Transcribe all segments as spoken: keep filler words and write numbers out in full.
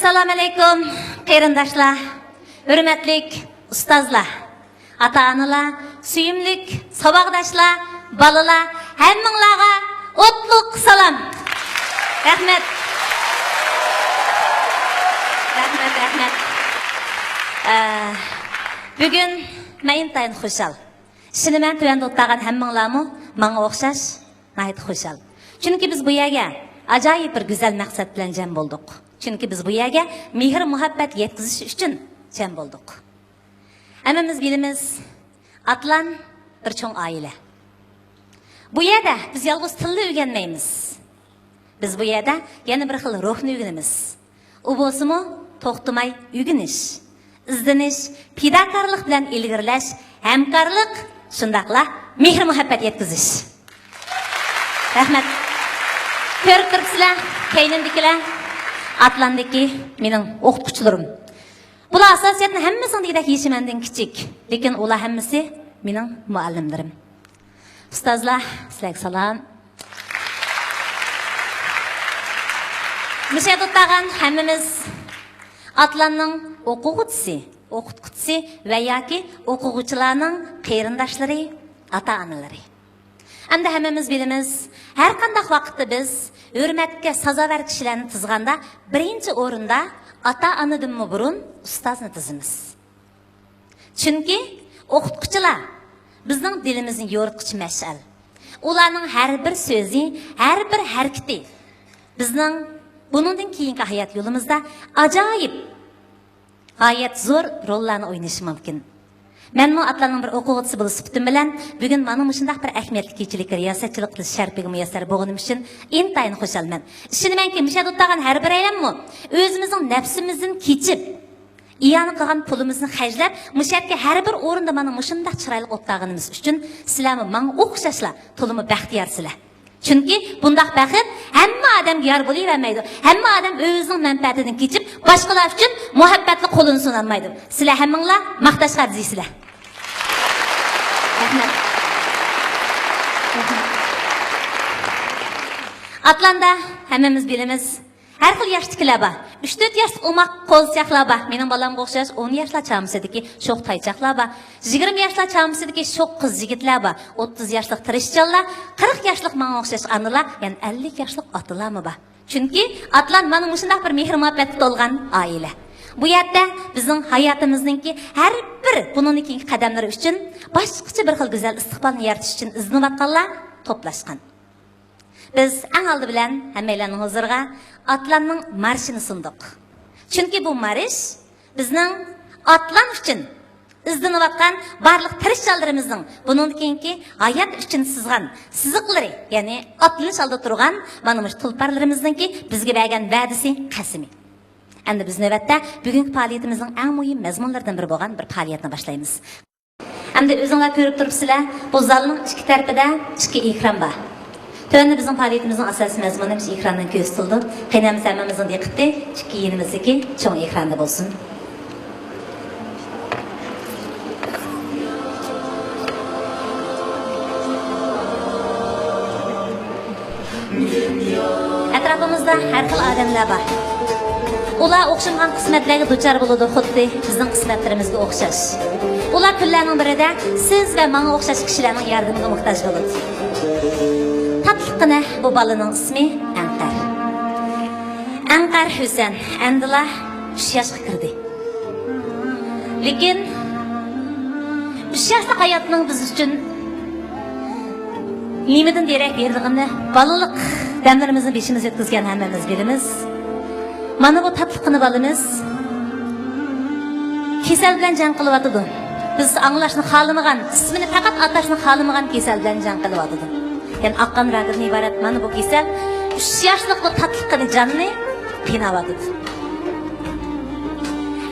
ئەسسالامۇئەلەيكۇم، قېرىنداشلار، ھۆرمەتلىك ئۇستازلار، ئاتا-ئانىلار، سۆيۈملۈك ساۋاقداشلار، بالىلار، ھەممىڭلارغا ئوتلۇق سالام. رەھمەت. رەھمەت، رەھمەت. ئە، بۈگۈن مەن ئىنتايىن خۇشال. ئىشىنىمەن، تۆۋەندە ئولتۇرغان ھەممىڭلارمۇ ماڭا ئوخشاش ناھايىتى خۇشال. چۈنكى بىز بۇ يەرگە ئاجايىپ بىر گۈزەل مەقسەت بىلەن جەم بولدۇق. چۈنكى بىز بۇ يەرگە مېھىر-مۇھەببەت يەتكۈزۈش ئۈچۈن جەم بولدۇق. ھەممىمىز بىلىمىز، ئاتلان بىر چوڭ ئائىلە. بۇ يەردە بىز يالغۇز تىللا ئۆگەنمەيمىز. بىز بۇ يەردە يەنە بىر خىل روھنى ئۆگىنىمىز. ئۇ بولسىمۇ توختىماي ئۆگىنىش، ئىزدىنىش، پىداكارلىق بىلەن ئىلگىرىلەش، ھەمكارلىق، شۇنداقلا مېھىر-مۇھەببەت يەتكۈزۈش. رەھمەت. كۆرۈپ تۇرۇپسىلەر، كەينىمدىكىلەر ئاتلاندىكى مېنىڭ ئوقۇتقۇچىلىرىم. بۇلار ئاساسىيەتنىڭ ھەممىسىنىڭ دېگۈدەك يېشى مەندىن كىچىك، لېكىن ئۇلار ھەممىسى مېنىڭ مۇئەللىملىرىم. ئۇستازلار، سىلەرگە سالام. مۇشۇ يەردە ئولتۇرغان ھەممىمىز ئاتلاننىڭ ئوقۇغۇچىسى، ئوقۇتقۇچىسى ۋە ياكى ئوقۇغۇچىلارنىڭ قېرىنداشلىرى، ئاتا-ئانىلىرى. ئەمدى ھەممىمىز بىلىمىز، ھەر قانداق ۋاقىتتا بىز ھۆرمەتكە سازاۋەر كىشىلەرنى تىزغاندا، بىرىنچى ئورۇندا ئاتا-ئانىدىنمۇ بۇرۇن ئۇستازنى تىزىمىز. چۈنكى ئوقۇتقۇچىلار بىزنىڭ دىلىمىزنى يورۇتقۇچى مەشئەل. ئۇلارنىڭ ھەر بىر سۆزى، ھەر بىر ھەرىكىتى بىزنىڭ بۇنىڭدىن كېيىنكى ھايات يولىمىزدا ئاجايىپ، غايەت زور روللارنى ئوينىشى مۇمكىن. مەنمۇ ئاتلاننىڭ بىر ئوقۇغۇچىسى بولۇش سۈپىتىم بىلەن بۈگۈن مانا مۇشۇنداق بىر ئەھمىيەتلىك كېچىلىككە رىياسەتچىلىك قىلىش شەرىپىگە مۇيەسسەر بولغىنىم ئۈچۈن ئىنتايىن خۇشالمەن. ئىشىنىمەنكى، مۇشۇ يەردە ئولتۇرغان ھەر بىرەيلەنمۇ ئۆزىمىزنىڭ نەپسىمىزدىن كېچىپ، ئىئانە قىلغان پۇلىمىزنى خەجلەپ، مۇشۇ يەردىكى ھەر بىر ئورۇندا مانا مۇشۇنداق چىرايلىق ئولتۇرغىنىمىز ئۈچۈن سىلەرمۇ ماڭا ئوخشاشلا تولىمۇ بەختىيارسىلەر. چۈنكى بۇنداق بەخت ھەممە ئادەمگە يار بولۇۋەرمەيدۇ. ھەممە ئادەم ئۆزىنىڭ مەنپەئەتىدىن كېچىپ، باشقىلار ئۈچۈن مۇھەببەتلىك قولىنى سۇنالمايدۇ. سىلەر ھەممىڭلار ماختاشقا ئەرزىيسىلەر. رەھمەت. ئاتلاندا ھەممىمىز بىلىمىز، ھەر خىل ياشتىكىلەر بار. ئۈچ تۆت ياشلىق ئوماق قوزىچاقلار بار. مېنىڭ بالامغا ئوخشاش ئون ياشلار چامىسىدىكى شوخ تايچاقلار بار. يىگىرمە ياشلار چامىسىدىكى شوخ قىز يىگىتلەر بار. ئوتتۇز ياشلىق تىرىشچانلار، قىرىق ياشلىق ماڭا ئوخشاش ئانىلار، يەنە ئەللىك ياشلىق ئاتىلارمۇ بار. چۈنكى ئاتلان مانا مۇشۇنداق بىر مېھىر-مۇھەببەتكە تولغان ئائىلە. بۇ يەردە بىزنىڭ ھاياتىمىزنىڭكى ھەر بىر بۇنىڭدىن كېيىنكى قەدەملىرى ئۈچۈن باشقىچە بىر خىل گۈزەل ئىستىقبالنى يارىتىش ئۈچۈن ئىزدىنىۋاتقانلار توپلاشقان. بىز ئەڭ ئالدى بىلەن ھەممەيلەننىڭ ھۇزۇرىغا ئاتلاننىڭ مارشىنى سۇندۇق. چۈنكى بۇ مارش بىزنىڭ ئاتلان ئۈچۈن ئىزدىنىۋاتقان بارلىق تىرىشچانلىرىمىزنىڭ بۇنىڭدىن كېيىنكى ھايات ئۈچۈن سىزغان سىزىقلىرى، يەنى ئاتلىنىش ئالدىدا تۇرغان مانا مۇشۇ تۇلپارلىرىمىزنىڭكى بىزگە بەرگەن ۋەدىسى، قەسىمى. ئەمدى بىز نۆۋەتتە بۈگۈنكى پائالىيىتىمىزنىڭ ئەڭ مۇھىم مەزمۇنلىرىدىن بىرى بولغان بىر پائالىيەتنى باشلايمىز. ئەمدى ئۆزۈڭلار كۆرۈپ تۇرۇپسىلەر، بۇ زالنىڭ ئىككى تەرىپىدە ئىككى ئېكران بار. تۆۋەندە بىزنىڭ پائالىيىتىمىزنىڭ ئاساسىي مەزمۇنى مۇشۇ ئېكراندىن كۆرسىتىلىدۇ. قېنى ئەمىسە ھەممىمىزنىڭ دىققىتى ئىككى يېنىمىزدىكى چوڭ ئېكراندا بولسۇن. ئەتراپىمىزدا ھەر خىل ئادەملەر بار. ئۇلار ئوخشىمىغان قىسمەتلەرگە دۇچار بولىدۇ، خۇددى بىزنىڭ قىسمەتلىرىمىزگە ئوخشاش. ئۇلار كۈنلەرنىڭ بىرىدە سىز ۋە ماڭا ئوخشاش كىشىلەرنىڭ ياردىمىگە موھتاج بولىدۇ. تاتلىققىنە بۇ بالىنىڭ ئىسمى ئەنقەر. ئەنقەر ھۈسەن ئەمدىلا ئۈچ ياشقا كىردى. لېكىن ئۈچ ياشلىق ھاياتنىڭ بىز ئۈچۈن نېمىدىن دېرەك بېرىدىغىنىنى، بالىلىق دەملىرىمىزنى بېشىمىز ئۆتكۈزگەن ھەممىمىز بىلىمىز. مانا بۇ تاتلىققىنە بالىمىز كېسەل بىلەن جەڭ قىلىۋاتىدۇ. بىز ئاڭلاشنى خالىمىغان، ئىسمىنى پەقەت ئاتاشنى خالىمىغان كېسەل بىلەن جەڭ قىلىۋاتىدۇ. يەنى ئاق قان راكىدىن ئىبارەت مانا بۇ كېسەل ئۈچ ياشلىق بۇ تاتلىققىنە جاننى قىيناۋاتىدۇ.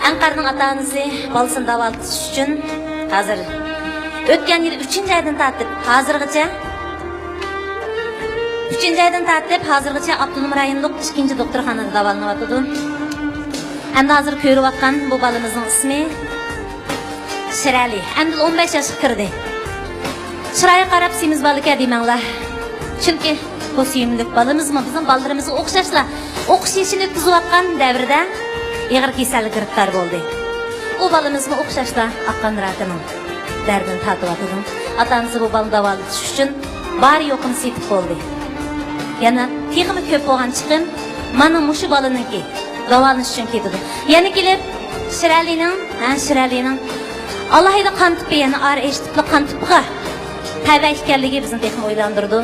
ئەنقەرنىڭ ئاتا-ئانىسى بالىسىنى داۋالىتىش ئۈچۈن ھازىر ئۆتكەن يىل ئۈچىنچى ئايدىن تارتىپ ھازىرغىچە، ئۈچىنچى ئايدىن تارتىپ ھازىرغىچە ئاپتونوم رايونلۇق ئىككىنچى دوختۇرخانىدا داۋالىنىۋاتىدۇ. ئەمدى ھازىر كۆرۈۋاتقان بۇ بالىمىزنىڭ ئىسمى شىرئەلى، ئەمدى ئون بەش ياشقا كىردى. چىرايىغا قاراپ سېمىز بالىكەن دېمەڭلار. چۈنكى بۇ سۆيۈملۈك بالىمىزمۇ بىزنىڭ بالىلىرىمىزغا ئوخشاشلا ئوقۇش يېشىنى ئۆتكۈزۈۋاتقان دەۋردە ئېغىر كېسەلگە گىرىپتار بولدى. ئۇ بالىمىزمۇ ئوخشاشلا ئاققان راكىنىڭ دەردىنى تارتىۋاتىدۇ. ئاتا-ئانىسى بۇ بالىنى داۋالىتىش ئۈچۈن بار-يوقىنى سېتىپ بولدى. يەنە تېخىمۇ كۆپ بولغان چىقىم مانا مۇشۇ بالىنىڭكى داۋالىنىش ئۈچۈن كېتىدۇ. يەنە كېلىپ شىرئەلىنىڭ، ھە، شىرئەلىنىڭ ئالاھىدە قان تىپى، يەنى ئار ئېيتش تىپلىق قان تىپىغا تەۋە ئىكەنلىكى بىزنى تېخىمۇ ئويلاندۇرىدۇ.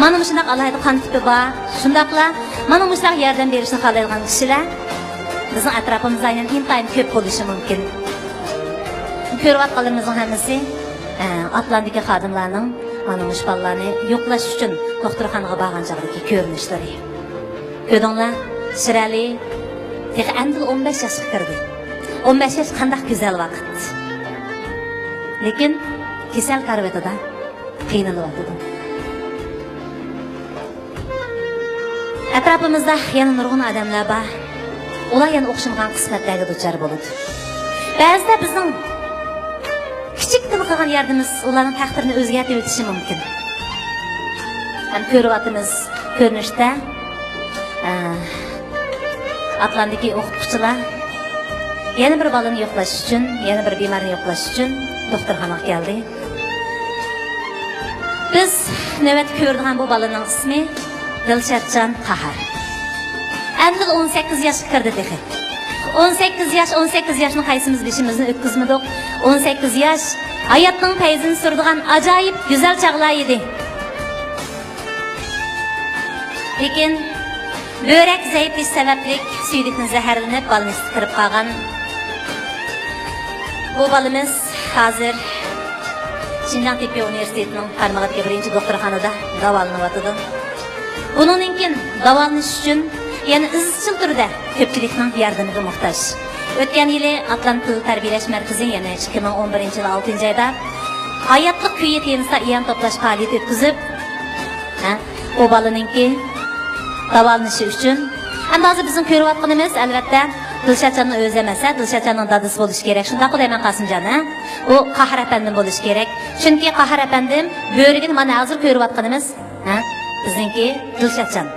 مانا مۇشۇنداق ئالاھىدە قان تىپى بار، شۇنداقلا مانا مۇشۇنداق ياردەم بېرىشنى خالايدىغان كىشىلەر بىزنىڭ ئەتراپىمىزدا ئاينەن ئىنتايىن كۆپ بولۇشى مۇمكىن. كۆرۈۋاتقانلىرىمىزنىڭ ھەممىسى، ئە، ئاتلاندىكى خادىملارنىڭ مانا مۇشۇ بالىلارنى يوقلاش ئۈچۈن دوختۇرخانىغا بارغان چاغدىكى كۆرۈنۈشلىرى. كۆردۈڭلار، شىرئەلى تېخى ئەمدىلا ئون بەش ياشقا كىردى. ئون بەش ياش قانداق گۈزەل ۋاقىت. لېكىن كېسەل كارىۋىتىدا قىينىلىۋاتىدۇ. ئەتراپىمىزدا يەنە نۇرغۇن ئادەملەر بار. ئۇلار يەنە ئوخشىمىغان قىسمەتلەرگە دۇچار بولىدۇ. بەزىدە بىزنىڭ كىچىككىنە قىلغان ياردىمىمىز ئۇلارنىڭ تەقدىرىنى ئۆزگەرتىۋېتىشى مۇمكىن. ھەم كۆرۈۋاتىمىز، كۆرۈنۈشتە، ئە، ئاتلاندىكى ئوقۇتقۇچىلار يەنە بىر بالىنى يوقلاش ئۈچۈن، يەنە بىر بىمارنى يوقلاش ئۈچۈن دوختۇرخانىغا كەلدى. بىز نۆۋەتتە كۆرىدىغان بۇ بالىنىڭ ئىسمى دىلشاتجان قاھار. ئەمدىلا ئون سەككىز ياشقا كىردى تېخى. ئون سەككىز ياش، ئون سەككىز ياشنى قايسىمىز بېشىمىزدىن ئۆتكۈزمىدۇق؟ ئون سەككىز ياش ھاياتنىڭ پەيزىنى سۈرىدىغان ئاجايىپ گۈزەل چاغلار ئىدى. لېكىن بۆرەك زەئىپلىشىش سەۋەبلىك سۈيدۈكتىن زەھەرلىنىپ، بالىنىڭ ئىچىگە كىرىپ قالغان. بۇ بالىمىز ھازىر شىنجاڭ تېببىي ئۇنىۋېرسىتېتىنىڭ قارمىقىدىكى بىرىنچى دوختۇرخانىدا داۋالىنىۋاتىدۇ. بۇنىڭدىن كېيىن داۋالىنىش ئۈچۈن يەنە ئىزچىل تۈردە كۆپچىلىكنىڭ ياردىمىگە موھتاج. ئۆتكەن يىلى ئاتلان تىل تەربىيەلەش مەركىزى، يەنى ئىككى مىڭ ئون بىرىنچى يىل ئالتىنچى ئايدا ھاياتلىق كۈيى تېمىسىدا ئىئانە توپلاش پائالىيىتى ئۆتكۈزۈپ، ھە، ئۇ بالىنىڭكى داۋالىنىشى ئۈچۈن. ئەمدى ھازىر بىزنىڭ كۆرۈۋاتقىنىمىز، ئەلۋەتتە، دىلشاتجاننىڭ ئۆزى ئەمەس، ھە، دىلشاتجاننىڭ دادىسى بولۇشى كېرەك. شۇنداققۇ دەيمەن، قاسىمجان، ھە؟ ئۇ قاھار ئەپەندىم بولۇشى كېرەك. چۈنكى قاھار ئەپەندىم بۆرىكىنى مانا ھازىر كۆرۈۋاتقىنىمىز، ھە؟ بىزنىڭكى دىلشاتجان.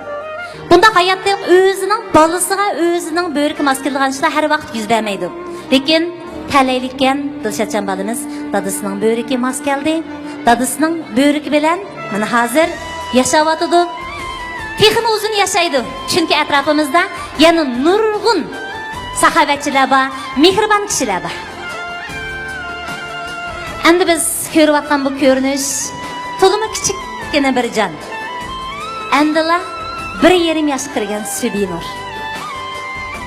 بۇنداق ھاياتتا ئۆزىنىڭ بالىسىغا ئۆزىنىڭ بۆرىكى ماس كېلىدىغان ئىشلار ھەر ۋاقىت يۈز بەرمەيدۇ. لېكىن تەلەيلىككەن دىلشاتجان بالىمىز دادىسىنىڭ بۆرىكى ماس كەلدى. دادىسىنىڭ بۆرىكى بىلەن مانا ھازىر ياشاۋاتىدۇ. تېخىمۇ ئۇزۇن ياشايدۇ. چۈنكى ئەتراپىمىزدا يەنە نۇرغۇن ساخاۋەتچىلەر بار، مېھرىبان كىشىلەر بار. ئەمدى بىز كۆرۈۋاتقان بۇ كۆرۈنۈش تولىمۇ كىچىككىنە بىر جان. ئەمدىلا بىر يېرىم ياشقا كىرگەن سۈبىنۇر.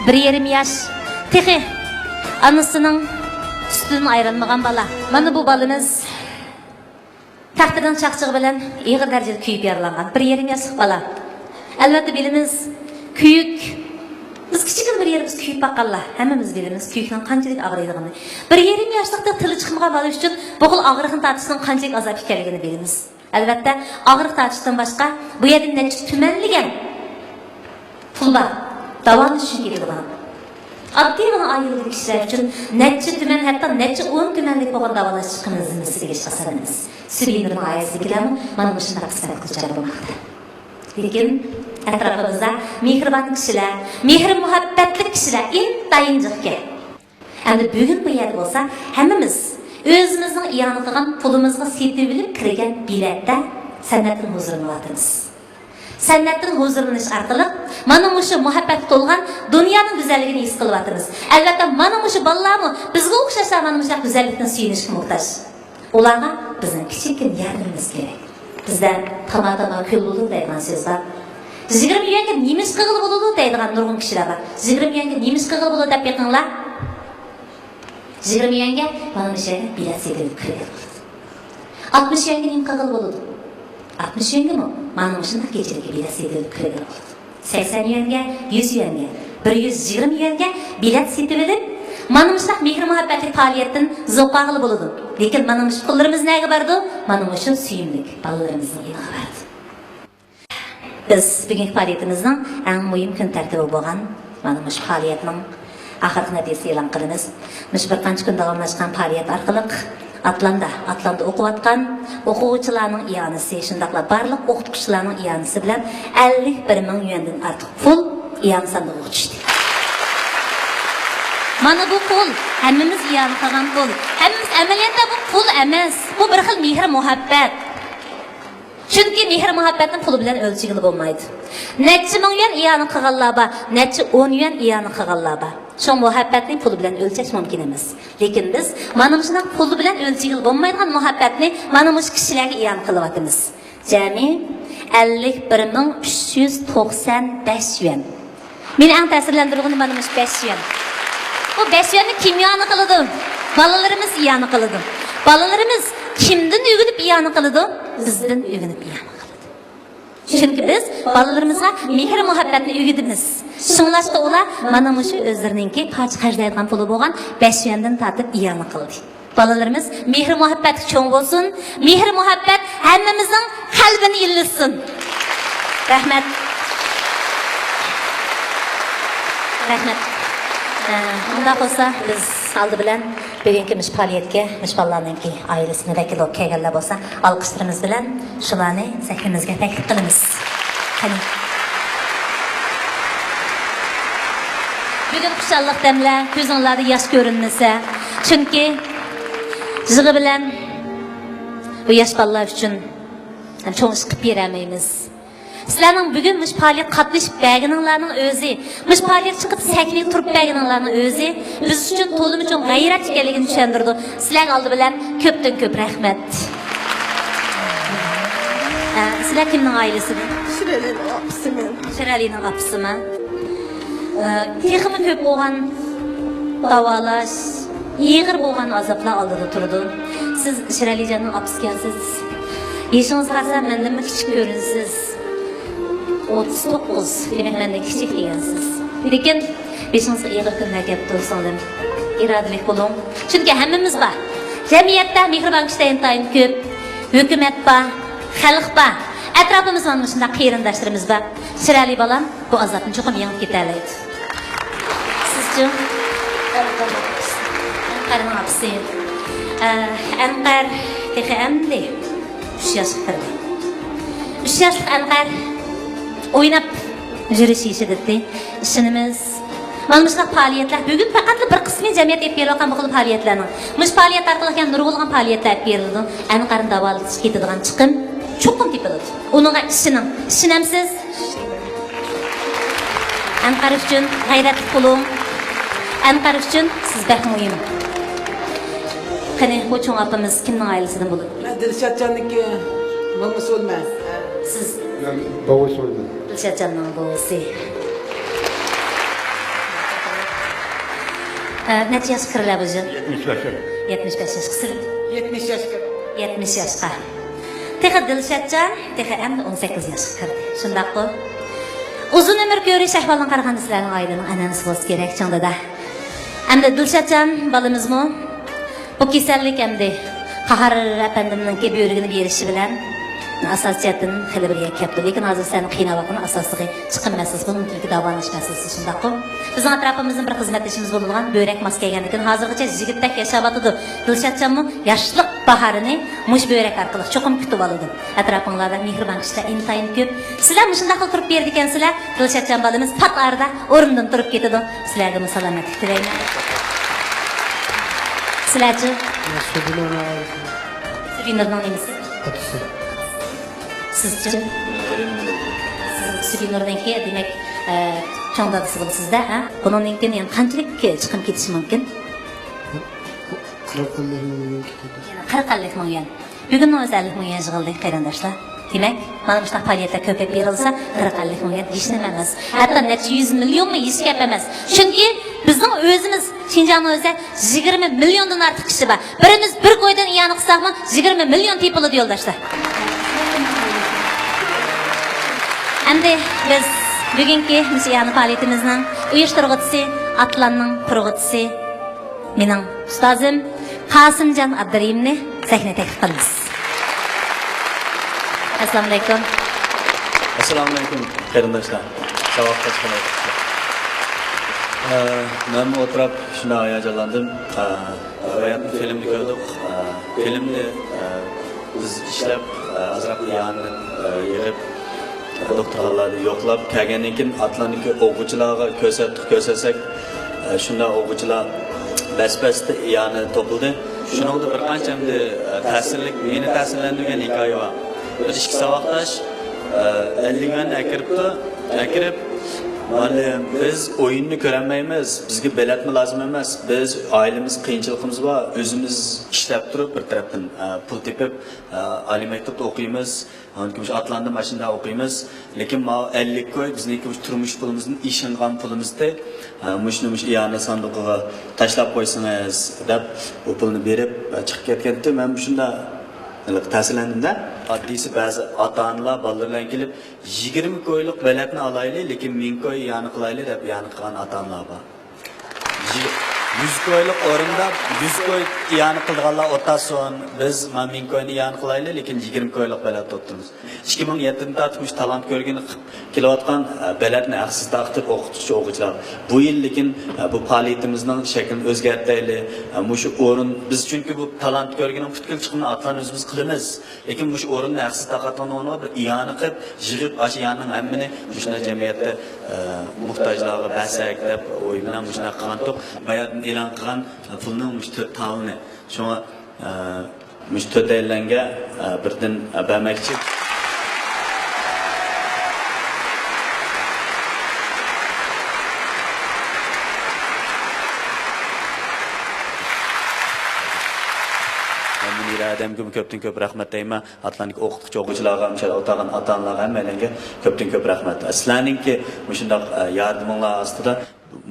بىر يېرىم ياش، تېخى ئانىسىنىڭ سۈتىدىن ئايرىلمىغان بالا. مانا بۇ بالىمىز تەقدىرنىڭ چاقچىقى بىلەن ئېغىر دەرىجىدە كۆيۈپ يارىلانغان بىر يېرىم ياشلىق بالا. ئەلۋەتتە بىلىمىز، كۆيۈك، بىز كىچىككىنە بىر يېرىمىز كۆيۈپ باققانلار، ھەممىمىز بىلىمىز كۆيۈكنىڭ قانچىلىك ئاغرىيدىغىنىنى. بىر يېرىم ياشلىقتا تىلى چىقمىغان بالا ئۈچۈن بۇ خىل ئاغرىقنى تارتىشنىڭ قانچىلىك ئازاب ئىكەنلىكىنى بىلىمىز. ئەلۋەتتە، ئاغرىق تارتىشتىن باشقا بۇ يەردە نەچچە تۈمەنلىگەن پۇل بار، داۋالىنىش ئۈچۈن كېتىدىغان. ئاددىيغىنا ئائىلىدىكى كىشىلەر ئۈچۈن نەچچە تۈمەن، ھەتتا نەچچە ئون تۈمەنلىك بولغان داۋالاش چىقىمىنى زىممىسىگە ئېلىشقا ئاسان ئەمەس. سۈبىنۇرنىڭ ئائىلىسىدىكىلەرمۇ مانا مۇشۇنداق قىسمەتكە دۇچار بولماقتا. لېكىن ئەتراپىمىزدا مېھرىبان كىشىلەر، مېھىر-مۇھەببەتلىك كىشىلەر ئىنتايىن جىقكەن. ئەمدى بۈگۈن بۇ يەردە بولسا ھەممىمىز ئۆزىمىزنىڭ ئىئانە قىلغان پۇلىمىزغا سېتىۋېلىپ كىرگەن بېلەتتە سەنئەتتىن ھۇزۇرلىنىۋاتىمىز. سەنئەتتىن ھۇزۇرلىنىش ئارقىلىق مانا مۇشۇ مۇھەببەتكە تولغان دۇنيانىڭ گۈزەللىكىنى ھېس قىلىۋاتىمىز. ئەلۋەتتە، مانا مۇشۇ بالىلارمۇ بىزگە ئوخشاشلا مانا مۇشۇنداق گۈزەللىكتىن سۆيۈنۈشكە موھتاج. ئۇلارغا بىزنىڭ كىچىككىنە ياردىمىمىز كېرەك. بىزدە تاما-تاما كۆل بولىدۇ دەيدىغان سۆز بار. يىگىرمە يۈەنگە نېمە ئىش قىلغىلى بولىدۇ دەيدىغان نۇرغۇن كىشىلەر بار. يىگىرمە يۈەنگە نېمە ئىش قىلغىلى بولىدۇ دەپ بېقىڭلار. يىگىرمە يۈەنگە مانا مۇشۇ يەرگە بېلەت سېتىۋېلىپ كىرگىلى بولىدۇ. ئاتمىش يۈەنگە نېمە قىلغىلى بولىدۇ؟ ئاتمىش يۈەنگىمۇ مانا مۇشۇنداق كېچىلىككە بېلەت سېتىۋېلىپ كىرگىلى بولىدۇ. سەكسەن يۈەنگە، يۈز يۈەنگە، بىر يۈز يىگىرمە يۈەنگە بېلەت سېتىۋېلىپ، مانا مۇشۇنداق مېھىر-مۇھەببەتلىك پائالىيەتتىن زوق ئالغىلى بولىدۇ. لېكىن مانا مۇشۇ پۇللىرىمىز نەگە بارىدۇ؟ مانا مۇشۇ سۆيۈملۈك بالىلىرىمىزنىڭ ئېنىغا بارىدۇ. بىز بۈگۈنكى پائالىيىتىمىزنىڭ ئەڭ مۇھىم كۈن تەرتىبى بولغان مانا مۇشۇ پائالىيەتنىڭ ئاخىرقى نەتىجىسىنى ئېلان قىلىمىز. مۇشۇ بىر قانچە كۈن داۋاملاشقان پائالىيەت ئارقىلىق ئاتلاندا، ئاتلاندا ئوقۇۋاتقان ئوقۇغۇچىلارنىڭ ئىئانىسى، شۇنداقلا بارلىق ئوقۇتقۇچىلارنىڭ ئىئانىسى بىلەن ئەللىك بىر مىڭ يۈەندىن ئارتۇق پۇل ئىئانە ساندۇقىغا چۈشتى. مانا بۇ پۇل، ھەممىمىز ئىئانە قىلغان پۇل. ھەممىمىز، ئەمەلىيەتتە بۇ پۇل ئەمەس، بۇ بىر خىل مېھىر-مۇھەببەت. چۈنكى مېھىر-مۇھەببەتنى پۇل بىلەن ئۆلچىگىلى بولمايدۇ. نەچچە مىڭ يۈەن ئىئانە قىلغانلار بار، نەچچە ئون يۈەن ئىئانە قىلغانلار بار. شۇڭا مۇھەببەتنى پۇل بىلەن ئۆلچەش مۇمكىن ئەمەس. لېكىن بىز مانا مۇشۇنداق پۇل بىلەن ئۆلچىگىلى بولمايدىغان مۇھەببەتنى مانا مۇشۇ كىشىلەرگە ئىئانە قىلىۋاتىمىز. جەمئىي ئەللىك بىر مىڭ ئۈچ يۈز توقسان بەش يۈەن. مېنى ئەڭ تەسىرلەندۈرگىنى مانا مۇشۇ بەش يۈەن. بۇ بەش يۈەننى كىم ئىئانە قىلىدۇ؟ بالىلىرىمىز ئىئانە قىلىدۇ. بالىلىرىمىز كىمدىن ئۆگىنىپ ئىئانە قىلىدۇ؟ بىزدىن ئۆگىنىپ ئىئانە قىلىدۇ. چۈنكى بىز بالىلىرىمىزغا مېھىر-مۇھەببەتنى ئۆگىتىمىز. شۇڭلاشقا ئۇلار مانا مۇشۇ ئۆزلىرىنىڭكى پارچە خەجلەيدىغان پۇلى بولغان بەش يۈەندىن تارتىپ ئىئانە قىلدى. بالىلىرىمىز مېھىر-مۇھەببەتكە چوڭ بولسۇن، مېھىر-مۇھەببەت ھەممىمىزنىڭ قەلبىنى ئىللىتسۇن. رەھمەت. رەھمەت. ئە، ئۇنداق بولسا، بىز ئالدى بىلەن بۈگۈنكى مۇشۇ پائالىيەتكە مۇشۇ بالىلارنىڭكى ئائىلىسىنىڭ ۋەكىلى بولۇپ كەلگەنلەر بولسا، ئالقىشلىرىمىز بىلەن شۇلارنى سەھنىمىزگە تەكلىپ قىلىمىز. قېنى. بۈگۈن خۇشاللىق دەملەر، كۆزۈڭلاردا ياش كۆرۈنمىسە. چۈنكى يىغا بىلەن بۇ ياش بالىلار ئۈچۈن چوڭ ئىش قىلىپ بېرەلمەيمىز. سىلەرنىڭ بۈگۈن مۇشۇ پائالىيەتكە قاتنىشىپ بەرگىنىڭلارنىڭ ئۆزى، مۇشۇ پائالىيەتكە چىقىپ سەھنىگە تۇرۇپ بەرگىنىڭلارنىڭ ئۆزى بىز ئۈچۈن تولىمۇ چوڭ غەيرەت ئىكەنلىكىنى چۈشەندۈرىدۇ. سىلەرگە ئالدى بىلەن كۆپتىن كۆپ رەھمەت. ئە، سىلەر كىمنىڭ ئائىلىسىدىن؟ شىرەلىنىڭ ئاپىسىمەن. شىرەلىنىڭ ئاپىسىما؟ ئە، تېخىمۇ كۆپ بولغان داۋالاش، ئېغىر بولغان ئازابلار ئالدىدا تۇرىدۇ. سىز شىرەلىجاننىڭ ئاپىسىكەنسىز. يېشىڭىزغا قارىسام مەندىنمۇ كىچىك كۆرۈنىسىز. ئوتتۇز توققۇز، دېمەك مەندىن كىچىك دېگەنسىز. لېكىن بېشىڭىزغا ئېغىر كۈنلەر كەپتۇ، سىڭلىم. ئىرادىلىك بولۇڭ. چۈنكى ھەممىمىز بار. جەمئىيەتتە مېھرىبان كىشىلەر ئىنتايىن كۆپ. ھۆكۈمەت بار، خەلق بار. ئەتراپىمىزدا مانا مۇشۇنداق قېرىنداشلىرىمىز بار. شىرەلى بالام بۇ ئازابنى چوقۇم يېڭىپ كېتەلەيدۇ. سىزچۇ؟ ئەنقەرنىڭ ئاپىسى. ئە، ئەنقەر تېخى ئەمدى ئۈچ ياشقا كىردى. ئۈچ ياشلىق ئەنقەر ئويناپ يۈرۈش يېشىدىتى. ئىشىنىمىز، مانا مۇشۇنداق پائالىيەتلەر بۈگۈن پەقەتلا بىر قىسمى جەمئىيەت ئېلىپ بېرىلىۋاتقان بۇ خىل پائالىيەتلەرنىڭ. مۇشۇ پائالىيەت ئارقىلىق يەنە نۇرغۇنلىغان پائالىيەتلەر ئېلىپ بېرىلىدۇ. ئەنقەرنى داۋالىتىشقا كېتىدىغان چىقىم چوقۇم تېپىلىدۇ. ئۇنىڭغا ئىشىنىڭ. ئىشىنەمسىز؟ ئەنقەر ئۈچۈن غەيرەتلىك بولۇڭ. ئەنقەر ئۈچۈن سىز بەك مۇھىم. قېنى، بۇ چوڭ ئاپىمىز كىمنىڭ ئائىلىسىدىن بولىدۇ؟ مەن دىلشاتجاننىڭكى مومىسى بولىمەن. سىز؟ مەن بوۋىسى بولىمەن. دىلشاتجاننىڭ بوۋىسى. ئە، نەچچە ياشقا كىرىلە بۇ يىل؟ يەتمىش بەش ياشقا. يەتمىش بەش ياشقا. سىز؟ يەتمىش ياشقا. يەتمىش ياشقا. تېخى دىلشاتجان، تېخى ئەمدى ئون سەككىز ياشقا كىردى. شۇنداققۇ؟ ئۇزۇن ئۆمۈر كۆرۈش ئەھۋالىدىن قارىغاندا سىلەرنىڭ ئائىلىنىڭ ئەنئەنىسى بولسا كېرەك، چىڭ دادا. ئەمدى دىلشاتجان بالىمىزمۇ بۇ كېسەللىك ئەمدى قاھار ئەپەندىمنىڭكى بۆرىكىنى بېرىشى بىلەن ئاساسىي جەھەتتىن خېلى بىر يەرگە كەپتۇ. لېكىن ھازىر سىلەرنى قىيناۋاتقىنى ئاساسلىقى چىقىم مەسىلىسى، بۇنىڭ ئۈستىدىكى داۋالىنىش مەسىلىسى شۇنداققۇ؟ بىزنىڭ ئەتراپىمىزدىن بىر خىزمەتدىشىمىز بولىدىغان بۆرەك ماس كەلگەندىن كېيىن ھازىرغىچە يىگىتتەك ياشاۋاتىدۇ. دىلشاتجانمۇ ياشلىق باھارىنى مۇشۇ بۆرەك ئارقىلىق چوقۇم كۈتۈۋالىدۇ. ئەتراپىڭلاردا مېھرىبان كىشىلەر ئىنتايىن كۆپ. سىلەر مۇشۇنداقلا تۇرۇپ بېرىدىكەنسىلەر، دىلشاتجان بالىمىز پات ئارىدا ئورنىدىن تۇرۇپ كېتىدۇ. سىلەرگىمۇ سالامەتلىك تىلەيمەن. سىلەرچۇ؟ سۈبىنۇرنىڭ ئائىلىسى. سۈبىنۇرنىڭ نېمىسى؟ ئاتىسى. سىزچۇ؟ سىز سۈبىنۇرنىڭكى، دېمەك، ئە، چوڭ دادىسى بولىسىز-دە، ھە؟ بۇنىڭدىن كېيىن يەنە قانچىلىك چىقىم كېتىشى مۇمكىن؟ قىرىق ئەللىك مىڭ يۈەن كېتىدۇ. يەنە قىرىق ئەللىك مىڭ يۈەن. بۈگۈننىڭ ئۆزى ئەللىك مىڭ يۈەن يىغىلدى، قېرىنداشلار. دېمەك، مانا مۇشۇنداق پائالىيەتلەر كۆپەيتىپ يىغىلسا، قىرىق ئەللىك مىڭ يۈەن ھېچ نېمە ئەمەس. ھەتتا نەچچە يۈز مىليونمۇ ھېچ گەپ ئەمەس. چۈنكى بىزنىڭ ئۆزىمىز شىنجاڭنىڭ ئۆزىدە يىگىرمە مىليوندىن ئارتۇق كىشى بار. بىرىمىز بىر كويدىن ئىئانە قىلساقمۇ، يىگىرمە مىليون تېپىلىدۇ، يولداشلار. ئەمدى بىز بۈگۈنكى مۇشۇ ئىئانە پائالىيىتىمىزنىڭ ئۇيۇشتۇرغۇچىسى، ئاتلاننىڭ قۇرغۇچىسى، مېنىڭ ئۇستازىم قاسىمجان ئابدۇرېھىمنى سەھنىگە تەكلىپ قىلىمىز. ئەسسالامۇئەلەيكۇم. ئەسسالامۇئەلەيكۇم، قېرىنداشلار. ساۋاقداش قېرىنداشلار. ئە، مەنمۇ ئولتۇراپ شۇنداق ھاياجانلاندىم. ئە، باياتىن فىلىمنى كۆردۇق. ئە، فىلىمنى، ئە، بىز ئىشلەپ، ئە، ئازراق ئىئانىنى، ئە، يىغىپ، دوختۇرخانىلاردا يوقلاپ كەلگەندىن كېيىن ئاتلاننى ئوقۇغۇچىلارغا كۆرسەتتۇق، كۆرسەتسەك، ئە، شۇنداق ئوقۇغۇچىلار بەس-بەستە ئىئانە توپلىدى. شۇنىڭدا بىر قانچە ئەمدى، ئە، تەسىرلىك، مېنى تەسىرلەندۈرگەن ھېكايە بار. بىر ئىككى ساۋاقداش، ئە، ئەللىك يۈەننى ئەكىرىپتۇ. ئەكىرىپ، مۇئەللىم، بىز ئويۇننى كۆرەلمەيمىز، بىزگە بېلەتمۇ لازىم ئەمەس، بىز ئائىلىمىز قىيىنچىلىقىمىز بار، ئۆزىمىز ئىشلەپ تۇرۇپ بىر تەرەپتىن، ئە، پۇل تېپىپ، ئە، ئالىي مەكتەپتە ئوقۇيمىز. ئاندىن كېيىن مۇشۇ ئاتلاندىن ماشىنىدا ئوقۇيمىز. لېكىن ماۋۇ ئەللىك كوي بىزنىڭكى مۇشۇ تۇرمۇش پۇلىمىزدىن ئېشىنغان پۇلىمىزدى. ھە، مۇشۇنى مۇشۇ ئىئانە ساندۇقىغا تاشلاپ قويسىڭىز دەپ، ئۇ پۇلنى بېرىپ، چىقىپ كەتكەنتى. مەن مۇشۇنداق ھېلىقى تەسىرلەندىم-دە. ئاددىيسى بەزى ئاتا-ئانىلار بالىلىرى بىلەن كېلىپ، يىگىرمە كويلۇق بېلەتنى ئالايلى، لېكىن مىڭ كوي ئىئانە قىلايلى دەپ ئىئانە قىلغان ئاتا-ئانىلار بار. يۈز كويلۇق ئورۇندا يۈز كوي ئىئانە قىلىدىغانلار ئولتۇرسۇن. بىز مانا مىڭ كوينى ئىئانە قىلايلى، لېكىن يىگىرمە كويلۇق بېلەت ئولتۇرىمىز. ئىككى مىڭ يەتتىدىن تارتىپ مۇشۇ تالانت كۆرگىلى قىلىپ كېلىۋاتقان، ئە، بېلەتنى ھەقسىز تارقىتىپ ئوقۇتقۇچى ئوقۇغۇچىلار. بۇ يىل لېكىن، ئە، بۇ پائالىيىتىمىزنىڭ شەكلىنى ئۆزگەرتەيلى. ئە، مۇشۇ ئورۇن، بىز چۈنكى بۇ تالانت كۆرگىلىنىڭ پۈتكۈل چىقىمىنى ئاتلان ئۆزىمىز قىلىمىز. لېكىن مۇشۇ ئورۇننى ھەقسىز تارقاتقان ئورنىغا بىر ئىئانە قىلىپ، يىغىپ، ئاشۇ ئىئانىنىڭ ھەممىنى مۇشۇنداق جەمئىيەتتە، ئە، موھتاجلارغا بەرسەك دەپ ئوي بىلەن مۇشۇنداق قىلغانتۇق. باياتىن ئېلان قىلغان پۇلنىڭ مۇشۇ تۆت تاۋۇنى. شۇڭا، ئە، مۇشۇ تۆتەيلەنگە، ئە، بىردىن، ئە، بەرمەكچى. مەن مۇنىرە ئادەمگىمۇ كۆپتىن كۆپ رەھمەت دەيمەن. ئاتلاندىكى ئوقۇتقۇچى ئوقۇغۇچىلارغا، مۇشۇ يەردە ئولتۇرغان ئاتا-ئانىلارغا، ھەممەيلەنگە كۆپتىن كۆپ رەھمەت. سىلەرنىڭكى مۇشۇنداق، ئە، ياردىمىڭلار ئاستىدا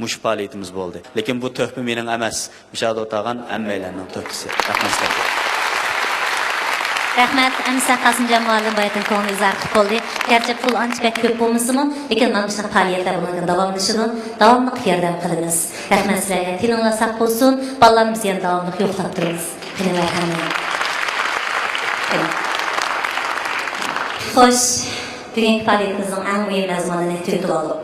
مۇشۇ پائالىيىتىمىز بولدى. لېكىن بۇ تۆھپە مېنىڭ ئەمەس، مۇشۇ يەردە ئولتۇرغان ھەممەيلەننىڭ تۆھپىسى. رەھمەت سىلەرگە. رەھمەت. ئەمىسە قاسىمجان مۇئەللىم باياتىن كۆڭلىنى ئىزھار قىلىپ بولدى. گەرچە پۇل ئانچە بەك كۆپ بولمىسىمۇ، لېكىن مانا مۇشۇنداق پائالىيەتلەر بۇنىڭدىن داۋاملىشىدۇ. داۋاملىق ياردەم قىلىمىز. رەھمەت سىلەرگە. تېنىڭلار ساق بولسۇن. بالىلارنى بىز يەنە داۋاملىق يوقلاپ تۇرىمىز. قېنى، مەرھەمەت. قېنى. خوش، بۈگۈنكى پائالىيىتىمىزنىڭ ئەڭ مۇھىم مەزمۇنىنى تۈگىتىۋالدۇق.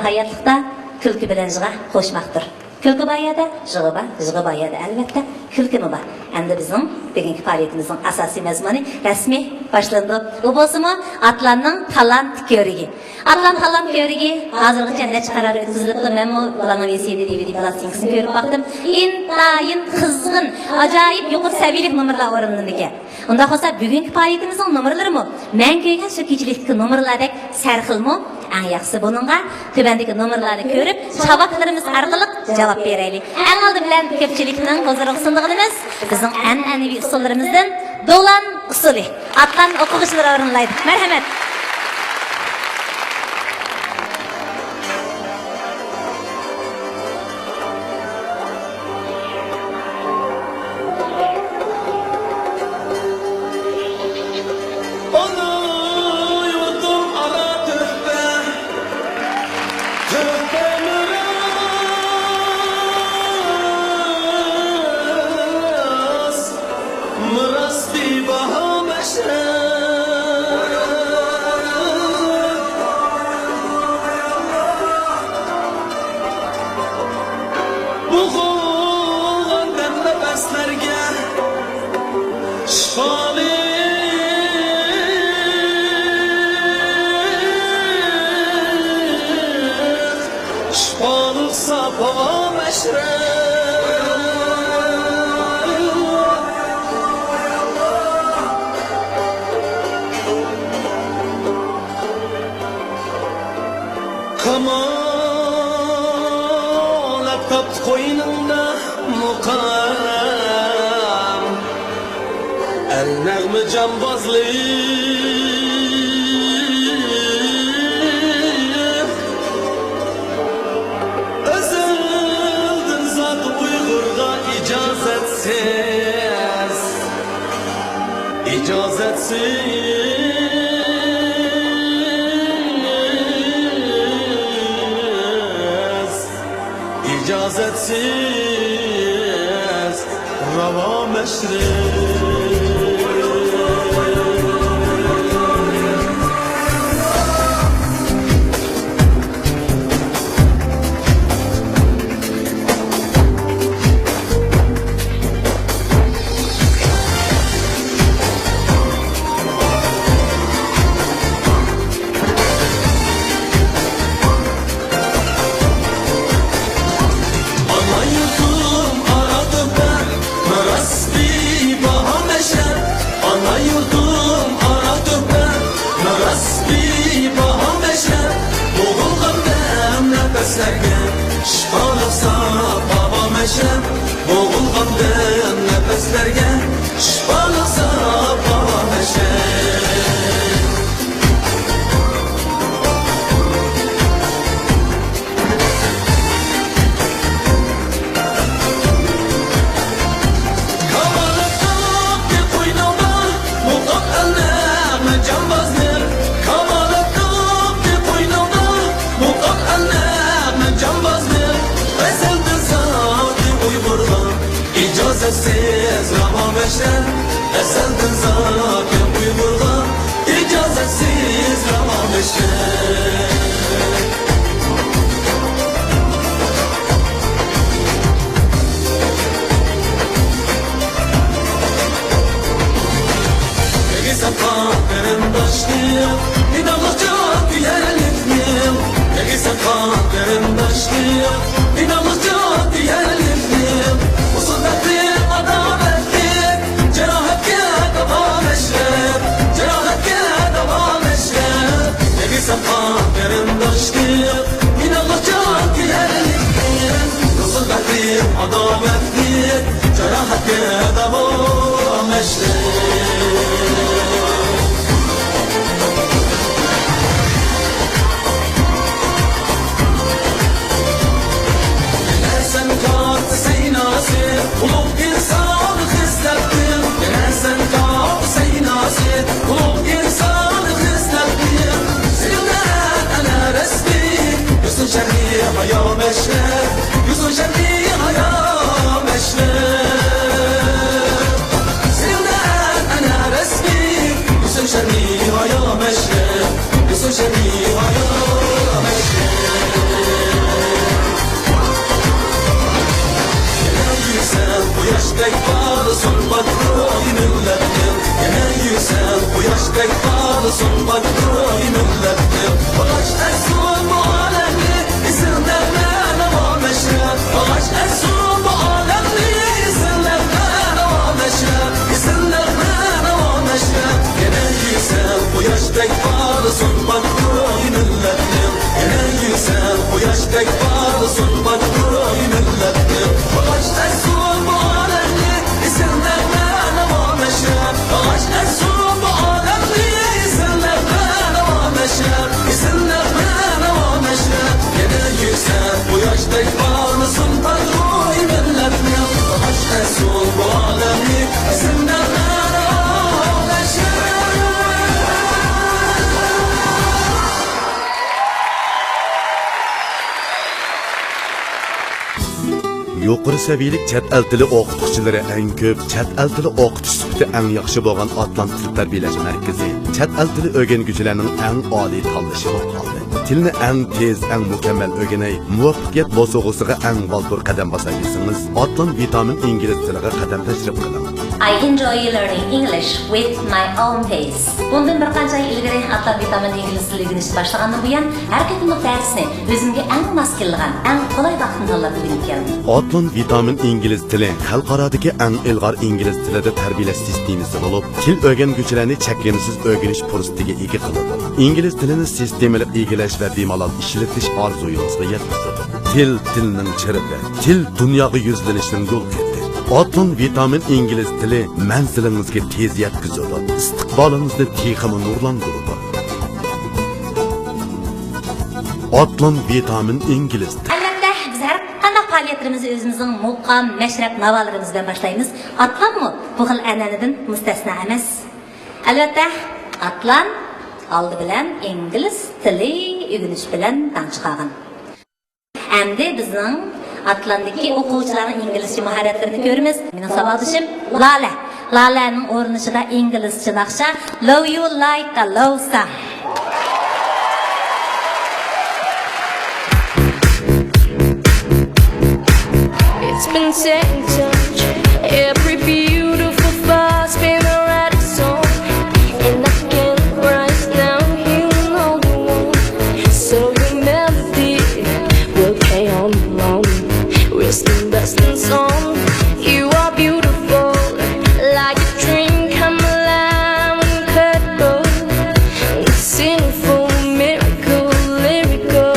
ھاياتلىقتا كۈلكە بىلەن يىغا قوشماقتۇر. كۈلكە بار يەردە يىغا بار، يىغا بار يەردە ئەلۋەتتە كۈلكىمۇ بار. ئەمدى بىزنىڭ بۈگۈنكى پائالىيىتىمىزنىڭ ئاساسىي مەزمۇنى رەسمىي باشلىنىدۇ. ئۇ بولسىمۇ ئاتلاننىڭ تالانت كۆرۈكى. ئاتلان تالانت كۆرۈكى ھازىرغىچە نەچچە قارار ئۆتكۈزۈلۈپتۇ. مەنمۇ بالامنىڭ ۋى سى دى، دى ۋى دى پلاستىنكىسىنى كۆرۈپ باقتىم. ئىنتايىن قىزغىن، ئاجايىپ يۇقىرى سەۋىيەلىك نومۇرلار ئورۇنلىنىدىكەن. ئۇنداق بولسا، بۈگۈنكى پائالىيىتىمىزنىڭ نومۇرلىرىمۇ مەن كۆرگەن شۇ كېچىلىكتىكى نومۇرلاردەك سەرخىلمۇ؟ ئەڭ ياخشىسى بۇنىڭغا تۆۋەندىكى نومۇرلارنى كۆرۈپ، چاۋاكلىرىمىز ئارقىلىق جاۋاب بېرەيلى. ئەڭ ئالدى بىلەن كۆپچىلىكنىڭ ھۇزۇرىغا سۇنىدىغىنىمىز بىزنىڭ ئەنئەنىۋى ئۇسسۇللىرىمىزدىن دولان ئۇسسۇلى. ئاتلان ئوقۇغۇچىلىرى ئورۇنلايدۇ. مەرھەمەت. ئانا يۇرتۇم ئارا تۆھپە، تۆھپە مىراس، مىراس بىباھا مەشرەپ. بوغۇلغان دەم نەپەسلەرگە شىپالىق، شىپالىق ساپ ھاۋا مەشرەپ. كامالەت تاپتى قوينۇڭدا مۇقام، ئەل نەغمە جامبازلىق. ئەزەلدىن زات ئۇيغۇرغا ئىجازەتسىز، ئىجازەتسىز، ئىجازەتسىز راۋا مەشرەپ. ئانا يۇرتۇم سەسسىز راۋان مەشرەپ، ئەزەلدىن زاكىر ئۇيغۇرغا ئىجازەتسىز راۋان مەشرەپ. نېگىز ئاتقان قېرىنداشلىق، ئىناقلىق جان دېيەرلىكنىڭ. نېگىز ئاتقان قېرىنداشلىق، ئىناقلىق جان دېيەرلىكنىڭ. ئۇسسۇل بەختلىك ئاداۋەتلىك، جاراھەتكە داۋا مەشرەپ، جاراھەتكە داۋا مەشرەپ. نېگىز ئاتقان قېرىنداشلىق، ئىناقلىق جان دېيەرلىكنىڭ. ئۇسسۇل بەختلىك ئاداۋەتلىك، جاراھەتكە داۋا مەشرەپ. سەن كاتتا سەيناسى، ئۇلۇغ ئىنسان خىسلەتتىن. يەنە سەن كاتتا سەيناسى، ئۇلۇغ ئىنسان خىسلەتتىن. سېنىڭدە ئەنە رەسمىي، يۈزۈڭ شەرمى ھايا مەشرەپ، يۈزۈڭ شەرمى ھايا مەشرەپ. سېنىڭدە ئەنە رەسمىي، يۈزۈڭ شەرمى ھايا مەشرەپ، يۈزۈڭ شەرمى ھايا مەشرەپ. يەنە يۈرسەم قۇياشتەك پارلىسۇن پاك روھى مىللەتنىڭ. يەنە يۈرسەم قۇياشتەك پارلىسۇن پاك روھى مىللەتنىڭ. باغاش ئەتسۇن بۇ ئالەمنى ئېسىل نەغمە ناۋا مەشرەپ. باغاش ئەتسۇن بۇ ئالەمنى ئېسىل نەغمە ناۋا مەشرەپ. ئېسىل نەغمە ناۋا مەشرەپ. يەنە يۈرسەم قۇياشتەك پارلىسۇن پاك روھى مىللەتنىڭ. يەنە يۈرسەم قۇياشتەك پارلىسۇن پاك روھى مىللەتنىڭ. باغاش ئەتسۇن بۇ ئالەمنى ئېسىل نەغمە ناۋا مەشرەپ. باغاش ئەتسۇن بۇ ئالەمنى ئېسىل نەغمە ناۋا مەشرەپ. ئېسىل نەغمە ناۋا مەشرەپ. يەنە يۈرسەم قۇياشتەك پارلىسۇن پاك روھى مىللەتنىڭ. باغاش ئەتسۇن بۇ ئالەمنى ئېسىل نەغمە ناۋا مەشرەپ. يۇقىرى سەۋىيەلىك چەت ئەل تىلى ئوقۇتقۇچىلىرى ئەڭ كۆپ، چەت ئەل تىلى ئوقۇتۇش سۈپىتى ئەڭ ياخشى بولغان ئاتلان تىل تەربىيەلەش مەركىزى چەت ئەل تىلى ئۆگەنگۈچىلەرنىڭ ئەڭ ئالىي تاللىشى بولۇپ قالدى. تىلنى ئەڭ تېز، ئەڭ مۇكەممەل ئۆگىنەي، مۇۋەپپەقىيەت بوسۇغىسىغا ئەڭ بالدۇر قەدەم باساي دېسىڭىز، ئاتلان ۋىتامىن ئىنگلىز تىلىغا قەدەم تەشرىپ قىلىڭ. I enjoy learning English with my own pace. بۇندىن بىر قانچە ئاي ئىلگىرى ئاتلان ۋىتامىن ئىنگلىز تىلى ئۆگىنىشكە باشلىغاندىن بۇيان، ھەر قېتىملىق دەرسنى ئۆزۈمگە ئەڭ ماس كېلىدىغان، ئەڭ قولاي ۋاقىتنى تاللاپ ئۆگىنىپ كەلدىم. ئاتلان ۋىتامىن ئىنگلىز تىلى خەلقئارادىكى ئەڭ ئىلغار ئىنگلىز تىلىدا تەربىيەلەش سىستېمىسى بولۇپ، تىل ئۆگەنگۈچىلەرنى چەكلىمىسىز ئۆگىنىش پۇرسىتىگە ئىگە قىلىدۇ. ئىنگلىز تىلىنى سىستېمىلىق ئىگىلەش ۋە بىمالال ئىشلىتىش ئارزۇيىڭىزغا يەتكۈزىدۇ. تىل، تىلنىڭ چىرىغى، تىل دۇنياغا يۈزلىنىشنىڭ يول خېتى. ئاتلان ۋىتامىن ئىنگلىز تىلى مەنزىلىڭىزگە تېز يەتكۈزىدۇ، ئىستىقبالىڭىزنى تېخىمۇ نۇرلاندۇرىدۇ. ئاتلان ۋىتامىن ئىنگلىز تىلى. ئەلۋەتتە، بىز ھەر قانداق پائالىيەتلىرىمىزنى ئۆزىمىزنىڭ مۇقام، مەشرەپ، ناۋالىرىمىز بىلەن باشلايمىز. ئاتلانمۇ بۇ خىل ئەنئەنىدىن مۇستەسنا ئەمەس. ئەلۋەتتە، ئاتلان ئالدى بىلەن ئىنگلىز تىلى ئۆگىنىش بىلەن داڭ چىقارغان. ئەمدى بىزنىڭ ئاتلاندىكى ئوقۇغۇچىلارنىڭ ئىنگلىزچە ماھارەتلىرىنى كۆرىمىز. مېنىڭ ساۋاقدىشىم لالە. لالەنىڭ ئورنىشىدا ئىنگلىزچە ناخشا Love You Like a Love Song. It's been said and done. Every beautiful thought's been a right song. And I can't rise down here, no, you won't. So your melody will carry on along. We're still best in song. You are beautiful, like a dream come alive, incredible. Sinful, miracle, lyrical.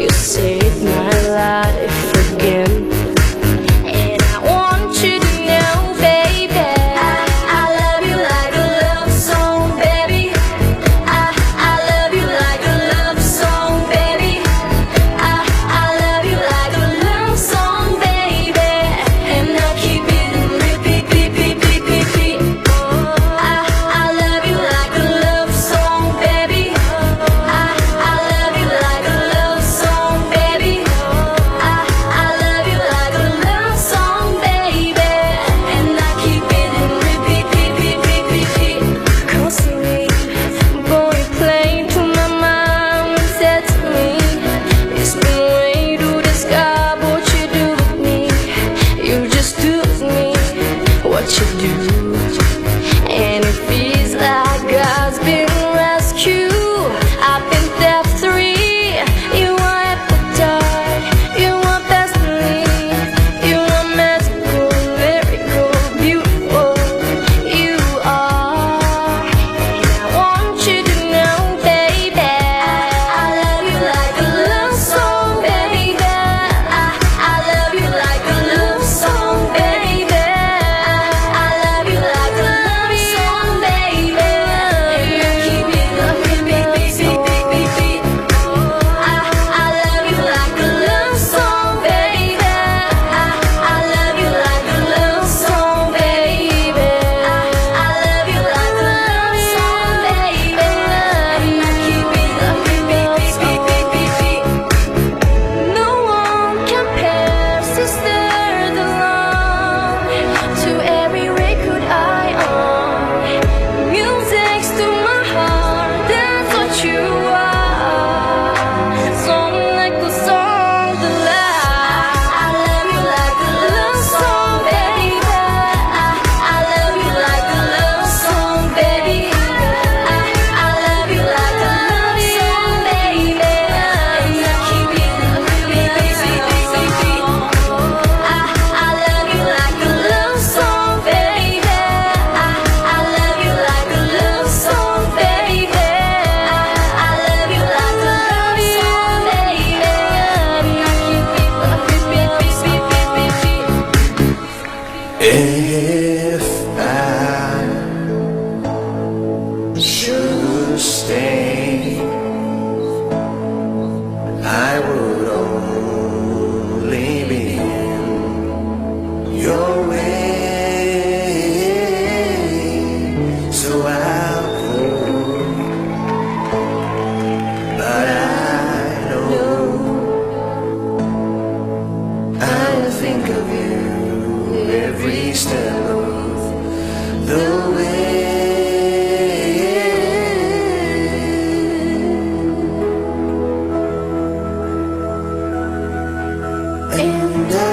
You saved my life again. And If I should stay, I would only be in your way. So I'll go, but I know I'll think of you every step of the way. And I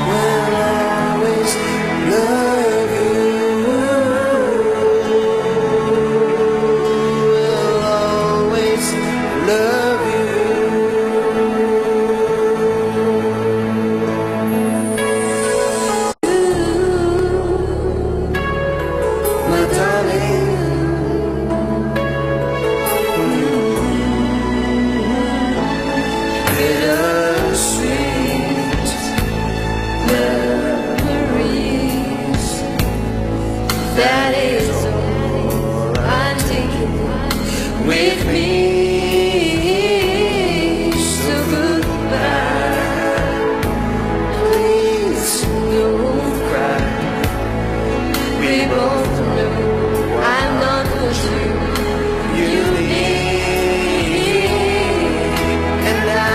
will always love you. Will always love you. My darling, bittersweet memories. That is all I'm taking with me. So goodbye. Please don't cry. We both know I'm not what you, you need. And I,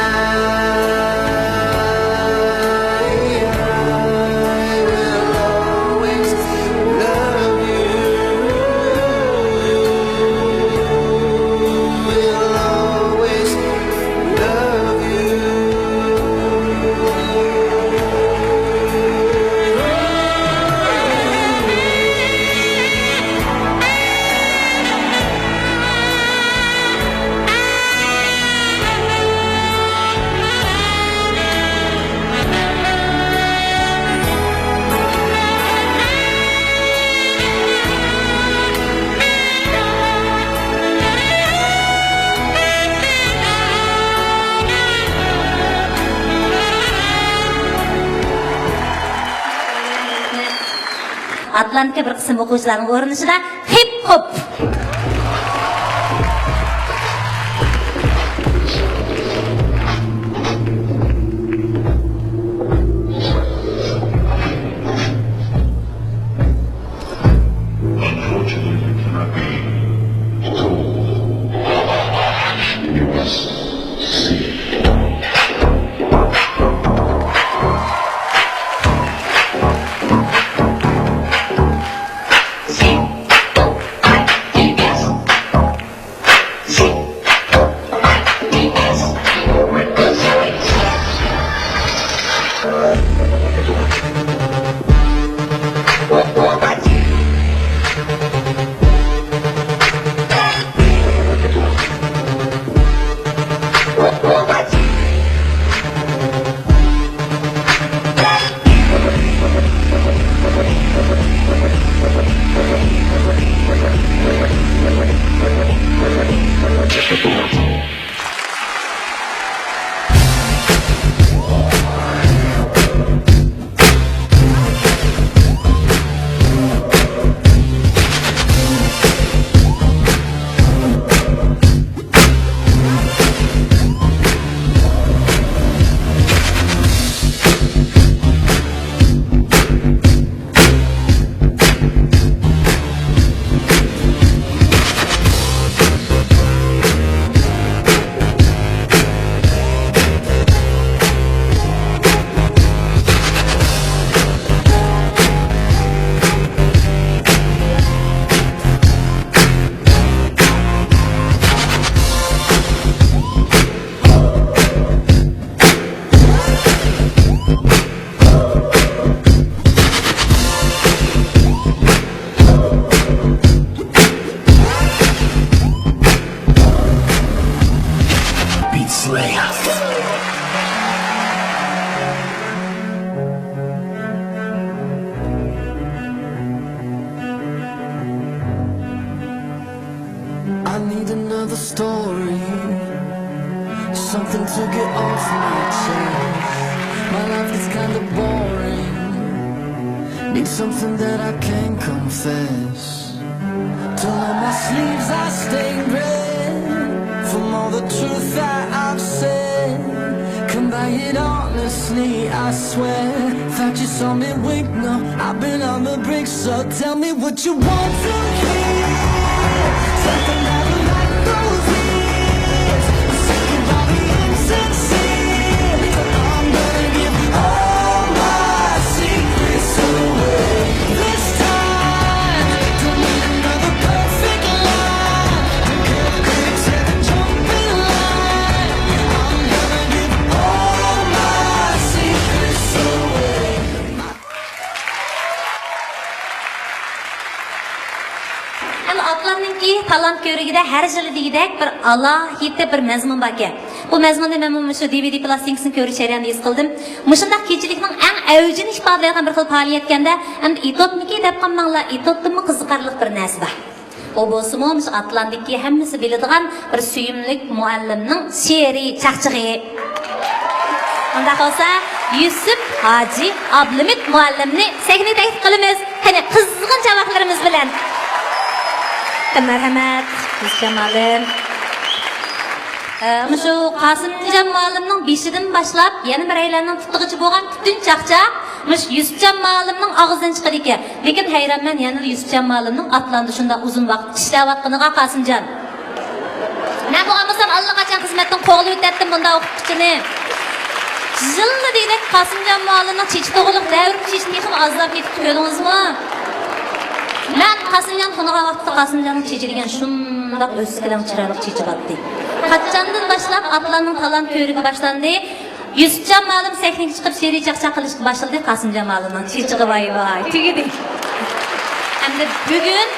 I will always love you. Will always love you. ئاتلانتىكا بىر قىسىم ئوقۇغۇچىلارنىڭ ئورۇنلىشىدا ھىپ ھوپ. Unfortunately, you cannot be told. You must see. Beat Slayer. I need another story, something to get off my chest. Kinda boring. Need something that I can confess. Till all my sleeves are stained red from all the truth that I've said. Come by it honestly, I swear. Thought you saw me wink, no, I've been on the brink, so tell me what you want from here. Something that will light those years. I'm sick of all the insincere. I'm gonna give all my secrets away. This time, don't need another perfect line. Don't care if the critics have been jumping line. I'm gonna give all my secrets away. ئەمما ئاتلاننىڭكى تالانت كۆۋرۈكىدە ھەر يىلى دېگۈدەك بىر ئالاھىدە بىر مەزمۇن باركەن. بۇ مەزمۇننى مەنمۇ مۇشۇ دى ۋى دى پلاستىنكىسىنى كۆرۈش جەريانىدا ھېس قىلدىم. مۇشۇنداق كېچىلىكنىڭ ئەڭ ئەۋجىنى ئىپادىلەيدىغان بىر خىل پائالىيەتكەندە، ئەمدى ئېتوتمىكى دەپ قالماڭلار، ئېتوتتىنمۇ قىزىقارلىق بىر نەرسە بار. ئۇ بولسىمۇ مۇشۇ ئاتلانتىكى ھەممىسى بىلىدىغان بىر سۆيۈملۈك مۇئەللىمنىڭ شېئىرىي چاقچىقى. ئۇنداق بولسا، يۈسۈپ ھاجى ئابلىمىت مۇئەللىمنى سەھنىگە تەكلىپ قىلىمىز. قېنى، قىزغىن چاۋاكلىرىمىز بىلەن. مەرھەمەت، يۈسۈپجان مۇئەللىم. ئە، مۇشۇ قاسىمجان مۇئەللىمنىڭ بېشىدىن باشلاپ يەنە بىرەيلەننىڭ پۇتىغىچە بولغان پۈتۈن چاقچاق مۇشۇ يۈسۈپجان مۇئەللىمنىڭ ئاغزىدىن چىقىدىكەن. لېكىن ھەيرانمەن، يەنىلا يۈسۈپجان مۇئەللىمنىڭ ئاتلاندا شۇنداق ئۇزۇن ۋاقىت ئىشلەۋاتقىنىغا، قاسىمجان. مەن بولغان بولسام ئاللىقاچان خىزمەتتىن قوغلىۋېتەتتىم بۇنداق ئوقۇتقۇچىنى. يىللا دېگۈدەك قاسىمجان مۇئەللىمنىڭ چېچى توغرىلىق دەۋرىم چېچىم تېخىمۇ ئازلاپ كېتىپتۇ، كۆردىڭىزمۇ؟ مەن قاسىمجاننى تونۇغان ۋاقىتتا قاسىمجاننىڭ چېچى دېگەن شۇنداق ئۆسكىلەڭ چىرايلىق چېچى بارتتى. قاچاندىن باشلاپ ئاتلاننىڭ تالانت كۆۋرۈكى باشلاندى. يۈسۈپجان مۇئەللىم سەھنىگە چىقىپ شېئىرىي چاقچاق قىلىشقا باشلىدى، قاسىمجان مۇئەللىمنىڭ چېچىغا ۋاي ۋاي تۈگىدى. ئەمدى بۈگۈن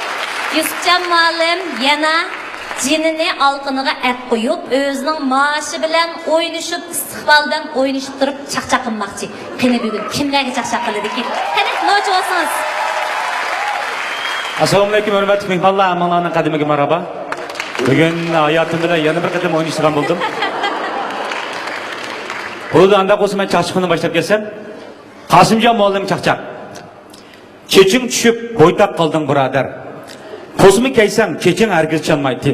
يۈسۈپجان مۇئەللىم يەنە جېنىنى ئالىقىنىغا ئەپ قويۇپ، ئۆزىنىڭ مائاشى بىلەن ئوينىشىپ، ئىستىقبالى بىلەن ئوينىشىپ تۇرۇپ چاقچاق قىلماقچى. قېنى، بۈگۈن كىملەرگە چاقچاق قىلىدىكىن؟ قېنى، نوچى بولسىڭىز. ئەسسالامۇئەلەيكۇم، ھۆرمەتلىك مېھمانلار، ھەممىڭلارنىڭ قەدىمىگە مەرھابا. بۈگۈن ھاياتىم بىلەن يەنە بىر قېتىم ئوينىشىدىغان بولدۇم. بولىدۇ، ئانداق بولسا مەن چاقچىقىمنى باشلاپ كەتسەم. قاسىمجان مۇئەللىم چاقچاق. چېچىڭ چۈشۈپ، بويتاق قالدىڭ، بۇرادەر. پوسما كىيسەڭ، چېچىڭ ھەرگىز چانمايتتى.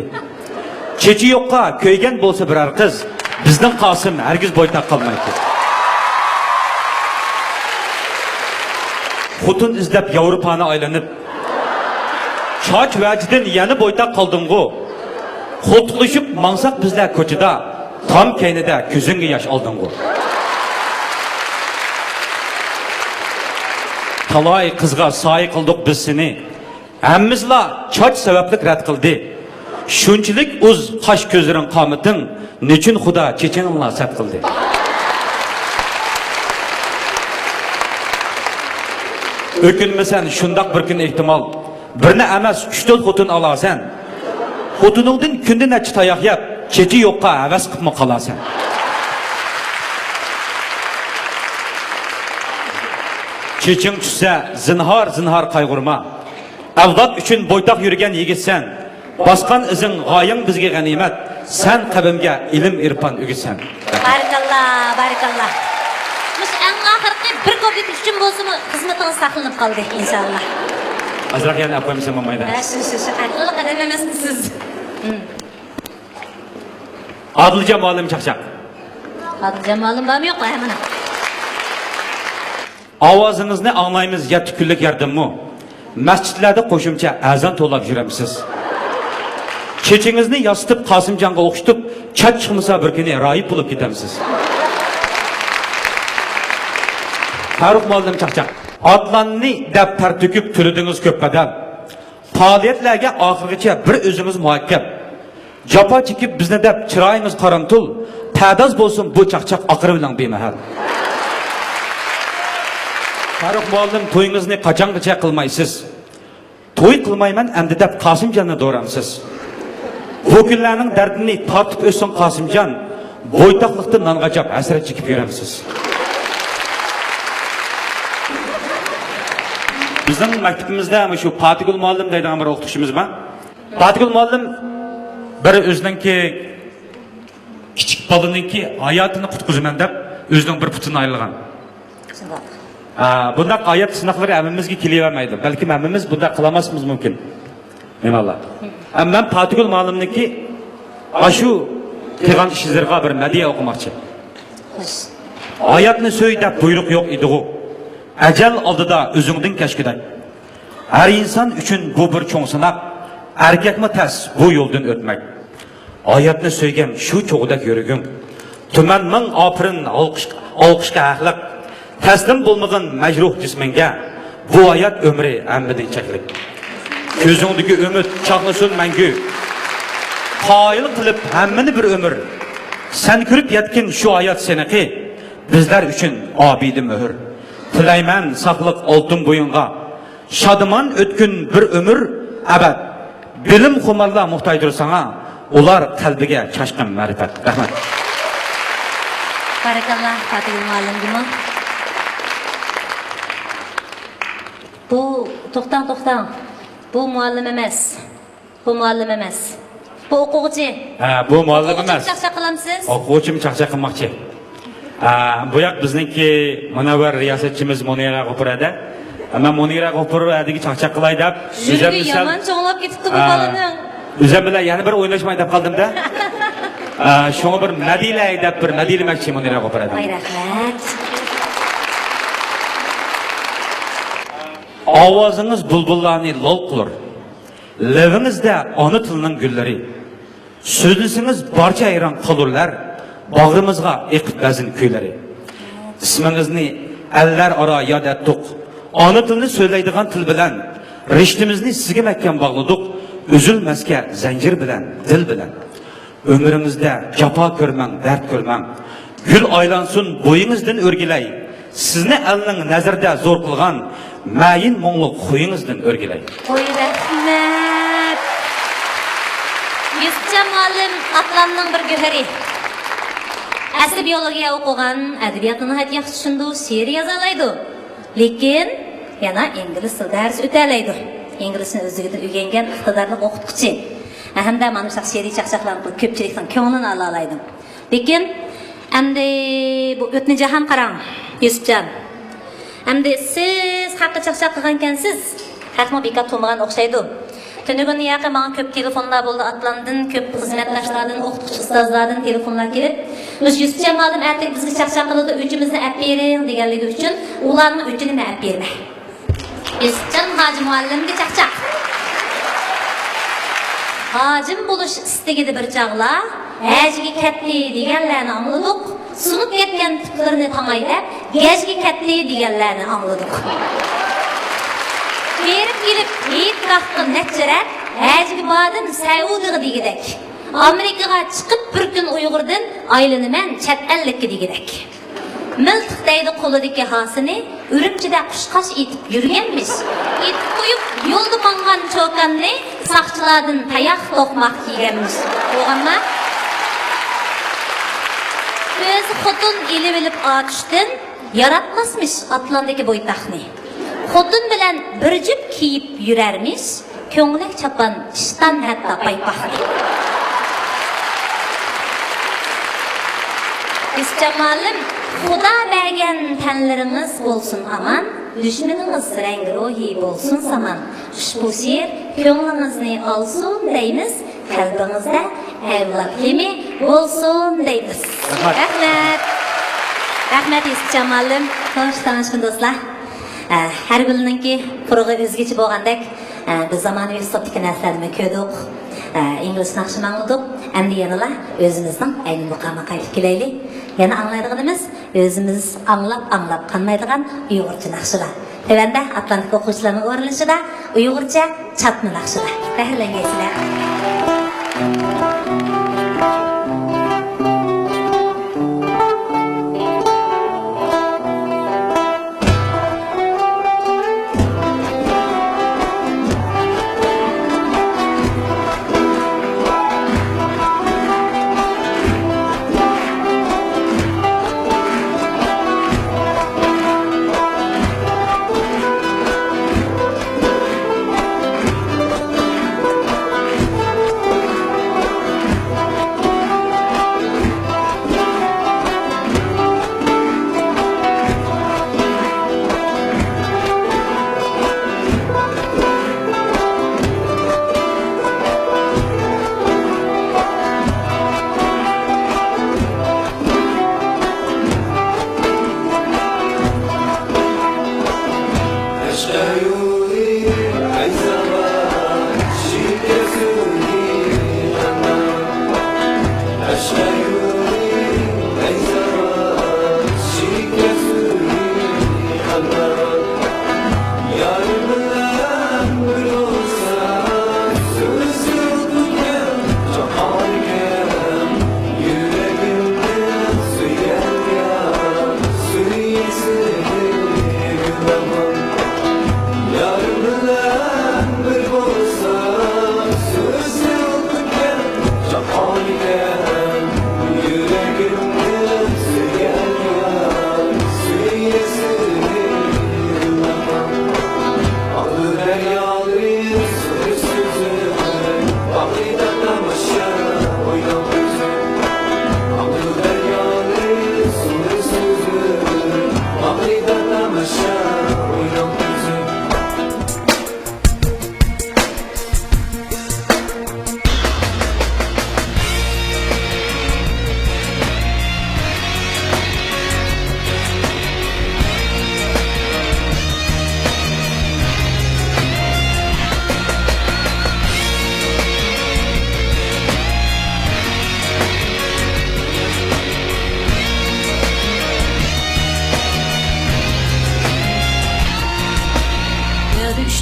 چېچى يوققا كۆيگەن بولسا بىرەر قىز، بىزنىڭ قاسىم ھەرگىز بويتاق قالمايتتى. خوتۇن ئىزدەپ ياۋروپانى ئايلىنىپ، چاچ ۋەجىدىن يەنە بويتاق قالدىڭغۇ. قولتۇقلىشىپ ماڭساق بىزلەر كوچىدا، تام كەينىدە كۆزۈڭگە ياش ئالدىڭغۇ. تالاي قىزغا سايە قىلدۇق بىز سېنى، ھەممىسىلا چاچ سەۋەبلىك رەت قىلدى. شۇنچىلىك ئۇز قاش كۆزلىرىڭ قامىتىڭ، نېچۈن خۇدا چېچىڭلا سەت قىلدى؟ ئۆكۈنمىسەن، شۇنداق بىر كۈن ئېھتىمال، بىرنى ئەمەس، ئۈچ تۆت خوتۇن ئالارسەن. خوتۇنۇڭدىن كۈندە نەچچە تاياق يەپ، چېچى يوققا ھەۋەس قىپمۇ قالارسەن. چېچىڭ چۈشسە، زىنھار، زىنھار قايغۇرما. ئەۋلاد ئۈچۈن بويتاق يۈرگەن يىگىتسەن. باسقان ئىزىڭ، غايەڭ بىزگە غەنىيمەت. سەن قەۋمگە ئىلىم-ئىرپان ئۆگىتىسەن. بارىكاللا، بارىكاللا. مۇشۇ ئەڭ ئاخىرقى بىر كۇپلېت ئۈچۈن بولسىمۇ خىزمىتىڭىز ساقلىنىپ قالدى، ئىنشاللا. ئازراق يەنە ئەپ قويمىسام بولمايدۇ. ھە، شۇ، شۇ، شۇ. ئەقىللىق ئادەم ئەمەسمۇ سىز؟ ئادىلجان مۇئەللىم چاقچاق. ئادىلجان مۇئەللىم بارمۇ يوقمۇ؟ ھە، مانا. ئاۋازىڭىزنى ئاڭلايمىز يەتتە كۈنلۈك يەردىنمۇ. مەسچىتلەردە قوشۇمچە ئەزان توۋلاپ يۈرەمسىز؟ چېچىڭىزنى ياسىتىپ قاسىمجانغا ئوخشىتىپ، چاچ چىقمىسا بىر كۈنى راھىب بولۇپ كېتەمسىز؟ فاروق مۇئەللىم چاقچاق. ئاتلاننى دەپ تەر تۆكۈپ تۆلىدىڭىز كۆپ بەدەل. پائالىيەتلەرگە ئاخىرغىچە بىر ئۆزىڭىز مۇرەككەپ. جاپا چېكىپ بىزنى دەپ چىرايىڭىز قارامتۇل، تەداز بولسۇن بۇ چاقچاق ئاقىرىۋېلىڭ بىمەھەل. فاروق مۇئەللىم، تويىڭىزنى قاچانغىچە قىلمايسىز؟ توي قىلمايمەن ئەمدى دەپ قاسىمجاننى دورامسىز؟ بۇ كۈنلەرنىڭ دەردىنى تارتىپ ئۆتسۇن قاسىمجان، بويتاقلىقتىن نان قاچاپ ھەسرەت چېكىپ يۈرەمسىز؟ بىزنىڭ مەكتىپىمىزدە مۇشۇ پاتىگۈل مۇئەللىم دەيدىغان بىر ئوقۇتقۇچىمىز بار. پاتىگۈل مۇئەللىم بىر ئۆزىنىڭكى كىچىك بالىنىڭكى ھاياتىنى قۇتقۇزىمەن دەپ ئۆزىنىڭ بىر پۇتىنى ئايرىغان. شۇنداق. ئا، بۇنداق ئايەت سىناقلىرى ھەممىمىزگە كېلىۋەرمەيدۇ. بەلكىم ھەممىمىز بۇنداق قىلالماسمىز مۇمكىن. مېنىڭلا. ئەمما مەن پاتىگۈل مۇئەللىمنىڭكى ئاشۇ قىلغان ئىشلىرىغا بىر مەدھىيە ئوقۇماقچى. خوش. ھاياتنى سۆي دەپ بۇيرۇق يوق ئىدىغۇ. ئەجەل ئالدىدا ئۆزۈڭدىن كەچكۈدەك. ھەر ئىنسان ئۈچۈن بۇ بىر چوڭ سىناق. ئەركەكمۇ تەس بۇ يولدىن ئۆتمەك. ھاياتنى سۆيگەن شۇ چوغدەك يۈرىكىڭ. تۈمەن مىڭ ئاپىرىن ئالقىش، ئالقىشقا ھەقلىق. تەسلىم بولمىغىن مەجرۇھ جىسمىڭگە. بۇ ھايات ئۆمرى ھەممىدىن چەكلىك. كۆزۈڭدىكى ئۈمىد چاقنىسۇن مەڭگۈ. قايىل قىلىپ ھەممىنى بىر ئۆمۈر. سەن كۆرۈپ يەتكىن شۇ ھايات سېنىقى. بىزلەر ئۈچۈن ئابىدە مۆھۈر. تىلەيمەن ساقلىق ئالتۇن بويۇڭغا. شادىمان ئۆتكۈن بىر ئۆمۈر ئەبەد. بىلىم خۇمارلار موھتاجدۇر ساڭا، ئۇلار قەلبىگە چاچقىن مەرىپەت. رەھمەت. بارىكاللا، پاتىگۈل مۇئەللىمگىمۇ. بۇ، توختاڭ، توختاڭ. بۇ مۇئەللىم ئەمەس. بۇ مۇئەللىم ئەمەس. بۇ ئوقۇغۇچى. ھە، بۇ مۇئەللىم ئوقۇغۇچىمۇ ئەمەس. چاقچاق قىلامسىز؟ ئوقۇغۇچىمۇ چاقچاق قىلماقچى. ھە، بۇ ياق بىزنىڭكى مۇنەۋۋەر رىياسەتچىمىز مۇنىرە غوپۇر ھەدە. مەن مۇنىرە غوپۇر ھەدىگە چاقچاق قىلاي دەپ، يۈرىكى ئۆزۈم بىلسەم، يامان چوڭلاپ كېتىپتۇ بۇ ھە، بالىنىڭ. ئۆزۈم بىلەن يەنە بىر ئويناشماي دەپ قالدىم-دە. ھە، شۇڭا بىر مەدھىيەلەي دەپ بىر مەدھىيەلىمەكچى مۇنىرە غوپۇر ھەدە. ۋاي، رەھمەت. ئاۋازىڭىز بۇلبۇللارنى لال قىلۇر. لېۋىڭىزدە ئانا تىلنىڭ گۈللىرى. سۆزلىسىڭىز بارچە ھەيران قالۇرلار، باغرىمىزغا ئېقىپ بەزىن كۈيلىرى. ئىسمىڭىزنى ئەللەر ئارا ياد ئەتتۇق. ئانا تىلنى سۆزلەيدىغان تىل بىلەن، رىشتىمىزنى سىزگە مەھكەم باغلىدۇق، ئۈزۈلمەسكە زەنجىر بىلەن، دىل بىلەن. ئۆمرىڭىزدە جاپا كۆرمەڭ، دەرد كۆرمەڭ. گۈل ئايلانسۇن بويىڭىزدىن ئۆرگىلەي. سىزنى ئەلنىڭ نەزىرىدە زور قىلغان مەيىن مۇڭلۇق خۇيىڭىزدىن ئۆرگىلەي. ۋاي، رەھمەت. يۈسۈپجان مۇئەللىم ئاتلاننىڭ بىر گۆھىرى. ئەسلى بىئولوگىيە ئوقۇغان، ئەدەبىياتنى ناھايىتى ياخشى چۈشىنىدۇ، شېئىر يازالايدۇ. لېكىن يەنە ئىنگلىز تىلى دەرس ئۆتەلەيدۇ. ئىنگلىزچىنى ئۆزلۈكىدىن ئۆگەنگەن ئىقتىدارلىق ئوقۇتقۇچى. ھەمدە مانا مۇشۇنداق شېئىرىي چاقچاقلارنى قىلىپ كۆپچىلىكنىڭ كۆڭلىنى ئالالايدۇ. لېكىن ئەمدى بۇ ئۆتنە جاھان قاراڭ، يۈسۈپجان. ئەمدى سىز خەققە چاقچاق قىلغانكەنسىز، خەقمۇ بىكار تۇرمىغان ئوخشايدۇ. تۈنۈگۈن ياقى ماڭا كۆپ تېلېفونلار بولدى ئاتلاندىن، كۆپ خىزمەتداشلاردىن، ئوقۇتقۇچى ئۇستازلاردىن تېلېفونلار كېلىپ، مۇشۇ يۈسۈپجان مۇئەللىم ئەتىگە بىزگە چاقچاق قىلىدۇ، ئۆچىمىزنى ئەپ بېرىڭ دېگەنلىكى ئۈچۈن ئۇلارنىڭ ئۆچىنى مەن ئەپ بېرىمەن. يۈسۈپجان ھاجى مۇئەللىمگە چاقچاق. ھاجىم بولۇش ئىستىكىدە بىر چاغلار، ھەجگە كەتتى دېگەنلەرنى ئاڭلىدۇق. سۇنۇپ كەتكەن پۇتلىرىنى تاڭاي دەپ، گەجگە كەتتى دېگەنلەرنى ئاڭلىدۇق. بېرىپ كېلىپ ھېيتگاھقا نەچچە رەت، ھەجگە باردىم سەئۇدىغا دېگۈدەك. ئامېرىكىغا چىقىپ بىر كۈن ئۇيغۇردىن، ئايلىنىمەن چەت ئەللىككە دېگۈدەك. مىلتىق دەيدۇ قولىدىكى ھاسىنى، ئۈرۈمچىدە قۇشقاچ ئېتىپ يۈرگەنمىش. ئېتىپ قويۇپ يولدا ماڭغان چوكاننى، ساقچىلاردىن تاياق توقماق يېگەنمىش. بولغانما؟ ئۆزى خوتۇن ئېلىۋېلىپ ئاتۇشتىن، ياراتماسمىش ئاتلاندىكى بويتاقنى. خوتۇن بىلەن بىر جۈپ كىيىپ يۈرەرمىش، كۆڭلەك چاپان، ئىشتان ھەتتا پايپاقنى. يۈسۈپجان مۇئەللىم، خۇدا بەرگەن تەنلىرىڭىز بولسۇن ئامان، دۈشمىنىڭىز رەڭگى روھى بولسۇن سامان. ئۇشبۇ شېئىر كۆڭلىڭىزنى ئالسۇن دەيمىز، قەلبىڭىزدە ئەۋلاد ھىمى بولسۇن دەيمىز. رەھمەت. رەھمەت. رەھمەت، يۈسۈپجان مۇئەللىم. خوش، تونۇشقىن دوستلار. ئە، ھەر بىرىنىڭكى پۇرىقى ئۆزگىچە بولغاندەك، ئە، بىز زامانىۋى ئۇسلۇبتىكى نەرسىلەرنى كۆردۇق. ئە، ئىنگلىز ناخشىنى ئاڭلىدۇق. ئەمدى يەنىلا ئۆزىمىزنىڭ ئەينى مۇقامىغا قايتىپ كېلەيلى. يەنە ئاڭلايدىغىنىمىز ئۆزىمىز ئاڭلاپ، ئاڭلاپ قانمايدىغان ئۇيغۇرچە ناخشىلار. تۆۋەندە ئاتلانتىك ئوقۇغۇچىلارنىڭ ئورۇنلىشىدا ئۇيغۇرچە چاتما ناخشىلار. بەھرىلەنگەيسىلەر.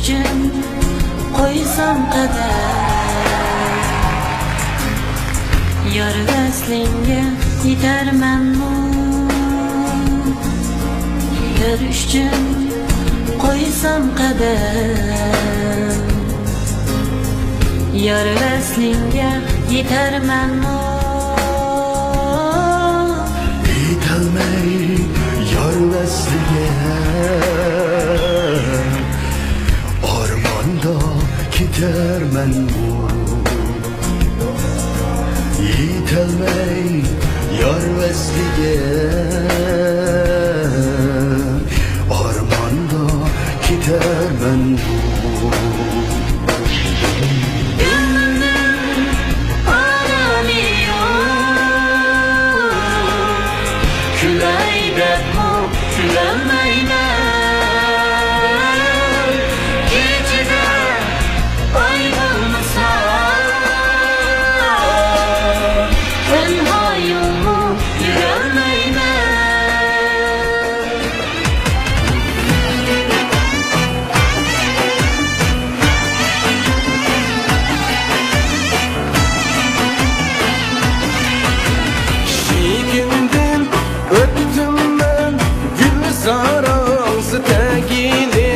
ئۈچۈن قويسام قەدەم، يار ۋەسلىڭگە يېتەرمەنمۇ؟ يار ئۈچۈن قويسام قەدەم، يار ۋەسلىڭگە يېتەرمەنمۇ؟ يېتەلمەي يار ۋەسلىگە، ئارماندا كېتەرمەنمۇ؟ يېتەلمەي يار ۋەسلىگە، ئارماندا كېتەرمەنمۇ؟ كۆڭلۈمنىڭ ئارامى يوق، كۈلەي دەپمۇ كۈلەلمەيمەن. كېچىدە ئاي بولمىسا، تەنھا يولمۇ يۈرەلمەيمەن. ئىشىكىڭدىن ئۆتتۈم مەن، گۈلزارىڭسى تەگىلى،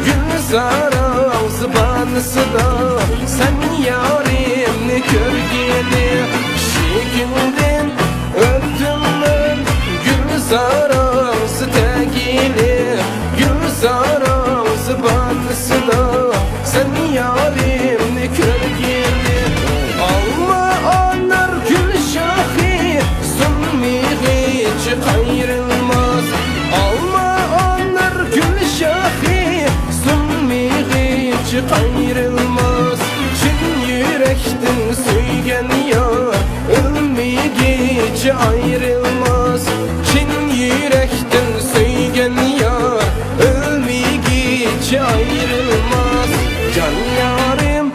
گۈلزارىڭسى بانىسىدا سەن يارىمنى كۆرگىلى. ئىشىكىڭدىن ئۆتتۈم مەن، گۈلزارىڭسى تەگىلى، گۈلزارىڭسى بانىسىدا سەن يارىمنى كۆرگىلى. ئالما، ئانار، گۈل شاخى، سۇنمىغىچە قايرىلماس. ئالما، ئانار، گۈل شاخى، سۇنمىغىچە قايرىلماس. چىن يۈرەكتىن سۆيگەن يار ئۆلمىگىچە ئايرىلماس. چىن يۈرەكتىن سۆيگەن يار ئۆلمىگىچە ئايرىلماس. جان يارىم،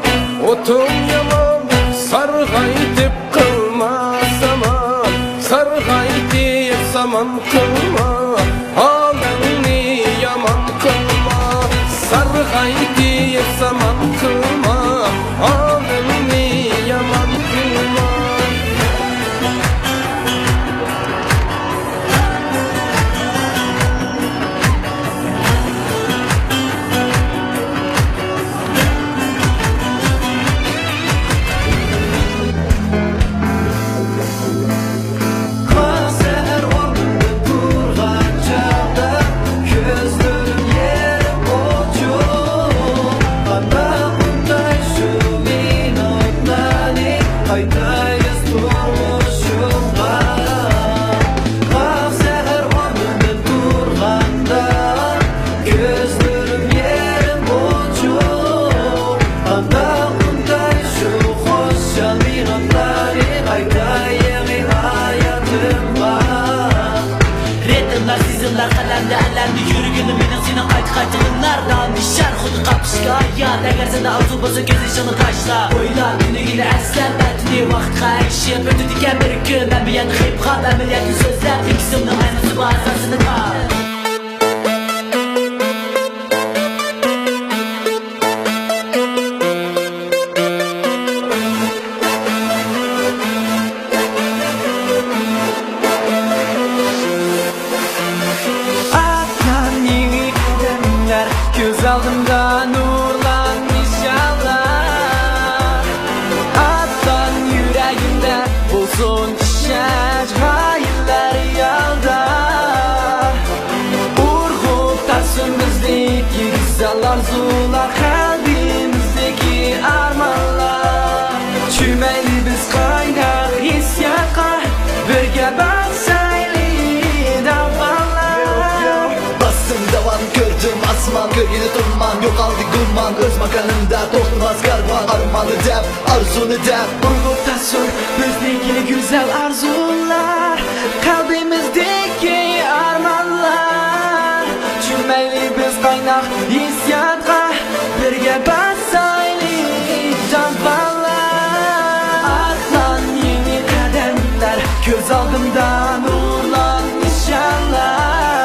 ئوتۇڭ يامان، سارغايتىپ قىلما سامان، سارغايتىپ سامان قىلما، ھالىڭنى يامان قىلما، سارغايتىپ سامان قىلما، ھالىڭنى يامان قىلما. سەھەر ئورنۇمدىن تۇرغان چاغدا، كۆزلىرىم يېرىم ئوچۇق. قانداق ئۇنتاي شۇ مىنۇتلارنى، قايتايسىز تۇرمۇشۇمغا. قاق سەھەر ئورنۇمدىن تۇرغاندا، كۆزلىرىم يېرىم ئوچۇق. قانداق ئۇنتاي شۇ خۇشال مىنۇتلارنى، قايتاي يېڭى ھاياتىمغا. رىتىملار، سېزىملار قەلەمدە ئەلەمدە يۈرگىنىم مېنىڭ سېنىڭ قايتا-قايتا يىللاردا نىشان خۇددى قاپۇشكا يار. ئەگەر سەندە ئارزۇ بولسا كۆز يېشىڭنى تاشلا. ئويلا، تۈنۈگۈننى ئەسلە، بەتىنى ۋاقىتقا ئەگىشىپ ئۆتىدىكەن بىر كۈن. مەن بۇ يەردە خېيىپ قاپ ئەمەلىيەتنى سۆزلەپ، ئىككىسىمنىڭ مەنىسى بار ئاساسىنى تاپ. ئاتلان يېڭى قەدەملەر، كۆز ئالدىمدا نۇرلان نىشانلار. ئاتلان يۈرەكىمدە بولسۇن ئىشەنچ، غايىلەر يالدا. ئۇرغۇپ تارتسۇن بىزنى گۈزەل ئارزۇلار، قەلبىمىزدىكى ئارمانلار. چۈشمەيلى بىز قايناق ھېسسىياتقا، بىرگە باسايلى داۋانلار. باستىم داۋان، كۆردۈم ئاسمان، كۆرگىلى تۇرمان، يوقالدى گۇمان، ئۆز ماكانىمدا توختىماس كارۋان. ئارماننى دەپ، ئارزۇنى دەپ، ئۇرغۇپ تارتسۇن بىزنى گۈزەل ئارزۇلار، قەلبىمىزدىكى ئارمانلار. چۈشمەيلى بىز قايناق ھېسسىياتقا، بىرگە باسايلى داۋانلار. ئاتلان يېڭى قەدەملەر، كۆز ئالدىمدا نۇرلان نىشانلار.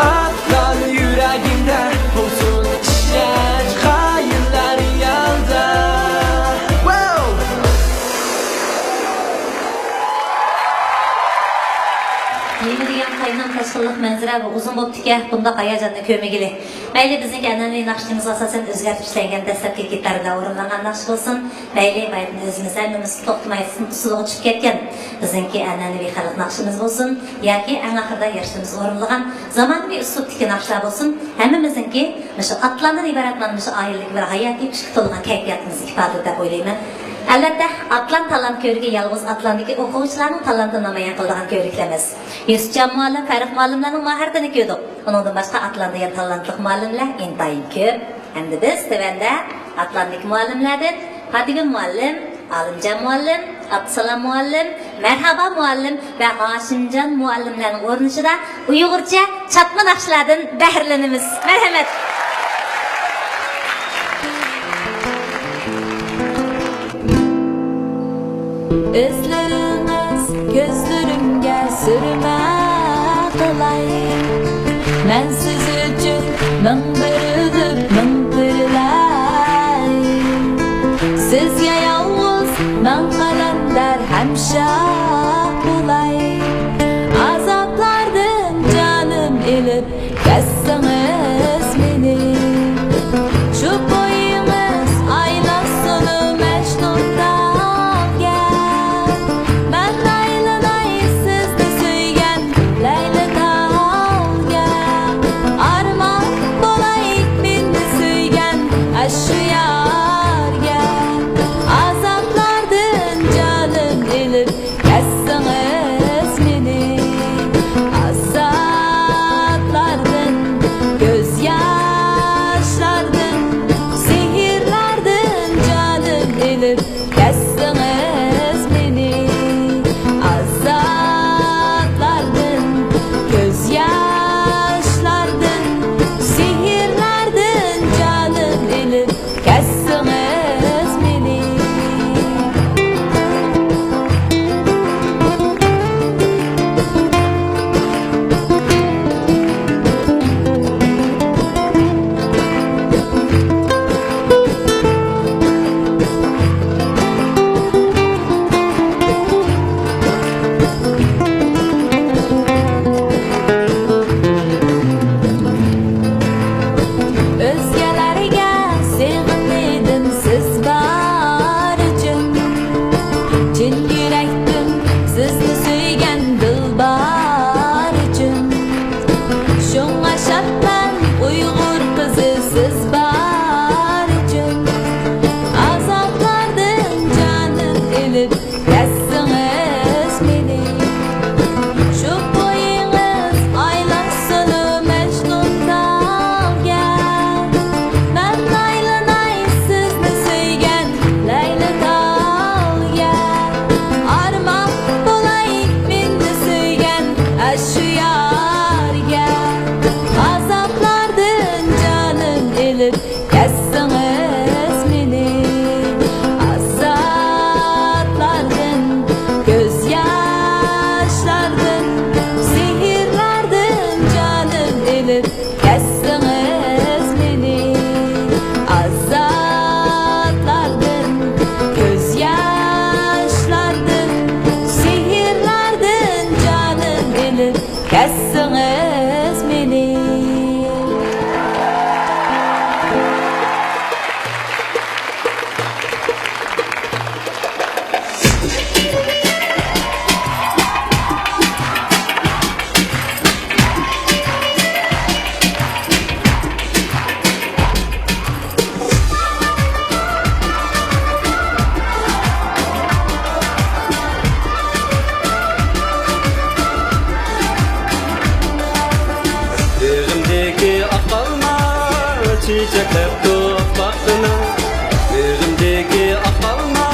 ئاتلان يۈرەكىمدە بولسۇن ئىشەنچ. مەنزىرە، بۇ ئۇزۇن بوپتىكەن، بۇنداق ھاياجاننى كۆرمىگىلى. مەيلى، بىزنىڭكى ئەنئەنىۋى ناخشىمىزغا ئاساسەن ئۆزگەرتىپ ئىشلەنگەن دەسلەپكى گىتاردا ئورۇنلانغان ناخشا بولسۇن. مەيلى، بايىتىن ئۆزىمىز ھەممىمىز توختىماي ئۇسسۇلغا چۈشۈپ كەتكەن بىزنىڭكى ئەنئەنىۋى خەلق ناخشىمىز بولسۇن ياكى ئەڭ ئاخىرىدا ياشلىرىمىز ئورۇنلىغان زامانىۋى ئۇسلۇبتىكى ناخشىلار بولسۇن، ھەممىمىزنىڭكى مۇشۇ ئاتلاندىن ئىبارەت مانا مۇشۇ ئائىلىدىكى بىر ھاياتىي كۈچكە تولغان كەيپىياتىمىزنى ئىپادىلىدى دەپ ئويلايمەن. ئەلۋەتتە، ئاتلان تالانت كۆۋرۈكى يالغۇز ئاتلاندىكى ئوقۇغۇچىلارنىڭ تالانتىنى نامايان قىلىدىغان كۆۋرۈكلا ئەمەس. يۈسۈپجان مۇئەللىم، پەررۇق مۇئەللىملەرنىڭ ماھارىتىنى كۆردۇق. ئۇنىڭدىن باشقا ئاتلاندا يەنە تالانتلىق مۇئەللىملەر ئىنتايىن كۆپ. ئەمدى بىز تۆۋەندە ئاتلاندىكى مۇئەللىملەردىن پاتىگۈل مۇئەللىم، ئالىمجان مۇئەللىم، ئابدۇسالام مۇئەللىم، مەرھابا مۇئەللىم ۋە ھاشىمجان مۇئەللىملەرنىڭ ئورنىشىدا ئۇيغۇرچە چاتما ناخشىلاردىن بەھرىلىنىمىز. مەرھەمەت! ئىزلىرىڭىز كۆزلىرىمگە سۈرمە قىلاي. مەن سىز ئۈچۈن مىڭ بېرىلىپ مىڭ تىرىلەي. سىزگە يالغۇز مىڭ قەلەندەر ھەمشاھ بولاي. ئازابلاردىن جانىم ئېلىپ كەتسىڭىز مېنى، شۇ بويىڭىز ئايلانسۇن مەجنۇن تاغگە. مەن ئايلىناي سىزنى سۆيگەن لەيلى تاغگە. ئارمان بولاي مېنى سۆيگەن ئاشۇ يارگە. ئازابلاردىن جانىم ئېلىپ كەتسىڭىز مېنى، ئازابلاردىن، كۆز ياشلاردىن، سېھىرلاردىن جانىم ئېلىپ كەتسىڭىز مېنى، ئازابلاردىن، كۆز ياشلاردىن، سېھىرلاردىن جانىم ئېلىپ كەتسىڭىز مېنى. ئۆزگىلەرگە سېغىنمىدىم سىز بار ئۈچۈن، چىن يۈرەكتىن سىزنى سۆيگەن دىلبار ئۈچۈن. شۇڭا شادمەن ئۇيغۇر قىزى سىز بار ئۈچۈن. ئازابلاردىن جانىم ئېلىپ كەتسىڭىز مېنى، شۇ بويىڭىز ئايلانسۇن مەجنۇن تاغگە. مەن ئايلىناي سىزنى سۆيگەن لەيلى تاغگە. ئارمان بولاي مېنى سۆيگەن ئاشۇ يارگە. ئازابلاردىن جانىم ئېلىپ كەتسىڭىز مېنى، ئازابلاردىن، كۆز ياشلاردىن، سېھىرلاردىن جانىم ئېلىپ كەتسىڭىز مېنى، ئازابلاردىن، كۆز ياشلاردىن، سېھىرلاردىن جانىم ئېلىپ كەتسىڭىز مېنى. بېغىمدىكى ئاق ئالما چېچەكلەپتۇ ئاپئاققىنا. بېغىمدىكى ئاق ئالما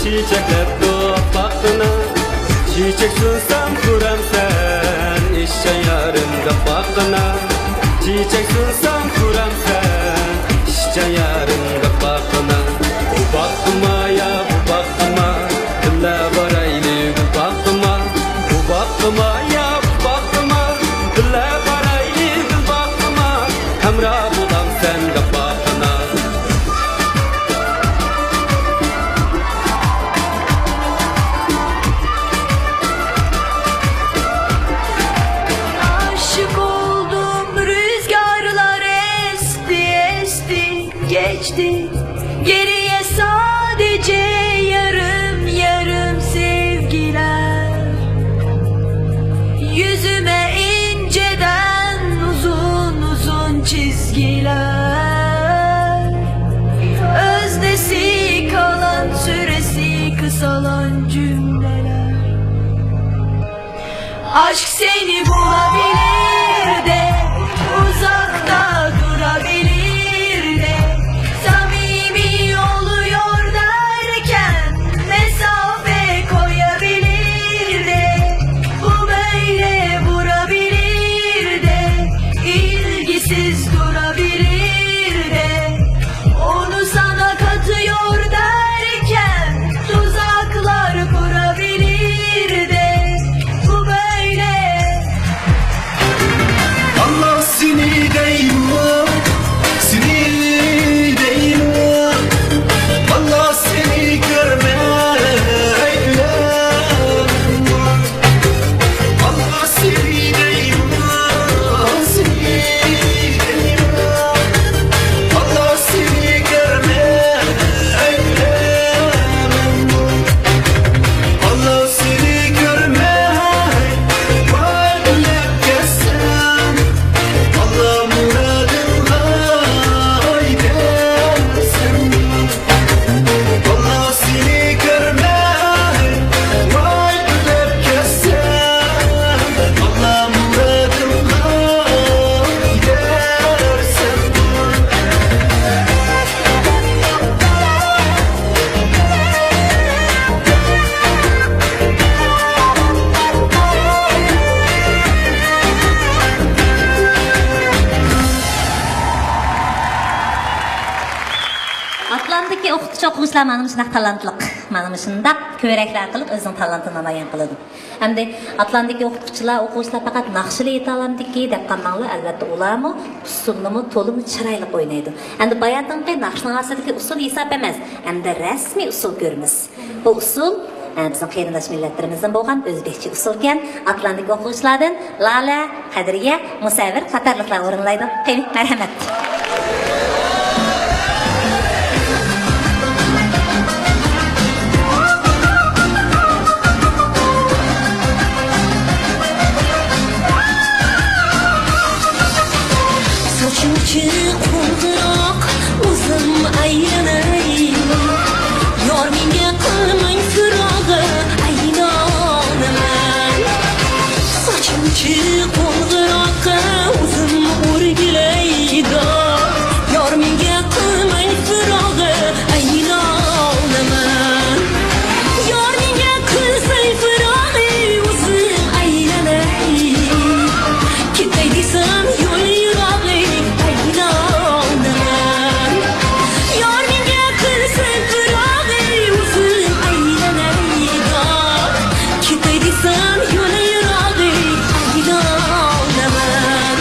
چېچەكلەپتۇ ئاپئاققىنا. چېچەك سۇنسام كۆرەمسەن ئىشچان يارىم دەپ باققىنا. چېچەك سۇنسام كۆرەمسەن ئىشچان يارىم دەپ باققىنا. بۇ باققىما يا بۇ باققىما، بىللە بارايلى گۈل باغقىما. بۇ باغقىما يا بۇ باغقىما، بىللە بارايلى گۈل باغقىما. ھەمراھ بولامسەن دەپ باققىنا. Yalan cümleler. Aşk seni bulabilir de, uzakta durabilir de, samimi oluyor derken mesafe koyabilir de, bu böyle vurabilir de, ilgisiz durabilir de, onu sana katıyor derken tuzaklar kurabilir de, bu böyle. Allah seni deyma, seni deyma. Allah seni görmey. ئاتلاندىكى ئوقۇتقۇچى ئوقۇغۇچىلار مانا مۇشۇنداق تالانتلىق، مانا مۇشۇنداق كۆرەكلەر ئارقىلىق ئۆزىنىڭ تالانتىنى نامايان قىلىدۇ. ئەمدى ئاتلاندىكى ئوقۇتقۇچىلار، ئوقۇغۇچىلار پەقەت ناخشىلا ئېيتالامدىكى دەپ قالماڭلار، ئەلۋەتتە ئۇلارمۇ ئۇسسۇلنىمۇ تولىمۇ چىرايلىق ئوينايدۇ. ئەمدى باياتىنقى ناخشىنىڭ ئاستىدىكى ئۇسسۇل ھېساب ئەمەس، ئەمدى رەسمىي ئۇسسۇل كۆرىمىز. بۇ ئۇسسۇل، ئە، بىزنىڭ قېرىنداش مىللەتلىرىمىزدىن بولغان ئۆزبېكچە ئۇسسۇلكەن. ئاتلاندىكى ئوقۇغۇچىلاردىن لالە، قەدرىيە، مۇسەۋۋىر قاتارلىقلار ئورۇنلايدۇ. قېنى، مەرھەمەت. ساچىمچە قوڭغۇراق ئۇزۇن ئايلىناي، يار مېنگە قىلماي پىراغە ئايلانىمەن. ساچىمچە قوڭغۇراق ئۇزۇن ئورگىلەيدۇ، يار مېنگە قىلماي پىراغە ئايلانىمەن. يار مېنگە قىلساي پىراغى ئۇزۇن ئايلىناي، كېتەي دېسەم يول يىراغى ئايلانىمەن. يار مېنگە قىلساي پىراغى ئۇزۇن ئايلىناي، كېتەي دېسەم يول يىراغى ئايلانىمەن.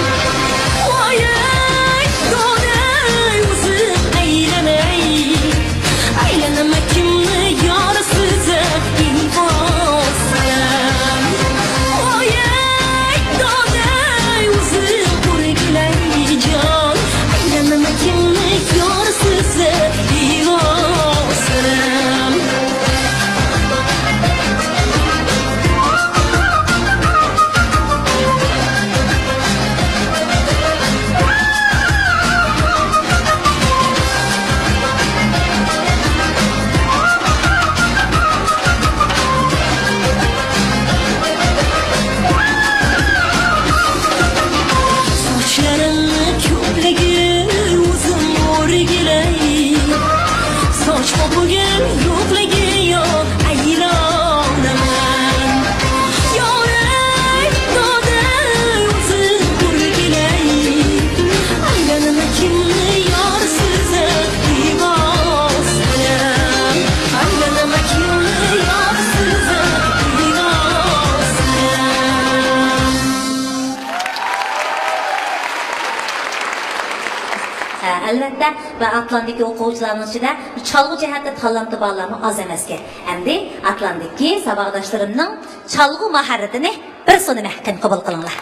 ۋايەي، دادەي، ئۇزۇن ئايلىناي، ئايلىنىمەن كىمنى يارسىز ئېيتىۋالسام. ۋايەي، دادەي، ئۇزۇن ئورگىلەي جان، ئايلىنىمەن كىمنى يارسىز ئېيتىۋالسام. ساچلىرىڭنى كۆپلىگى ئۇزۇن ئورگىلەي، ساچ قوپۇرگەن يوقلىگى يوق ئەيلانىمەن. يارەي، دادەي، ئۇزۇن ئورگىلەي، ئايلانىمەن كىمنى يارسىز دېۋالسام. ئايلانىمەن كىمنى يارسىز دېۋالسام. ھە، ئەلۋەتتە، ۋە ئاتلاندىكى ئوقۇغۇچىلارنىڭ ئىچىدە چالغۇ جەھەتتە تالانتى بارلارمۇ ئاز ئەمەسكەن. ئەمدى ئاتلاندىكى ساۋاقداشلىرىمنىڭ چالغۇ ماھارىتىنى بىر سۇنى مەھكەم قوبۇل قىلىڭلار.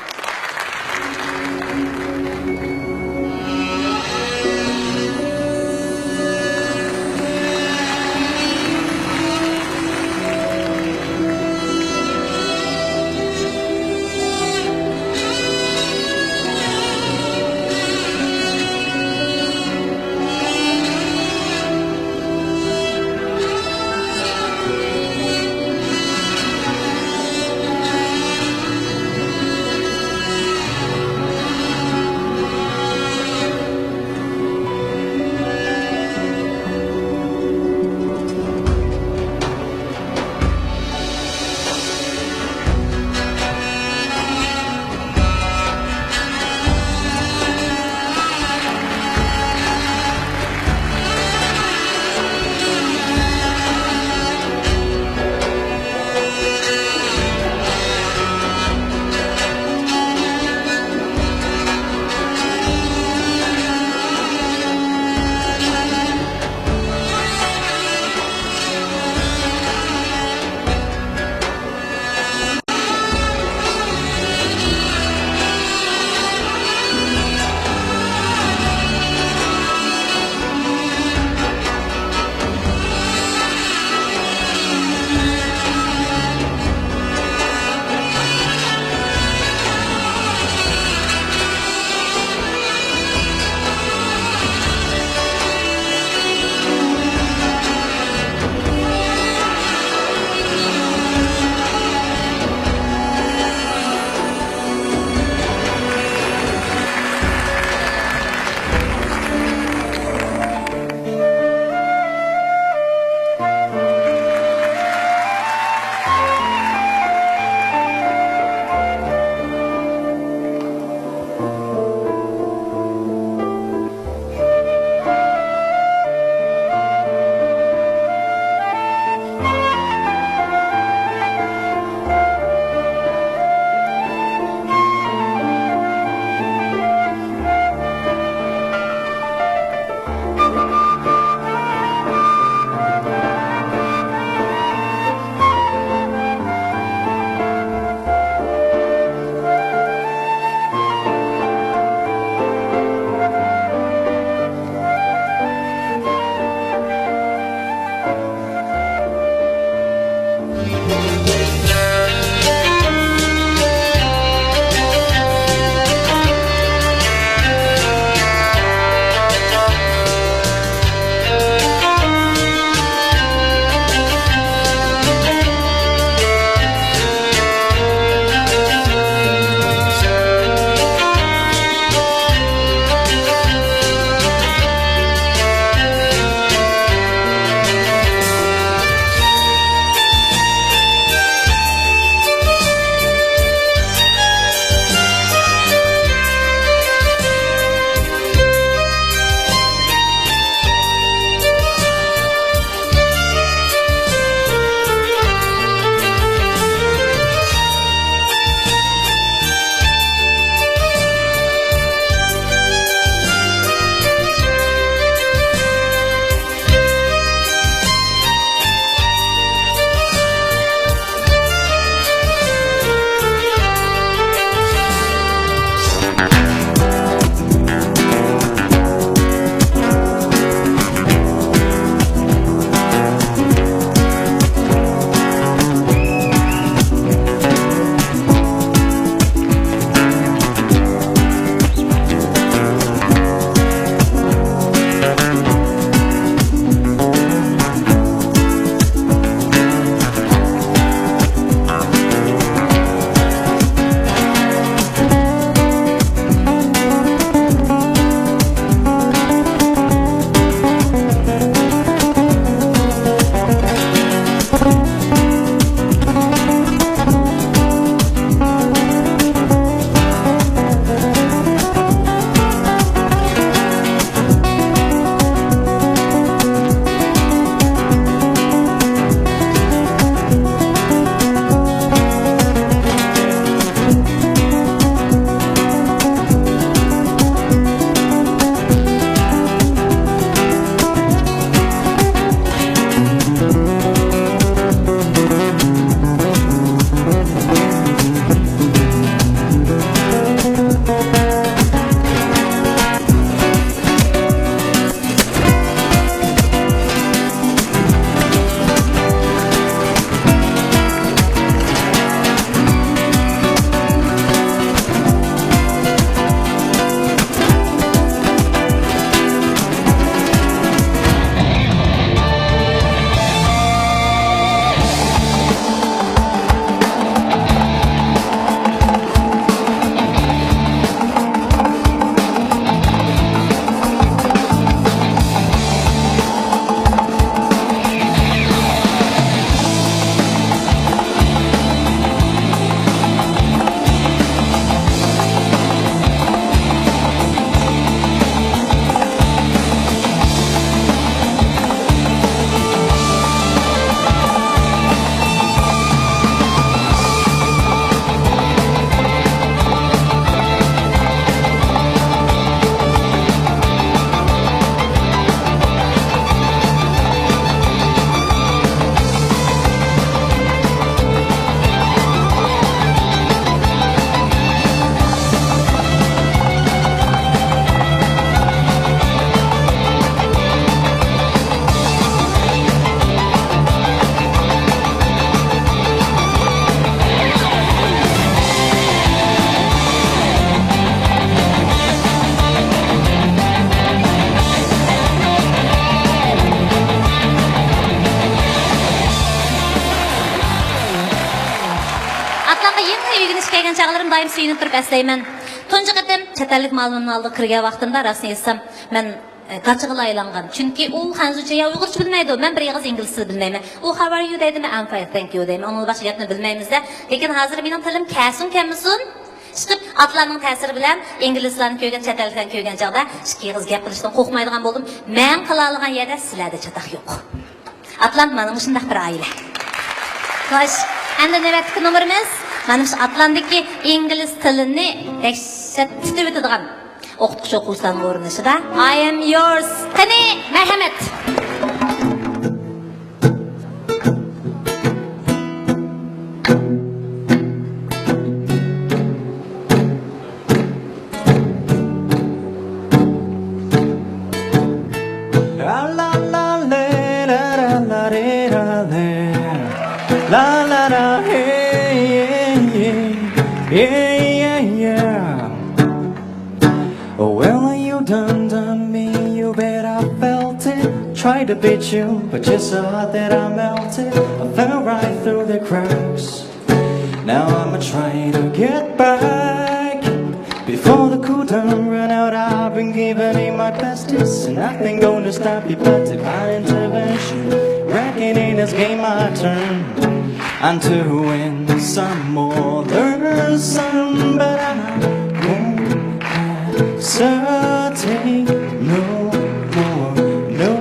سۆيۈنۈپ تۇرۇپ ئەسلەيمەن. تۇنجى قېتىم چەت ئەللىك مالىمنىڭ ئالدىغا كىرگەن ۋاقتىمدا، راستىنى ئېيتسام، مەن، ئە، گاچىغىلا ئايلانغان. چۈنكى ئۇ خەنزۇچە يا ئۇيغۇرچە بىلمەيدۇ، مەن بىر ئېغىز ئىنگلىز تىلى بىلمەيمەن. ئۇ «How are you؟» دەيدۇ، مەن «I'm fine, thank you» دەيمەن. ئۇنىڭدىن باشقا گەپنى بىلمەيمىز-دە. لېكىن ھازىر مېنىڭ تىلىم كەلسۇن كەلمىسۇن، ئىشقىلىپ ئاتلاننىڭ تەسىرى بىلەن ئىنگلىزلارنى كۆرگەن، چەت ئەللىكلەرنى كۆرگەن چاغدا ئىككى ئېغىز گەپ قىلىشتىن قورقمايدىغان بولدۇم. مەن قىلالىغان يەردە سىلەردە چاتاق يوق. ئاتلان مانا مۇشۇنداق بىر ئائىلە. خوش، ئەمدى نۆۋەتتىكى نومۇرىمىز مانا مۇشۇ ئاتلاندىكى ئىنگلىز تىلىنى دەھشەت تىتىۋېتىدىغان ئوقۇتقۇچى ئوقۇغۇچىلارنىڭ ئورۇنلىشىدا «I am yours». قېنى، مەرھەمەت! La la la, hey, yeah, yeah, yeah, yeah, yeah. Well, you done done me, you bet I felt it. Tried to beat you, but you're so hot that I melted. I fell right through the cracks. Now I'm trying to get back. Before the cool down run out, I've been giving it my bestest, and nothing gonna stop you but divine intervention. Reckoning this game my turn, and to win some more, learn some, but I won't hesitate no more, no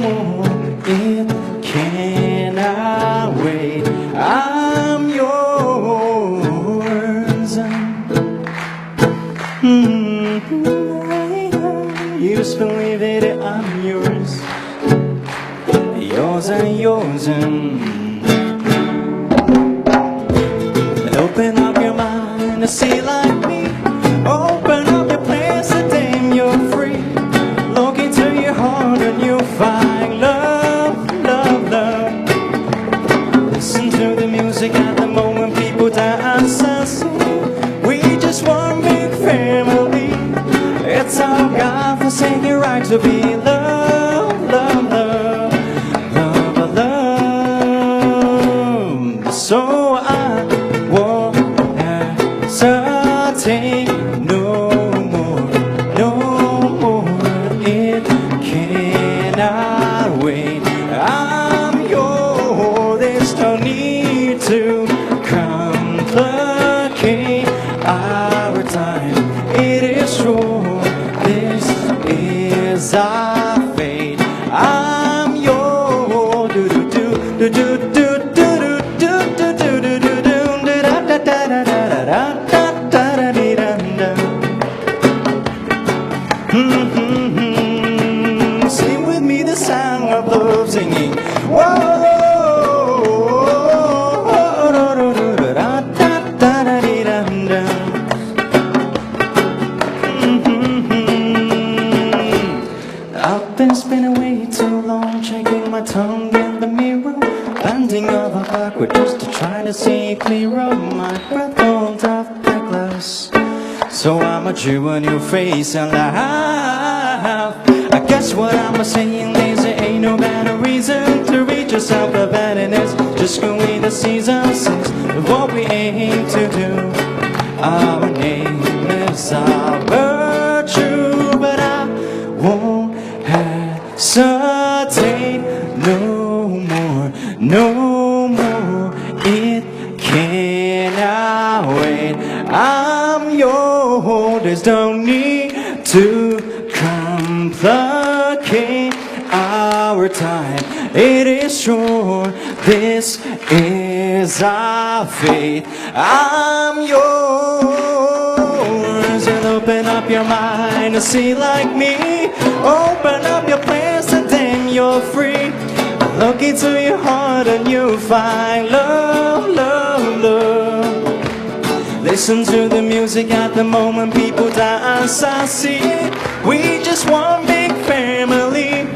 more. It cannot wait. I'm yours. Mm-hmm. You just believe it, I'm yours. Yours and yours and open up your mind to see like me. Open up your place and then you're free. Look into your heart and you'll find love, love, love. Listen to the music at the moment, people dance and sing. We just one big family. It's our God-forsaken right to be loved, love, love, love, love. So I won't hesitate no more, no more. It cannot wait. I'm yours. There's no need to complicate our time. It is true. This is our fate. I'm yours. Do do do do do do do do do do do do do do da da da da da da da da da da da dee da da. Mm-hmm. Sing with me the song of love singing. Whoa. Mm-hmm. I've been spinning way too long, checking my tongue in the mirror, bending over backward just to try to see clearer. My breath holds off the glass, so I'ma draw a new face and laugh. I guess what I'm saying is there ain't no better reason to reach yourself a better is just going the season six of what we aim to do. Our name is our virtue, but I won't hesitate no more, no more. It cannot wait. I'm yours. There's no need to complicate our time. It is sure. This is our fate. I'm yours. And open up your mind to see like me. Open up your place and then you're free. Look into your heart and you'll find love, love, love. Listen to the music at the moment, people dance, I see it. We just one big family.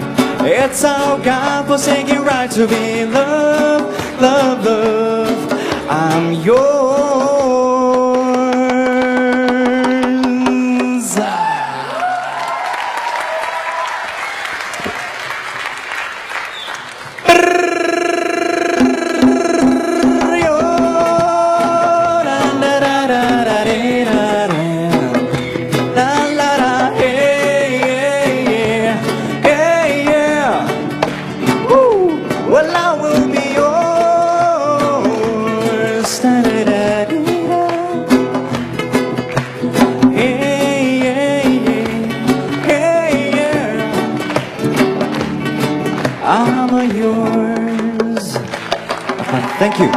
It's our God-forsaken right to be loved, love, love. I'm yours. Thank you.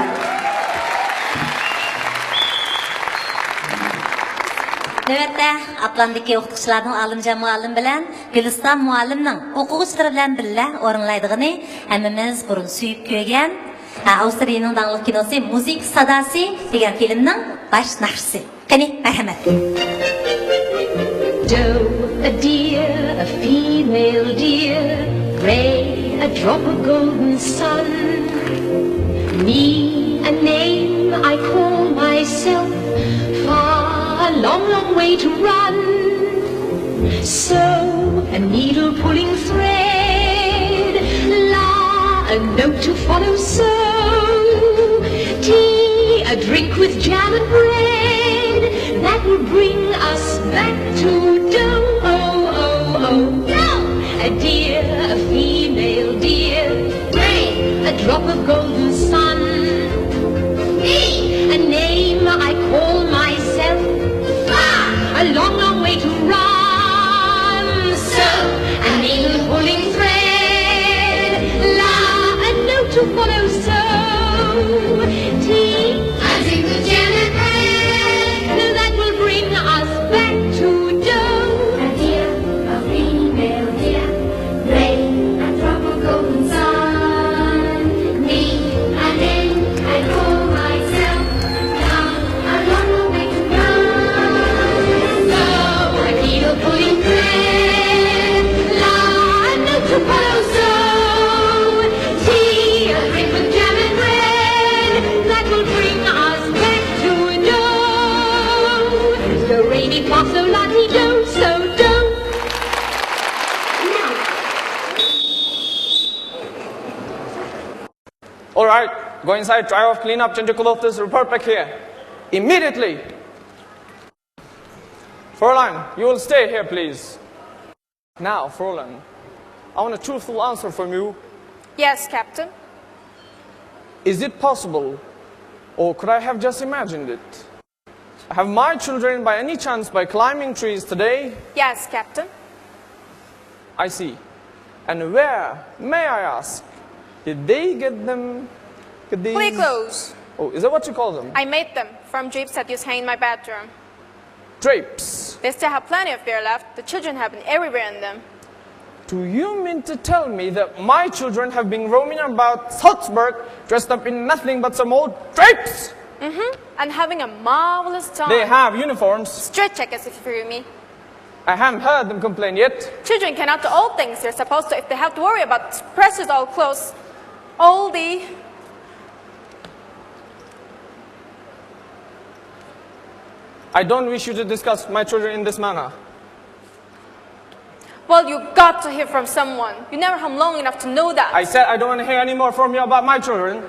نۆۋەتتە ئاپلامدىكى ئوقۇتقۇچىلاردىن ئالىمجان مۇئەللىم بىلەن گۈلىستان مۇئەللىمنىڭ ئوقۇغۇچىلىرى بىلەن بىللە ئورۇنلايدىغىنى ھەممىمىز بۇرۇن سۆيۈپ كۆرگەن، ئە، ئاۋسترىيىنىڭ داڭلىق كىنوسى مۇزىكا ساداسى دېگەن فىلىمنىڭ باش ناخشىسى. قېنى، مەرھەمەت. Doe, a deer, a female deer, Ray, a drop of golden sun. Me, a name I call myself, far, a long, long way to run. So, a needle pulling thread, la, a note to follow, so. Tea, a drink with jam and bread, that will bring us back to dough, oh, oh, oh. Doe, a deer, a female deer, Ray, a drop of golden sun. Me, a name I call myself, far, a long, long way to run. So, a needle pulling thread, la, a note to follow, so. Tea, a drink with jam and bread, that will bring us back to dough. A deer, a female deer, Ray, a drop of golden sun. Me, a name I call myself, come, a long, long way to run. So, a needle pulling thread, la, a note to follow, so. Tea, a drink with jam and bread, that will bring us back to dough. Do, re, mi, fa, so, la, ti, do, so, dough. All right, go inside, dry off, clean up, change your clothes, report back here. Immediately. Fräulein, you will stay here, please. Now, Fräulein, I want a truthful answer from you. Yes, Captain. Is it possible, or could I have just imagined it? Have my children, by any chance, by climbing trees today? Yes, Captain. I see. And where, may I ask, did they get them? Get these? Play clothes. Oh, is that what you call them? I made them from drapes that used to hang in my bathroom. Drapes. They still have plenty of beer left. The children have been everywhere in them. Do you mean to tell me that my children have been roaming about Salzburg dressed up in nothing but some old drapes? Mm-hmm. And having a marvelous time. They have uniforms. Straight jackets, if you feel me. I haven't heard them complain yet. Children cannot do all things they're supposed to if they have to worry about precious old clothes all day. I don't wish you to discuss my children in this manner. Well, you got to hear from someone. You never home long enough to know that. I said I don't want to hear any more from you about my children.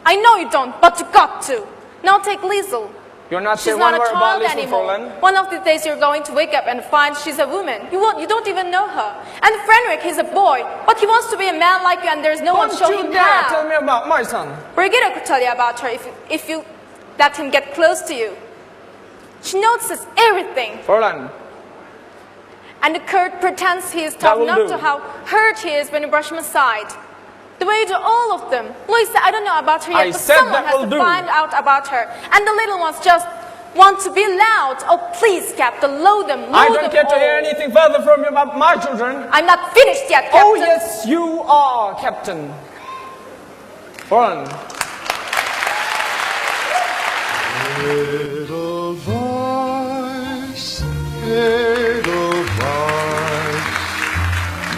I know you don't, but you got to. Now take Liesl. You're not She's saying not one a word about child Liesl, anymore. Fräulein. One of these days you're going to wake up and find she's a woman. You won't, you don't even know her. And Frederick, he's a boy, but he wants to be a man like you, and there's no one Don't show you him dare how. Tell me about my son. Brigitte could tell you about her if, if you let him get close to you. She notices everything. Fräulein, And Kurt pretends he is That tough will not do. To how hurt he is when you brush him aside. The way you do all of them. Luisa, I don't know about her yet, I but said someone that has will to do. Find out about her. And the little ones just want to be loud. Oh, please, Captain, low them, low I don't them care to all. Hear anything further from you about my children. I'm not finished yet, Captain. Oh, yes, you are, Captain. Fräulein. Edelweiss, Edelweiss,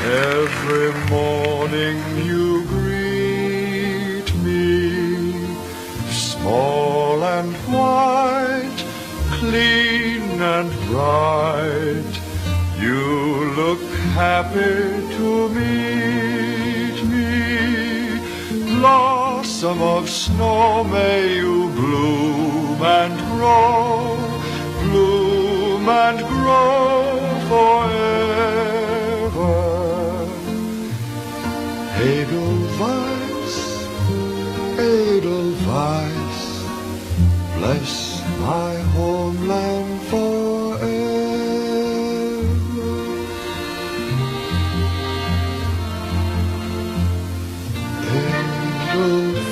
every morning you greet me, small and white, clean and bright, you look happy to meet me. Blossom of snow, may you bloom and grow, bloom and grow forever. Edelweiss, Edelweiss, bless my homeland forever. Edelweiss,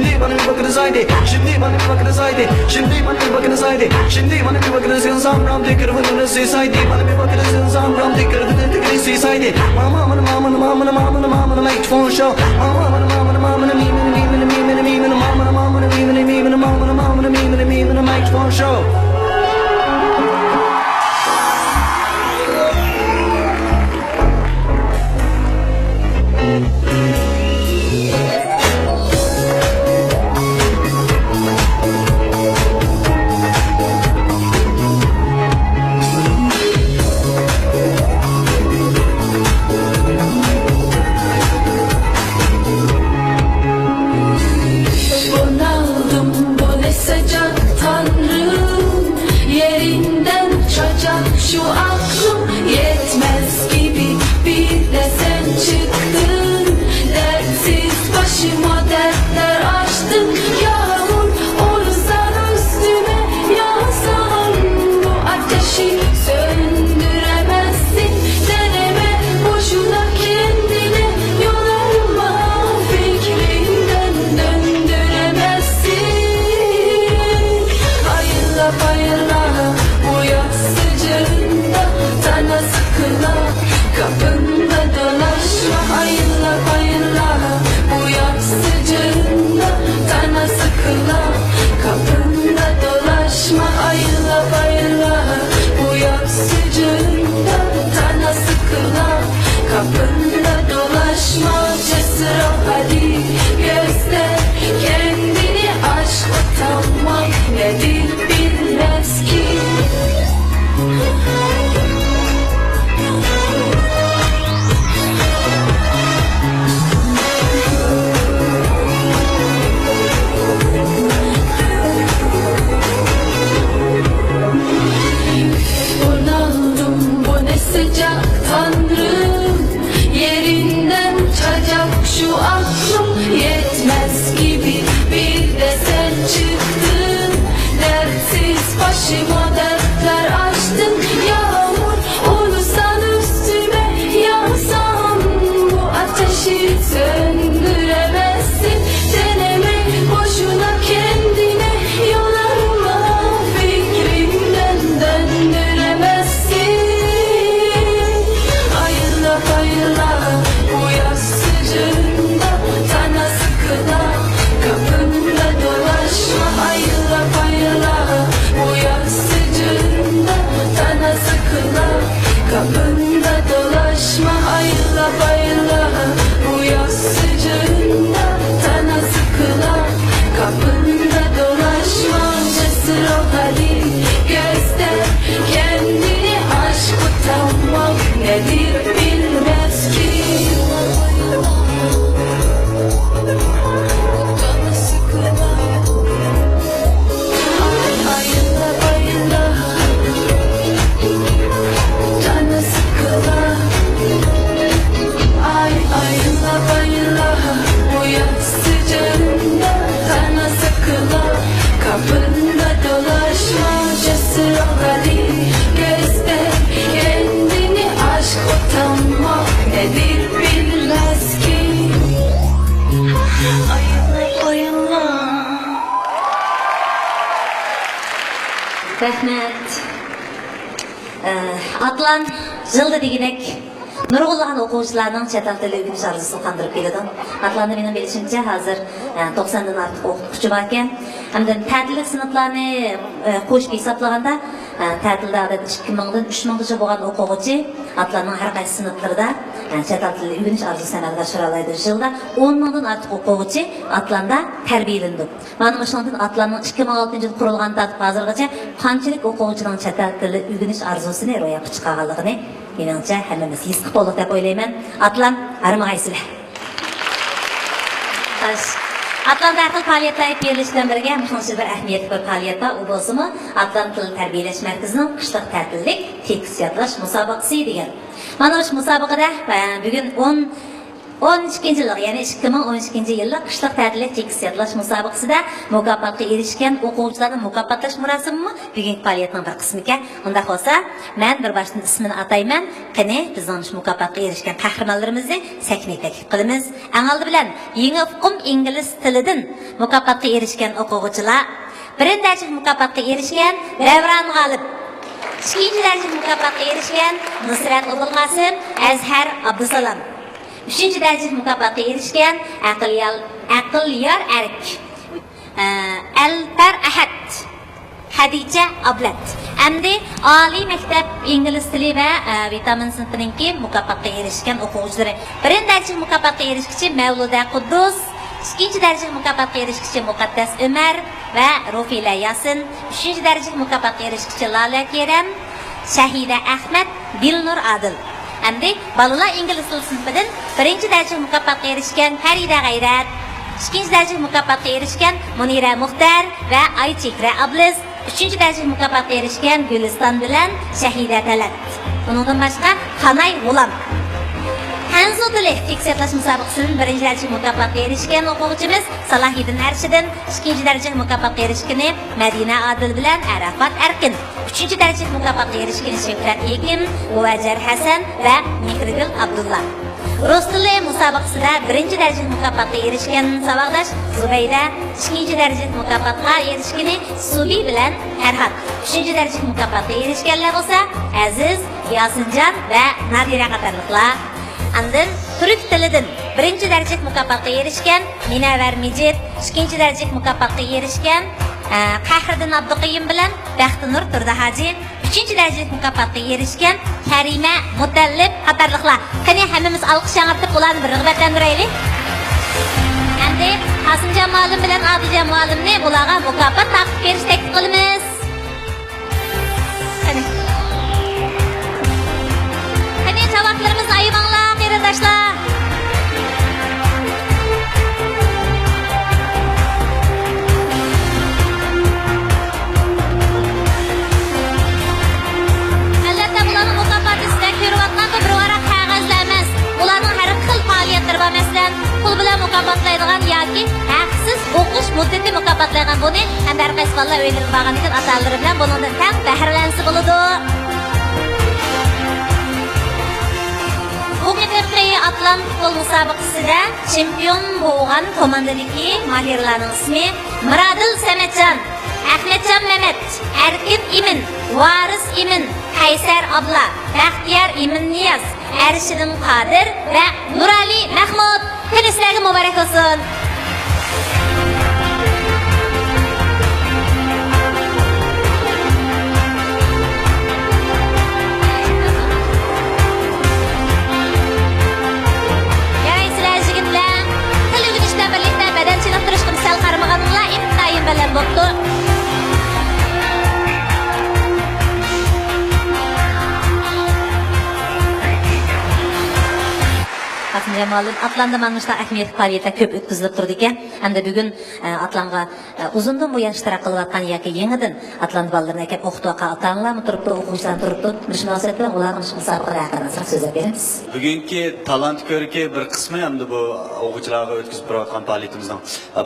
Şimdi bana bir bakınız haydi. Şimdi bana bir bakınız haydi. Şimdi bana bir bakınız haydi. Şimdi bana bir bakınız, insanım ramdi kırvınını sisaydi. Bana bir bakınız, insanım ramdi kırvınını Seaside. Mama, mama, mama, mama, mama, mama, mama, microphone show. Mama, mama, mama, mama, mama, me, me, me, me, me, me, me, me, mama, mama, mama, me, me, me, me, me, mama, mama, mama, me, me, me, me, me, microphone show. Bunaldım, bu ne sıcak Tanrım, yerinden uçacak şu aklım, yetmez gibi bir de sen çıktın. Dertsiz başıma dertler açtın. Yağmur olsan üstüme, yağsan bu ateşi söndüremezsin. Deneme boşuna kendine, yol arama fikrinden döndüremezsin. Ayırla bayırla bu yaz sıcağında, tana sıkıla, kapında dolaşma. Ayırla bayırla bu yaz sıcağında, tana sıkıla, kapında dolaşma. Ayırla bayırla bu yaz sıcağında, tana sıkıla, kapında dolaşma. Cesur ol hadi, göster kendini, aşk utanmak nedir bilmez ki. Bunaldım, bu ne sıcak Tanrım, yerinden uçacak şu aklım, yetmez gibi bir de sen çıktın. Dertsiz başıma dertler açtın. Yağmur olsan üstüme, yağsan bu ateşi söndüremezsin. Deneme boşuna kendine, yol arama fikrinden döndüremezsin. Ayırla bayırla bu yaz sıcağında, tana sıkıla, kapında dolaşma. Ayırla bayırla bu yaz sıcağında, tana sıkıla, kapında dolaşma. Ayırla bayırla bu yaz sıcağında, tana sıkıla, kapında dolaşma. Cesur ol hadi, göster kendini, aşk utanmak nedir bilmez ki. Canı sıkıla. Ay, ayıla bayıla, canı sıkıla. Ay, ayıla bayıla, bu yaz sıcağında canı sıkıla. Kapında dolaşma, cesur ol hadi. Göster kendini, aşk utanmak nedir bilmez ki. Ayıla bayıla. رەھمەت. ئاتلان يىلدا دېگۈدەك نۇرغۇنلىغان ئوقۇغۇچىلارنىڭ چەت ئەل تىلى ئۆگىنىش ئارزۇسىنى قاندۇرۇپ كېلىدۇ. ئاتلاندا مېنىڭ بىلىشىمچە ھازىر، ئە، توقساندىن ئارتۇق ئوقۇتقۇچى باركەن. ھەمدە تەتىللىك سىنىپلارنى، ئە، قوشۇپ ھېسابلىغاندا، ئە، تەتىلدە ئادەتتە ئىككى مىڭدىن ئۈچ مىڭغىچە بولغان ئوقۇغۇچى ئاتلاننىڭ ھەر قايسى سىنىپلىرىدا، ئە، چەت ئەل تىلى ئۆگىنىش ئارزۇسىنى ئەمەلگە ئاشۇرالايدۇ. يىلدا ئون مىڭدىن ئارتۇق ئوقۇغۇچى ئاتلاندا تەربىيەلىنىدۇ. مانا مۇشۇنىڭدىن ئاتلاننىڭ ئىككى مىڭ ئالتىنچى يىل قۇرۇلغاندىن تارتىپ ھازىرغىچە قانچىلىك ئوقۇغۇچىنىڭ چەت ئەل تىلى ئۆگىنىش ئارزۇسىنى روياپقا چىقارغانلىقىنى، مېنىڭچە، ھەممىمىز ھېس قىلىپ بولدۇق دەپ ئويلايمەن. ئاتلان، ھارمىغايسىلەر! خوش. ئاتلاندا ھەر خىل پائالىيەتلەر ئېلىپ بېرىلىشى بىلەن بىرگە، مۇشۇنىڭ ئىچىدە بىر ئەھمىيەتلىك بىر پائالىيەت بار. ئۇ بولسىمۇ ئاتلان تىل تەربىيەلەش مەركىزىنىڭ قىشلىق تەتىللىك تېكىست يادلاش مۇسابىقىسى دېگەن. مانا مۇشۇ مۇسابىقىدە، ئە، بۈگۈن ئون ئون ئىككىنچى يىللىق، يەنى ئىككى مىڭ ئون ئىككىنچى يىللىق قىشلىق تەتىللىك تېكىست يادلاش مۇسابىقىسىدە مۇكاپاتقا ئېرىشكەن ئوقۇغۇچىلارنى مۇكاپاتلاش مۇراسىمىمۇ بۈگۈنكى پائالىيەتنىڭ بىر قىسمىكەن. ئۇنداق بولسا، مەن بىر باشتىن ئىسمىنى ئاتايمەن. قېنى، بىزنىڭ مۇشۇ مۇكاپاتقا ئېرىشكەن قەھرىمانلىرىمىزنى سەھنىگە تەكلىپ قىلىمىز. ئەڭ ئالدى بىلەن، يېڭى ئۇقۇم ئىنگلىز تىلىدىن مۇكاپاتقا ئېرىشكەن ئوقۇغۇچىلار. بىرىنچى دەرىجىلىك مۇكاپاتقا ئېرىشكەن دەۋران غالىپ. ئىككىنچى دەرىجىلىك مۇكاپاتقا ئېرىشكەن نۇسرەت ئوبۇلقاسىم، ئەزھەر ئابدۇسالام. ئۈچىنچى دەرىجىلىك مۇكاپاتقا ئېرىشكەن ئەقىليار، ئەقىليار ئەرك، ئە، ئەلپەر ئەھەت، خەدىچە ئابلەت. ئەمدى ئالىي مەكتەپ ئىنگلىز تىلى ۋە، ئە، ۋىتامىن سىنىپىنىڭكى مۇكاپاتقا ئېرىشكەن ئوقۇغۇچىلىرى. بىرىنچى دەرىجىلىك مۇكاپاتقا ئېرىشكۈچى مەۋلۇدە قۇددۇس، ئىككىنچى دەرىجىلىك مۇكاپاتقا ئېرىشكۈچى مۇقەددەس ئۆمەر ۋە رۇفىلە ياسىن، ئۈچىنچى دەرىجىلىك مۇكاپاتقا ئېرىشكۈچى لالە كېرەم، شەھىدە ئەخمەت، دىلنۇر ئادىل. ئەمدى بالىلار ئىنگلىز تىلى سىنىپىدىن بىرىنچى دەرىجىلىك مۇكاپاتقا ئېرىشكەن پەرىدە غەيرەت، ئىككىنچى دەرىجىلىك مۇكاپاتقا ئېرىشكەن مۇنىرە مۇختەر ۋە ئايچېھرە ئابلىز، ئۈچىنچى دەرىجىلىك مۇكاپاتقا ئېرىشكەن گۈلىستان بىلەن شەھىدە تەلەت. ئۇنىڭدىن باشقا خاناي غۇلام. خەنزۇ تىلى فىكسىيە تالاش مۇسابىقىسىدىن بىرىنچى دەرىجىلىك مۇكاپاتقا ئېرىشكەن ئوقۇغۇچىمىز سالاھىدىن ئەرشىدىن، ئىككىنچى دەرىجىلىك مۇكاپاتقا ئېرىشكىنى مەدىنە ئادىل بىلەن ئەرەفات ئەركىن. ئۈچىنچى دەرىجىلىك مۇكاپاتقا ئېرىشكىنى شۆھرەت ھېكىم، مۇۋەججەر ھەسەن ۋە مېھرىگۈل ئابدۇللا. رۇس تىلى مۇسابىقىسىدە بىرىنچى دەرىجىلىك مۇكاپاتقا ئېرىشكەن ساۋاقداش زۇبەيدە، ئىككىنچى دەرىجىلىك مۇكاپاتقا ئېرىشكىنى سۇبى بىلەن پەرھات، ئۈچىنچى دەرىجىلىك مۇكاپاتقا ئېرىشكەنلەر بولسا ئەزىز، ياسىنجان ۋە نادىرە قاتارلىقلار. ئاندىن تۈرك تىلىدىن بىرىنچى دەرىجىلىك مۇكاپاتقا ئېرىشكەن مىنەۋەر مىجىت، ئىككىنچى دەرىجىلىك مۇكاپاتقا ئېرىشكەن، ئە، قەھرىدىن ئابدۇقېيۇم بىلەن بەختىنۇر تۇردى ھاجى، ئۈچىنچى دەرىجىلىك مۇكاپاتقا ئېرىشكەن كەرىمە مۇتەللىپ قاتارلىقلار. قېنى، ھەممىمىز ئالقىش ياڭرىتىپ، ئۇلارنى بىر رىغبەتلەندۈرەيلى. ئەمدى قاسىمجان مۇئەللىم بىلەن ئادىلجان مۇئەللىمنى بۇلارغا مۇكاپات تارقىتىپ بېرىشنى تەكلىپ قىلىمىز. قېنى. قېنى، چاۋاكلىرىمىزنى ئايىماڭلار، قېرىنداشلار. ئەلۋەتتە، بۇلارنىڭ مۇكاپاتى سىزلەر كۆرۈۋاتقان بۇ بىر ۋاراق قەغەزلەر ئەمەس. بۇلارنىڭ ھەر خىل پائالىيەتلىرى بار، مەسىلەن، پۇل بىلەن مۇكاپاتلايدىغان ياكى ھەقسىز ئوقۇش مۇددىتى مۇكاپاتلايدىغان بۇنى ھەمدە ھەر قايسى بالىلار ئۆيلىرىگە بارغاندىن كېيىن ئاتا-ئانىلىرى بىلەن بۇنىڭدىن تەڭ بەھرىلەنسە بولىدۇ. بۇ قېتىمقى ئاتلان پۇتبول مۇسابىقىسىدە چېمپىيون بولغان كوماندىدىكى ماھىرلارنىڭ ئىسمى مىرادىل سەمەتجان، ئەخمەتجان مەمەت، ئەركىن ئىمىن، ۋارىس ئىمىن، قەيسەر ئابلا، بەختىيار ئىمىننىياز، ئەرشىدىن قادىر ۋە نۇرئەلى مەھمۇد. قېنى، سىلەرگە مۇبارەك بولسۇن! ياراي، سىلەر يىگىتلەر، تىل ئۆگىنىش بىلەن بىرلىكتە بەدەن چېنىقتۇرۇشقىمۇ سەل قارىمىغانلار ئىنتايىن بەلەن بوپتۇ. قاسىمجان مۇئەللىم، ئاتلاندا مانا مۇشۇنداق ئەھمىيەتلىك پائالىيەتلەر كۆپ ئۆتكۈزۈلۈپ تۇرىدىكەن. ھەمدە بۈگۈن، ئە، ئاتلانغا، ئە، ئۇزۇندىن بۇيان ئىشتىراك قىلىۋاتقان ياكى يېڭىدىن ئاتلان بالىلىرىنى ئەكەپ ئوقۇتۇۋاتقان ئاتا-ئانىلارمۇ تۇرۇپتۇ، ئوقۇغۇچىلارمۇ تۇرۇپتۇ. مۇشۇ مۇناسىۋەت بىلەن ئۇلارغا مۇشۇ مۇسابىقىلەر ھەققىدە ئازراق سۆزلەپ بېرىمىز. بۈگۈنكى تالانت كۆرىكى بىر قىسمى ئەمدى بۇ ئوقۇغۇچىلارغا ئۆتكۈزۈپ تۇرۇۋاتقان پائالىيىتىمىزنىڭ.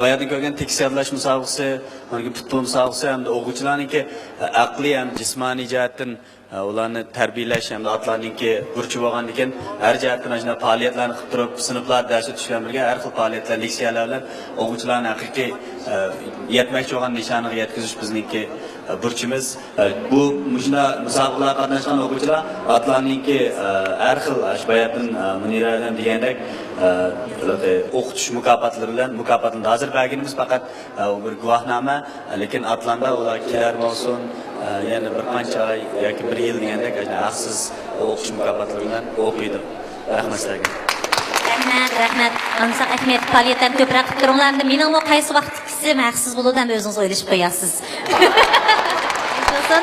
باياتىن كۆرگەن تېكىست يادلاش مۇسابىقىسى، پۇتبول مۇسابىقىسى ھەمدە ئوقۇغۇچىلارنىڭكى ئەقلىي ھەم جىسمانىي جەھەتتىن ئۇلارنى تەربىيەلەش ھەمدە ئاتلارنىڭكى بۇرچى بولغاندىكىن، ھەر جەھەتتىن ئاشۇنداق پائالىيەتلەرنى قىلىپ تۇرۇپ، سىنىپلار دەرس ئۆتۈش بىلەن بىرگە ھەر خىل پائالىيەتلەر، لېكسىيەلەر بىلەن ئوقۇغۇچىلارنى ھەقىقىي، ئە، يەتمەكچى بولغان نىشانىغا يەتكۈزۈش بىزنىڭكى، ئە، بۇرچىمىز. ئە، بۇ مۇشۇنداق مۇسابىقىلەرگە قاتناشقان ئوقۇغۇچىلار ئاتلارنىڭكى، ئە، ھەر خىل، ئاشۇ باياتىن، ئە، مۇنىرە ھەدەم دېگەندەك، ئە، ئوقۇتۇش مۇكاپاتلىرى بىلەن مۇكاپاتلىنىدۇ. ھازىر بەرگىنىمىز پەقەت ئە، ئۇ بىر گۇۋاھنامە، لېكىن ئاتلاندا ئۇلار كېلەر بولسۇن، ئە، يەنە بىر قانچە ئاي ياكى بىر يىل دېگەندەك ھەقسىز ئوقۇش مۇكاپاتلىرى بىلەن ئوقۇيدۇ. رەھمەت سىلەرگە. رەھمەت، رەھمەت. ئانساق ئەھمىيەتلىك پائالىيەتلەرنى كۆپرەك قىلىپ تۇرۇڭلار. ئەمدى مېنىڭمۇ قايسى ۋاقىت كېتسىم ھەقسىز بولىدۇ، ئەمدى ئۆزىڭىز ئويلىشىپ قويارسىز. بولسۇن.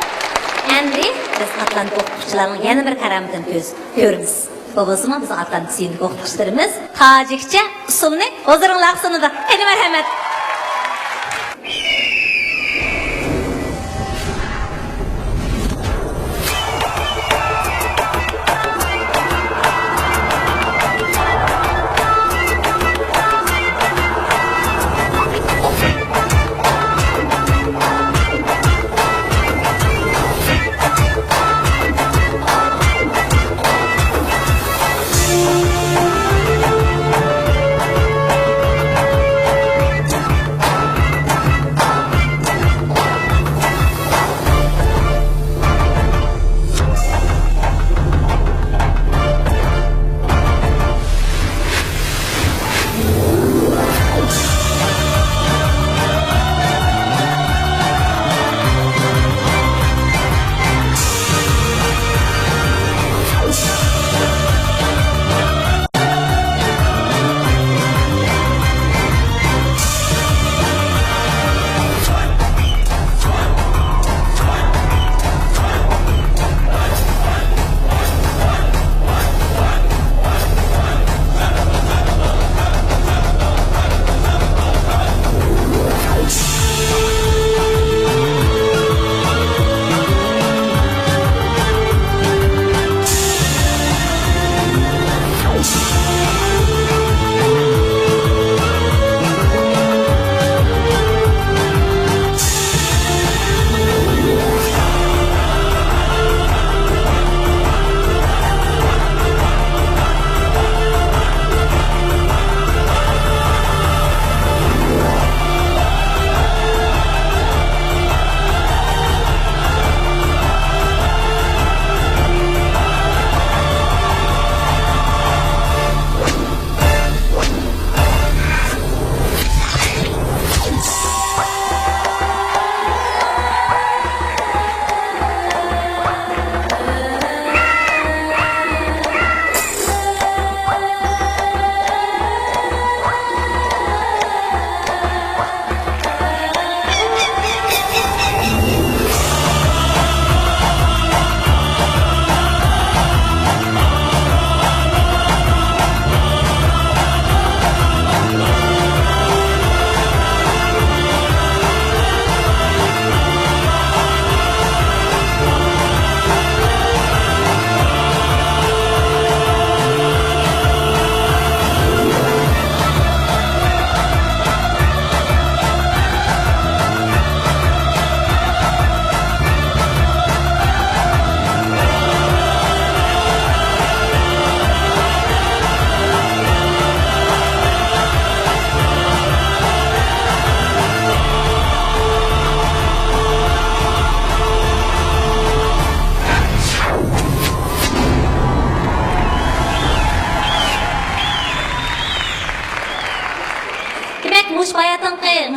ئەمدى بىز ئاتلان ئوقۇتقۇچىلارنىڭ يەنە بىر كارامىتىنى كۆز-، كۆرىمىز. بۇ بولسىمۇ بىزنىڭ ئاتلانتىك سۈيۈملۈك ئوقۇتقۇچىلىرىمىز تاجىكچە ئۇسسۇلنى ھۇزۇرۇڭلارغا سۇنىدۇ. قېنى، مەرھەمەت!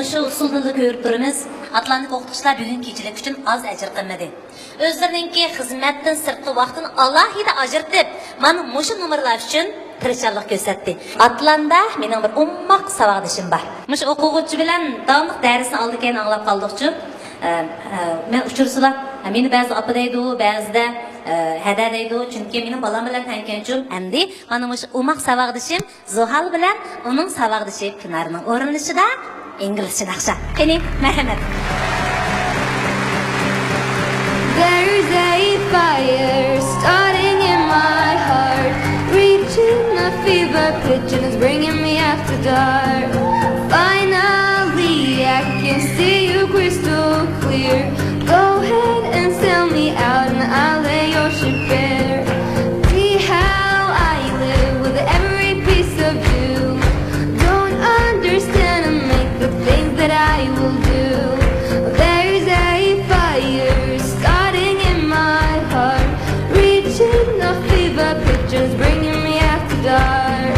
شۇ ئۇسۇلدىنلا كۆرۈپ تۇرىمىز، ئاتلانتىك ئوقۇتقۇچىلار بۈگۈنكى كېچىلىك ئۈچۈن ئاز ئەجىر قىلمىدى. ئۆزلىرىنىڭكى خىزمەتتىن سىرتقى ۋاقتىنى ئالاھىدە ئاجرىتىپ، مانا مۇشۇ نومۇرلار ئۈچۈن تىرىشچانلىق كۆرسەتتى. ئاتلاندا مېنىڭ بىر ئوماق ساۋاقدىشىم بار. مۇشۇ ئوقۇغۇچى بىلەن داۋاملىق دەرسنى ئالدى كېيىن ئاڭلاپ قالدۇقچۇ. ئە، ئە، مەن ئۇچرىسىلا، مېنى بەزىدە ئاپا دەيدۇ، بەزىدە، ئە، ھەدە دەيدۇ، چۈنكى مېنىڭ بالام بىلەن تەڭكەنچۇ. ئەمدى مانا مۇشۇ ئوماق ساۋاقدىشىم زۇھال بىلەن ئۇنىڭ ساۋاقدىشى پىنارنىڭ ئورۇنلىشىدا ئىنگلىزچە ناخشا. قېنى، مەرھەمەت. There's a fire starting in my heart, reaching a fever pitch and it's bringing me after dark. Finally, I can see you crystal clear. Go ahead and sell me out and I'll lay your ship bare. See how I live with every piece of you. Don't understand and make the things that I will do. There's a fire starting in my heart, reaching a fever pitch and it's bringing me after dark.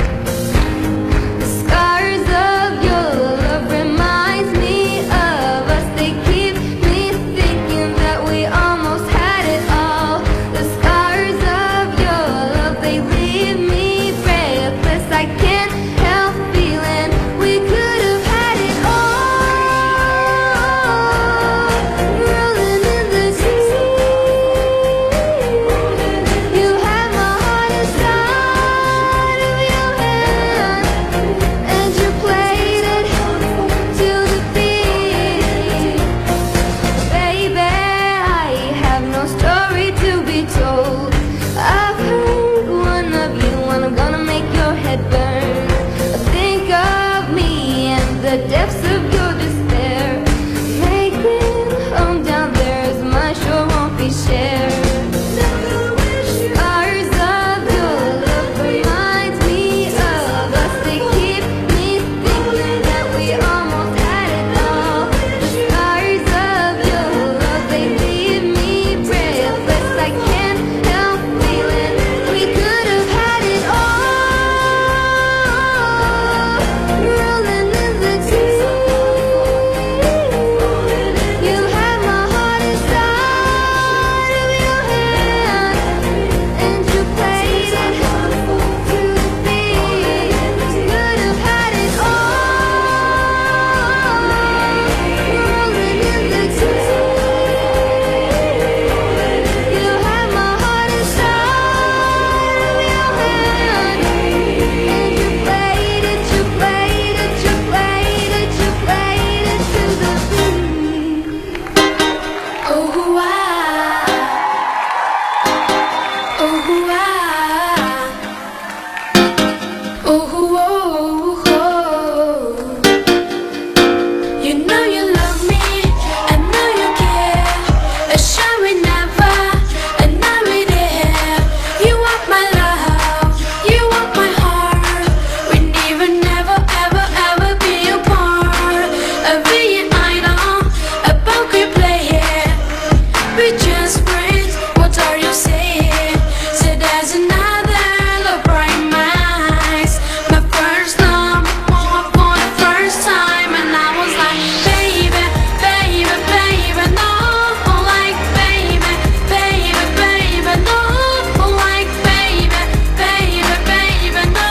The scars of your love reminds me of us. They keep me thinking that we almost had it all. The scars of your love, they leave me breathless. I can't help feeling we could have had it all. Rolling in the deep, you had my heart inside of your hand, and you played it to the beat. Baby, I have no story to be told. I've heard one of you, and I'm gonna make your head burn. Think of me in the depths of your despair. Making home down there is mine, sure won't be shared. Scars of your love reminds me of us. They keep me thinking that we almost had it all. The scars of your love, they leave me breathless. I can't help feeling we could have had it all. Rolling in the deep, you had my heart inside of your hand, and you played it to the beat. Could have had it all. Rolling in the deep, you had my heart inside of your hand, and you played it, you played it, you played it, you played it to the beat. Oh, ah. Oh, ah. Oh, oh, oh, oh. You know you love me, I know you care. A show we never, and now we there. You want my love, you want my heart. We never, never, ever, ever be apart. A V and I don't, a poker player. We just friends, what are you saying? Say there's another look right in my eyes. My first love, for the first time, and I was like, baby, baby, baby, no, like, baby, baby, baby, no, like, baby, baby, baby, no.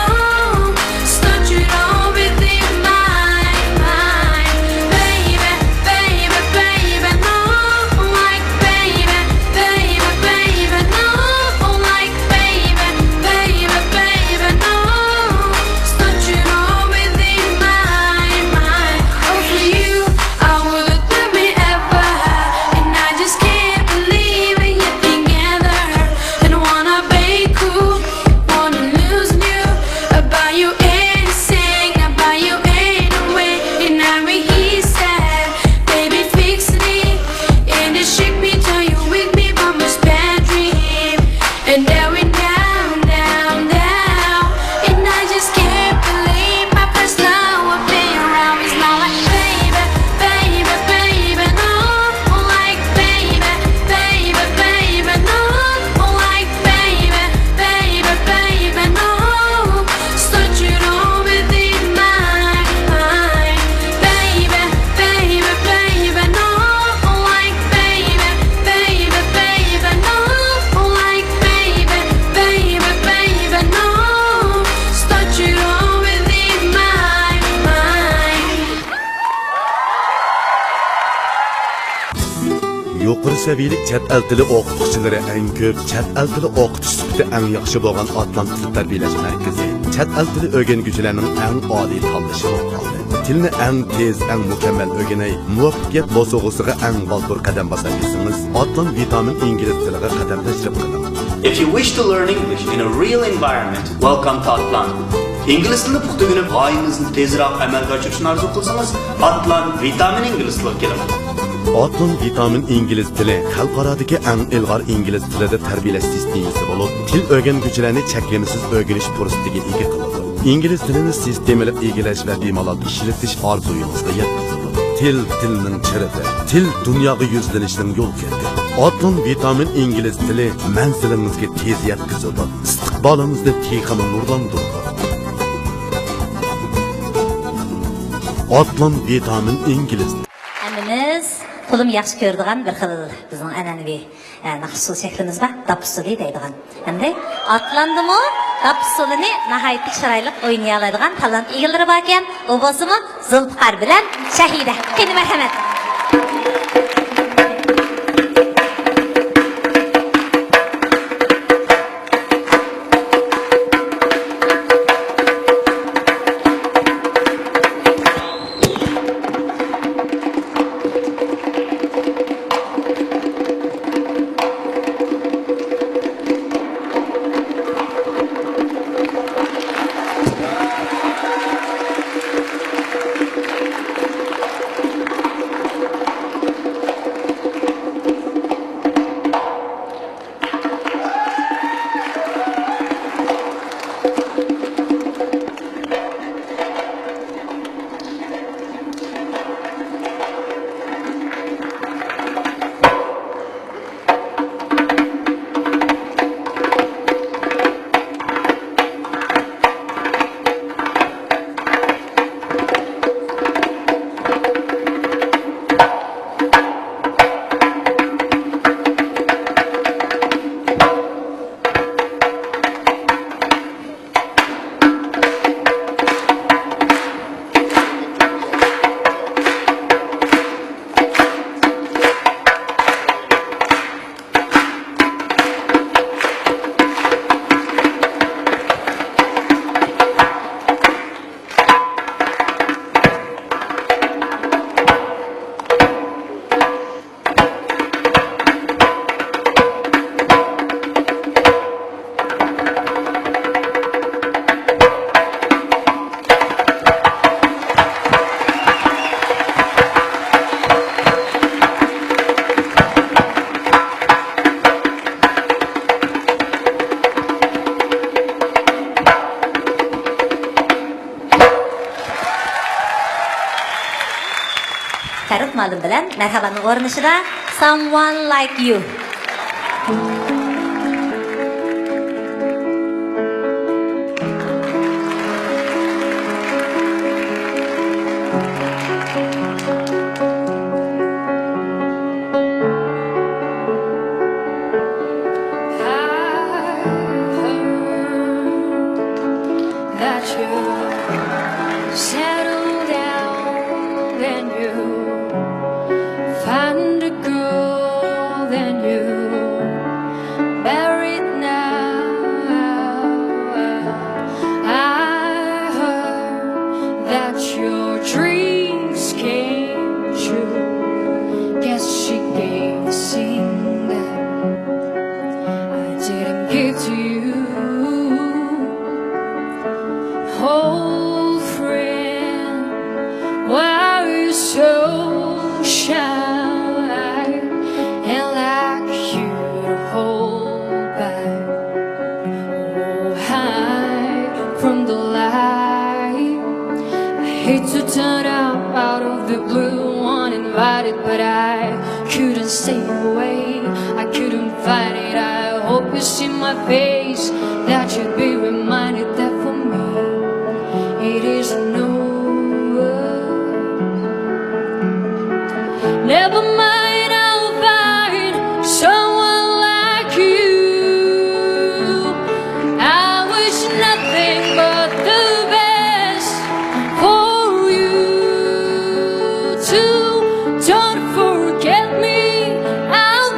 Start you don't be my, my, baby, baby, baby, no, like, baby, baby, baby, no. سەۋىيەلىك چەت ئەل تىلى ئوقۇتقۇچىلىرى ئەڭ كۆپ، چەت ئەل تىلى ئوقۇتۇش سۈپىتى ئەڭ ياخشى بولغان ئاتلان تىل تەربىيەلەش مەركىزى چەت ئەل تىلى ئۆگەنگۈچىلەرنىڭ ئەڭ ئالىي تاللىشى بولۇپ قالدى. تىلنى ئەڭ تېز، ئەڭ مۇكەممەل ئۆگىنەي، مۇۋەپپەقىيەت بوسۇغىسىغا ئەڭ بالدۇر قەدەم باساي دېسىڭىز، ئاتلان ۋىتامىن ئىنگلىز تىلىغا قەدەم تەشرىپ قىلىڭ. If you wish to learn English in a real environment, welcome to Atlan. ئىنگلىز تىلىنى پۇختا ئۆگىنىپ، غايىڭىزنى تېزرەك ئەمەلگە ئاشۇرۇشنى ئارزۇ قىلسىڭىز، ئاتلان ۋىتامىن ئىنگلىز تىلىغا كېلىڭ. ئاتلان ۋىتامىن ئىنگلىز تىلى خەلقئارادىكى ئەڭ ئىلغار ئىنگلىز تىلىدا تەربىيەلەش سىستېمىسى بولۇپ، تىل ئۆگەنگۈچىلەرنى چەكلىمىسىز ئۆگىنىش پۇرسىتىگە ئىگە قىلىدۇ. ئىنگلىز تىلىنى سىستېمىلىق ئىگىلەش ۋە بىمالال ئىشلىتىش ئارزۇيىڭىزغا يەتكۈزىدۇ. تىل تىلنىڭ چىرىغى، تىل دۇنياغا يۈزلىنىشنىڭ يول كىرىدى. ئاتلان ۋىتامىن ئىنگلىز تىلى مەنزىلىڭىزگە تېز يەتكۈزىدۇ، ئىستىقبالىڭىزنى تېخىمۇ نۇرلاندۇرىدۇ. ئاتلان ۋىتامىن ئىنگلىز. ھەممىمىز تولىمۇ ياخشى كۆرىدىغان بىر خىل بىزنىڭ ئەنئەنىۋى، ئە، ناخشا ئۇسسۇل شەكلىمىز بار، داپ ئۇسسۇلى دەيدىغان. ئەمدى ئاتلاندىمۇ داپ ئۇسسۇلىنى ناھايىتى چىرايلىق ئوينىيالايدىغان تالانت ئىگىلىرى باركەن، ئۇ بولسىمۇ زۇلپىقار بىلەن شاھىدە. قېنى مەرھەمەت. پەررۇھ مۇئەللىم بىلەن مەرھابانىڭ ئورنىشىدا Someone Like You. I heard that you settled down and you find a girl and you married now. I heard that your dreams came true. Guess she gave the scene that I didn't give to you. Old friend, why are you so shy? And like you to hold back. Oh, hide from the light. I hate to turn up out of the blue, uninvited, but I couldn't stay away. I couldn't fight it. I hope you see my face, that you'd be reminded that for me it isn't over. Never mind, I'll find someone like you. I wish nothing but the best for you too. Don't forget me, I'll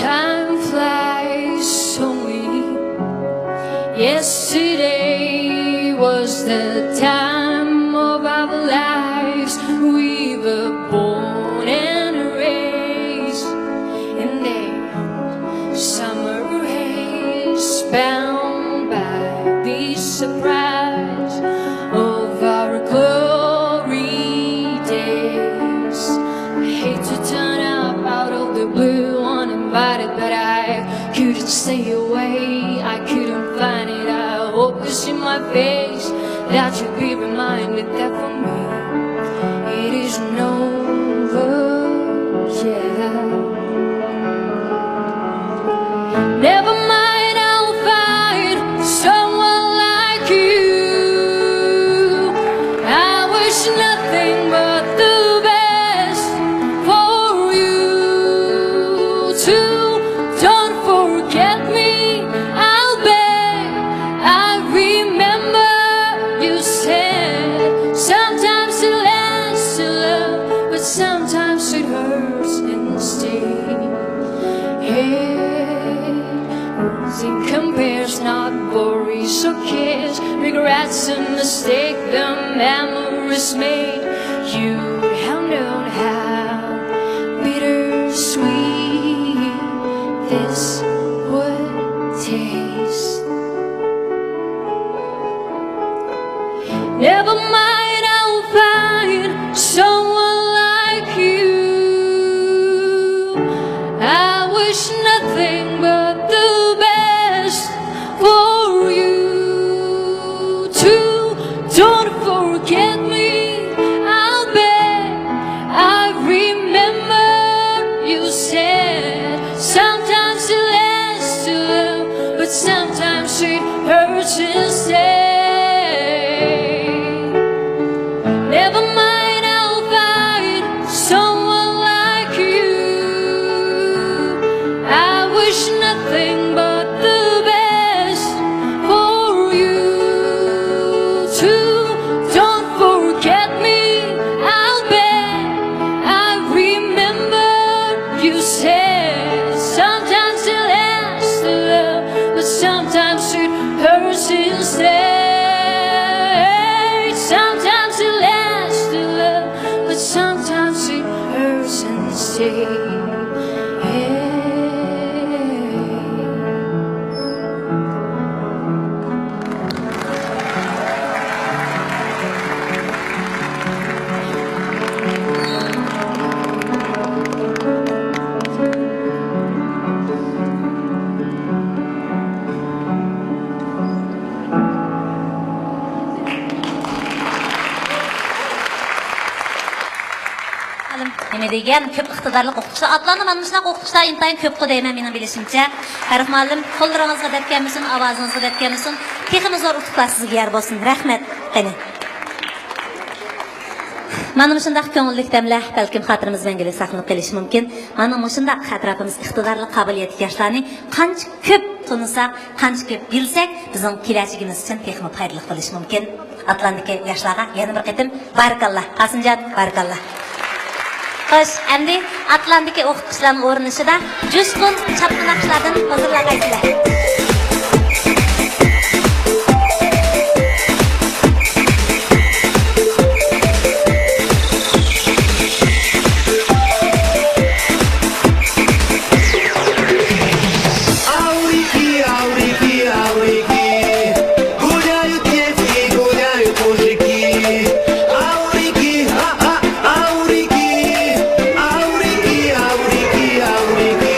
Time flies only. Yesterday was the time of our lives. We were born and raised in the summer haze, bound by the surprise of our glory days. I hate to turn up out of the blue uninvited, but I couldn't stay away. I couldn't find it. I hope you see my face, that you'll be reminded that for me it isn't over, yeah. Never mind, I'll find someone like you. I wish nothing but the best for you too. Don't forget me, I'll beg. I remember you said sometimes it lasts to love, but sometimes it hurts instead. Hey, nothing compares, not worries or cares, regrets and mistake, the memories made. You have known how bittersweet this would taste. Never mind, I'll find someone like you. I wish nothing but the best for you too. Don't forget me, I'll beg. I remember you said sometimes it lasts to love, but sometimes it hurts instead. Never mind, I'll find someone like you. I wish nothing but the best for you too. Don't forget me, I'll beg. I remember you said sometimes it lasts to love, but sometimes it hurts instead. Sometimes it lasts to love, but sometimes it hurts instead. مۇئەللىم نېمە دېگەن؟ كۆپ ئىقتىدارلىق ئوقۇتقۇچىلار. ئاتلاندى، مانا مۇشۇنداق ئوقۇتقۇچىلار ئىنتايىن كۆپقۇ دەيمەن، مېنىڭ بىلىشىمچە. ئارىپ مۇئەللىم، قوللىرىڭىزغا دەرد كەلمىسۇن، ئاۋازىڭىزغا دەرد كەلمىسۇن. تېخىمۇ زور ئۇتۇقلار سىزگە يار بولسۇن. رەھمەت. قېنى. مانا مۇشۇنداق كۆڭۈللۈك دەملەر بەلكىم خاتىرىمىزدە مەڭگۈلۈك ساقلىنىپ قېلىشى مۇمكىن. مانا مۇشۇنداق ئەتراپىمىزدا ئىقتىدارلىق، قابىلىيەتلىك ياشلارنى قانچە كۆپ تونۇساق، قانچە كۆپ بىلسەك، بىزنىڭ كېلەچىكىمىز ئۈچۈن تېخىمۇ پايدىلىق بولۇشى مۇمكىن. ئاتلاندىكى ياشلارغا يەنە بىر قېتىم بارىكاللا. قاسىمجان، بارىكاللا. خوش، ئەمدى ئاتلاندىكى ئوقۇتقۇچىلارنىڭ ئورۇنلىشىدا جۇشقۇن چاپقۇناقچىلاردىن ھۇزۇرلانغايسىلەر. Гуляют девки, гуляют мужики. Аурики, а, а, аурики. Аурики, аурики, аурики.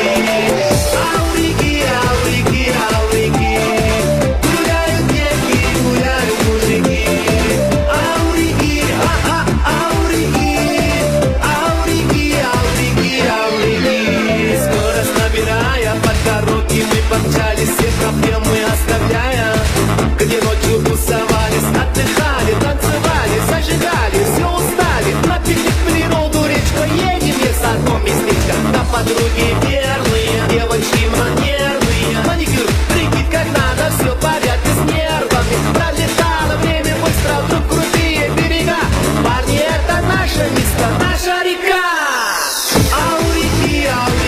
Аурики, аурики, аурики. Гуляют девки, гуляют мужики. Аурики, а, а, аурики. Аурики, аурики, аурики. Скорость набирая, по дороге мы помчались, все проблемы оставляя. Где ночью тусовались, отдыхали, танцевали, зажигали, все устали, напились в природу речкой, едем лесорубом местечко. Там подруги верные, девочки манерные, маникюр, прикид как надо, все в порядке с нервами. Пролетало время быстро, вдруг крутые берега. Парни, это наше место, наша река. Аурики, аурики.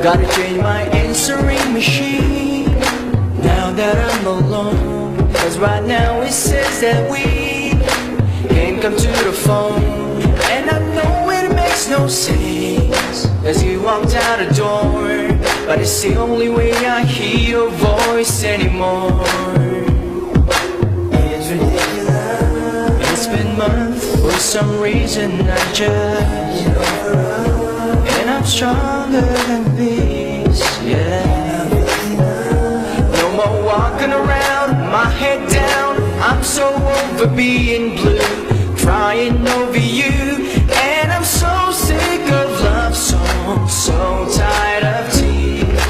Gotta change my answering machine now that I'm alone. 'Cause right now it says that we can't come to the phone. And I know it makes no sense as you walked out the door. But it's the only way I hear your voice anymore. It's been months, for some reason I just, and I'm stronger than this, yeah. No more walking around, my head down. I'm so over being blue, crying over you. And I'm so sick of love songs, so tired of tears,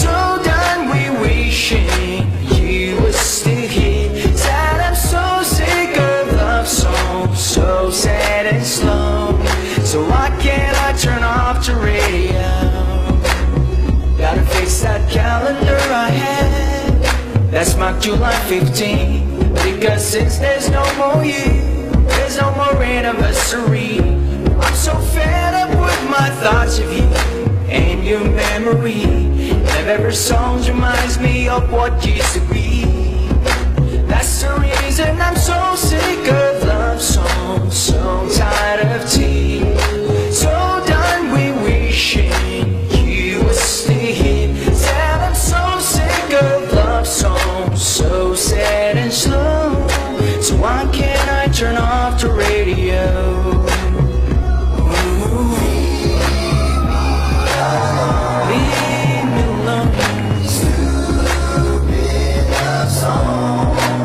so done we wishing you were still here. Sad, I'm so sick of love songs, so sad and slow. So why can't I turn off the radio? Gotta fix that calendar I had. That's marked July fifteenth. Because since there's no more you, there's no more anniversary. I'm so fed up with my thoughts of you and your memory. Their every song reminds me of what used to be. That's the reason I'm so sick of love songs, so tired of tears, so done we wishing you were still here. Sad, I'm so sick of love songs, so sad and slow. So why can't I turn off the radio? Leave me alone.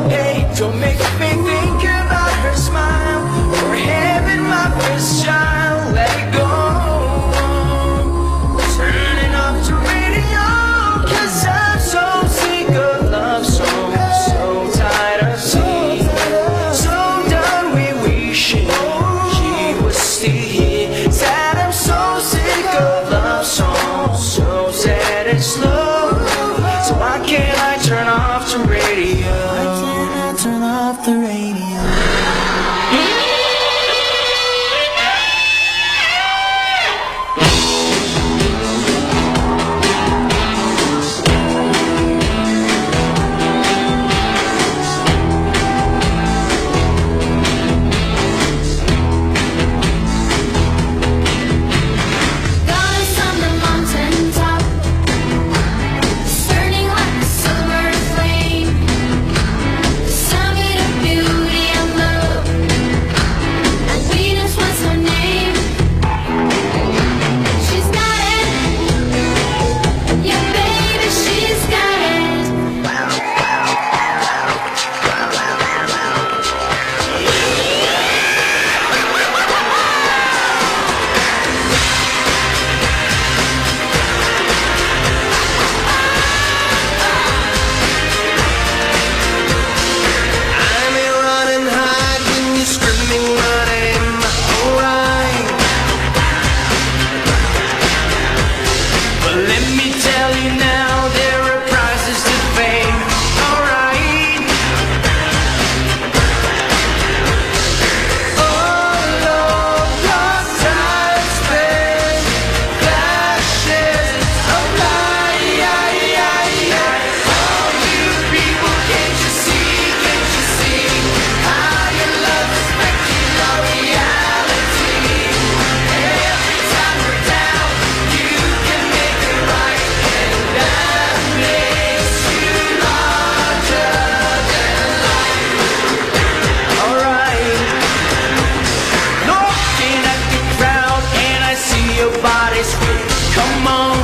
Hey, don't make me think about her smile or having my first child. Let it go. Turning off the radio, 'cause I'm so sick of love songs, so tired of seeing, so done we wishing she was still here. Sad, I'm so sick of love songs, so sad and slow. So why can't I turn off the radio? Why can't I turn off the radio? Goddess on the mountaintop, burning like a silver flame. The summit of beauty and love. And Venus was her name. She's got it. Yeah, baby, she's got it. I'm running hard when you're screaming my name. Alright. But let me tell you now, there are prices to fame. Alright. All of your time spent flashes of light. Oh, you people, can't you see, can't you see how your love is breaking our reality? Every time we're down, you can make it right, and that makes you larger than life. Alright. Looking at the crowd and I see your body switch. Come on.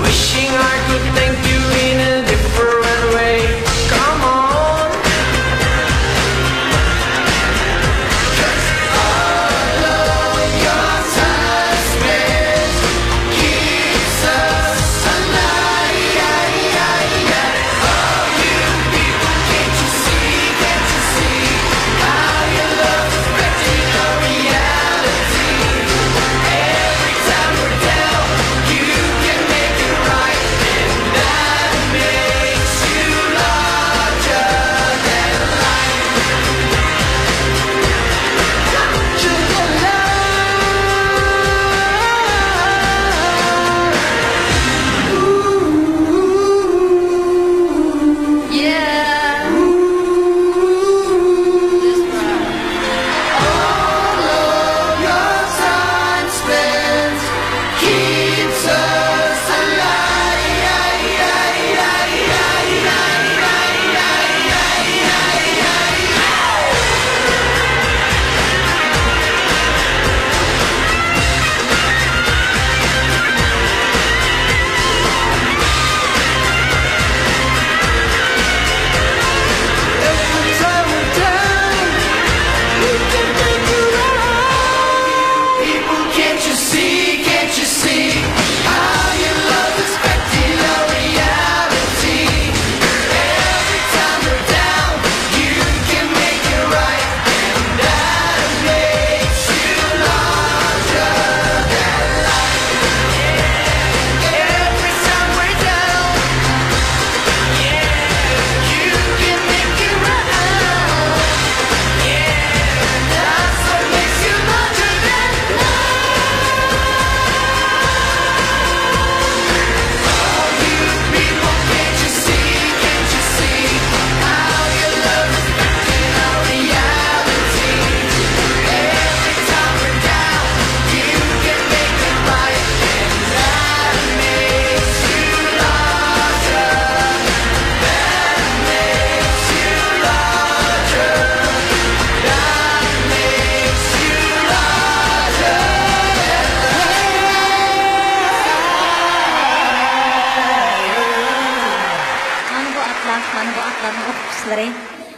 Wishing I could thank you in a different way. Come on. 'Cause all of your time spent keeps us alive. Oh, you people, can't you see, can't you see how your love is breaking our reality?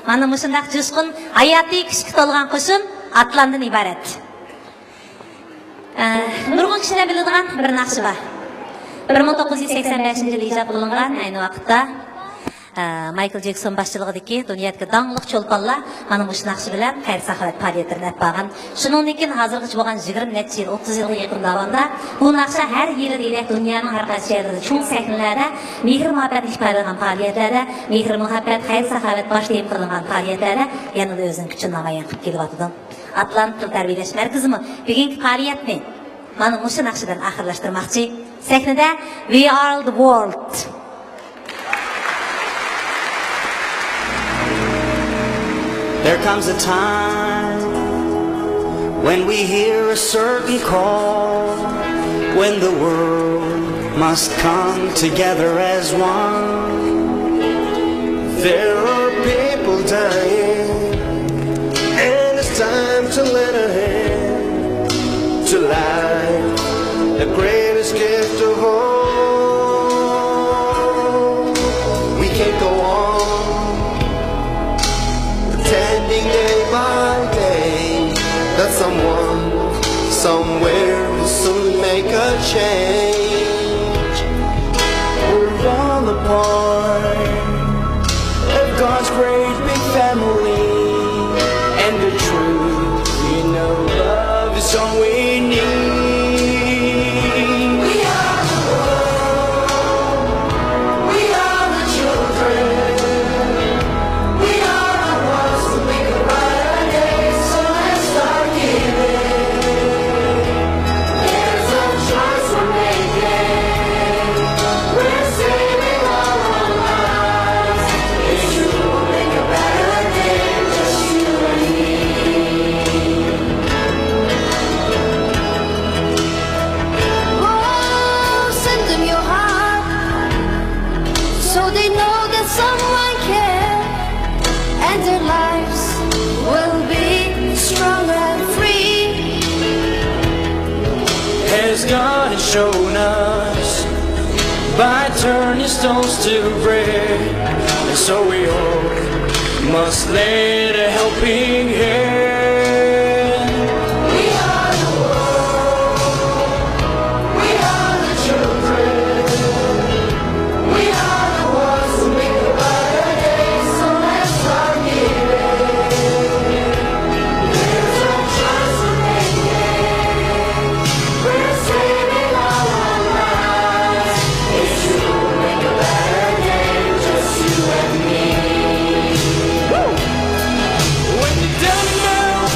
مانا مۇشۇنداق جۇشقۇن، ھاياتىي كۈچكە تولغان قوشۇن ئاتلاندىن ئىبارەت. ئە، نۇرغۇن كىشىلەر بىلىدىغان بىر ناخشا بار. بىر مىڭ توققۇز يۈز سەكسەن بەشىنچى يىلى ئىجاد قىلىنغان، ئەينى ۋاقىتتا، ئە، مايكل جېكسون باشچىلىقىدىكى دۇنيادىكى داڭلىق چولپانلار مانا مۇشۇ ناخشا بىلەن خەير-ساخاۋەت پائالىيەتلىرىنى ئېلىپ بارغان. شۇنىڭدىن كېيىن ھازىرغىچە بولغان يىگىرمە نەچچە يىل، ئوتتۇز يىلغا يېقىن داۋامدا بۇ ناخشا ھەر يىلى دېگۈدەك دۇنيانىڭ ھەر قايسى شەھەرلىرىدە چوڭ سەھنىلەردە مېھىر-مۇھەببەتنى ئىپادىلەيدىغان پائالىيەتلەردە، مېھىر-مۇھەببەت، خەير-ساخاۋەت باش تېما قىلىنغان پائالىيەتلەردە يەنىلا ئۆزىنىڭ كۈچىنى نامايان قىلىپ كېلىۋاتىدۇ. ئاتلانتا تىل تەربىيەلەش مەركىزىمۇ بۈگۈنكى پائالىيەتنى مانا مۇشۇ ناخشىدىن ئاخىرلاشتۇرماقچى. سەھنىدە We Are the World. There comes a time when we hear a certain call, when the world must come together as one. There are people dying, and it's time to lend a hand to life, the greatest gift of all. We can't go on pretending day by day that someone somewhere will soon make a change. We're all a part of God's great big family, and the truth, you know, love is all we need. We are the world. We are the children. We are the ones who make a brighter day. So let's start giving. There's no choice we're making. We're saving all our lives. It's true, we'll make a better day, just you and me. Oh, send them your heart, so they know that someone cares, and their lives will be strong and free. As God has shown us by turning stones to bread, and so we all must lend a helping hand. We are the world. We are the children. We are the ones who make the brighter day. So let's start giving. There's no choice we're making. We're saving all our lives. It's true, we'll make a better day, just you and me. Woo! When you're down and out,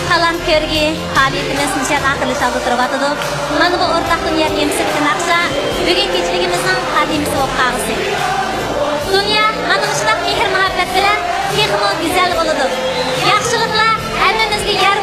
تالانت كۆرگى پائالىيىتىمىز نىشان ئاخىرلىشىش ئالدىدا تۇرۇۋاتىدۇ. مانا بۇ ئورتاق دۇنيا تېمىسىدىكى ناخشا بۈگۈنكى كېچىلىكىمىزنىڭ خاتىمىسى بولۇپ قالغۇسى. دۇنيا ئانا مۇشۇنداق مېھىر-مۇھەببەت بىلەن تېخىمۇ گۈزەل بولىدۇ. ياخشىلىقلار ھەممىمىزگە يار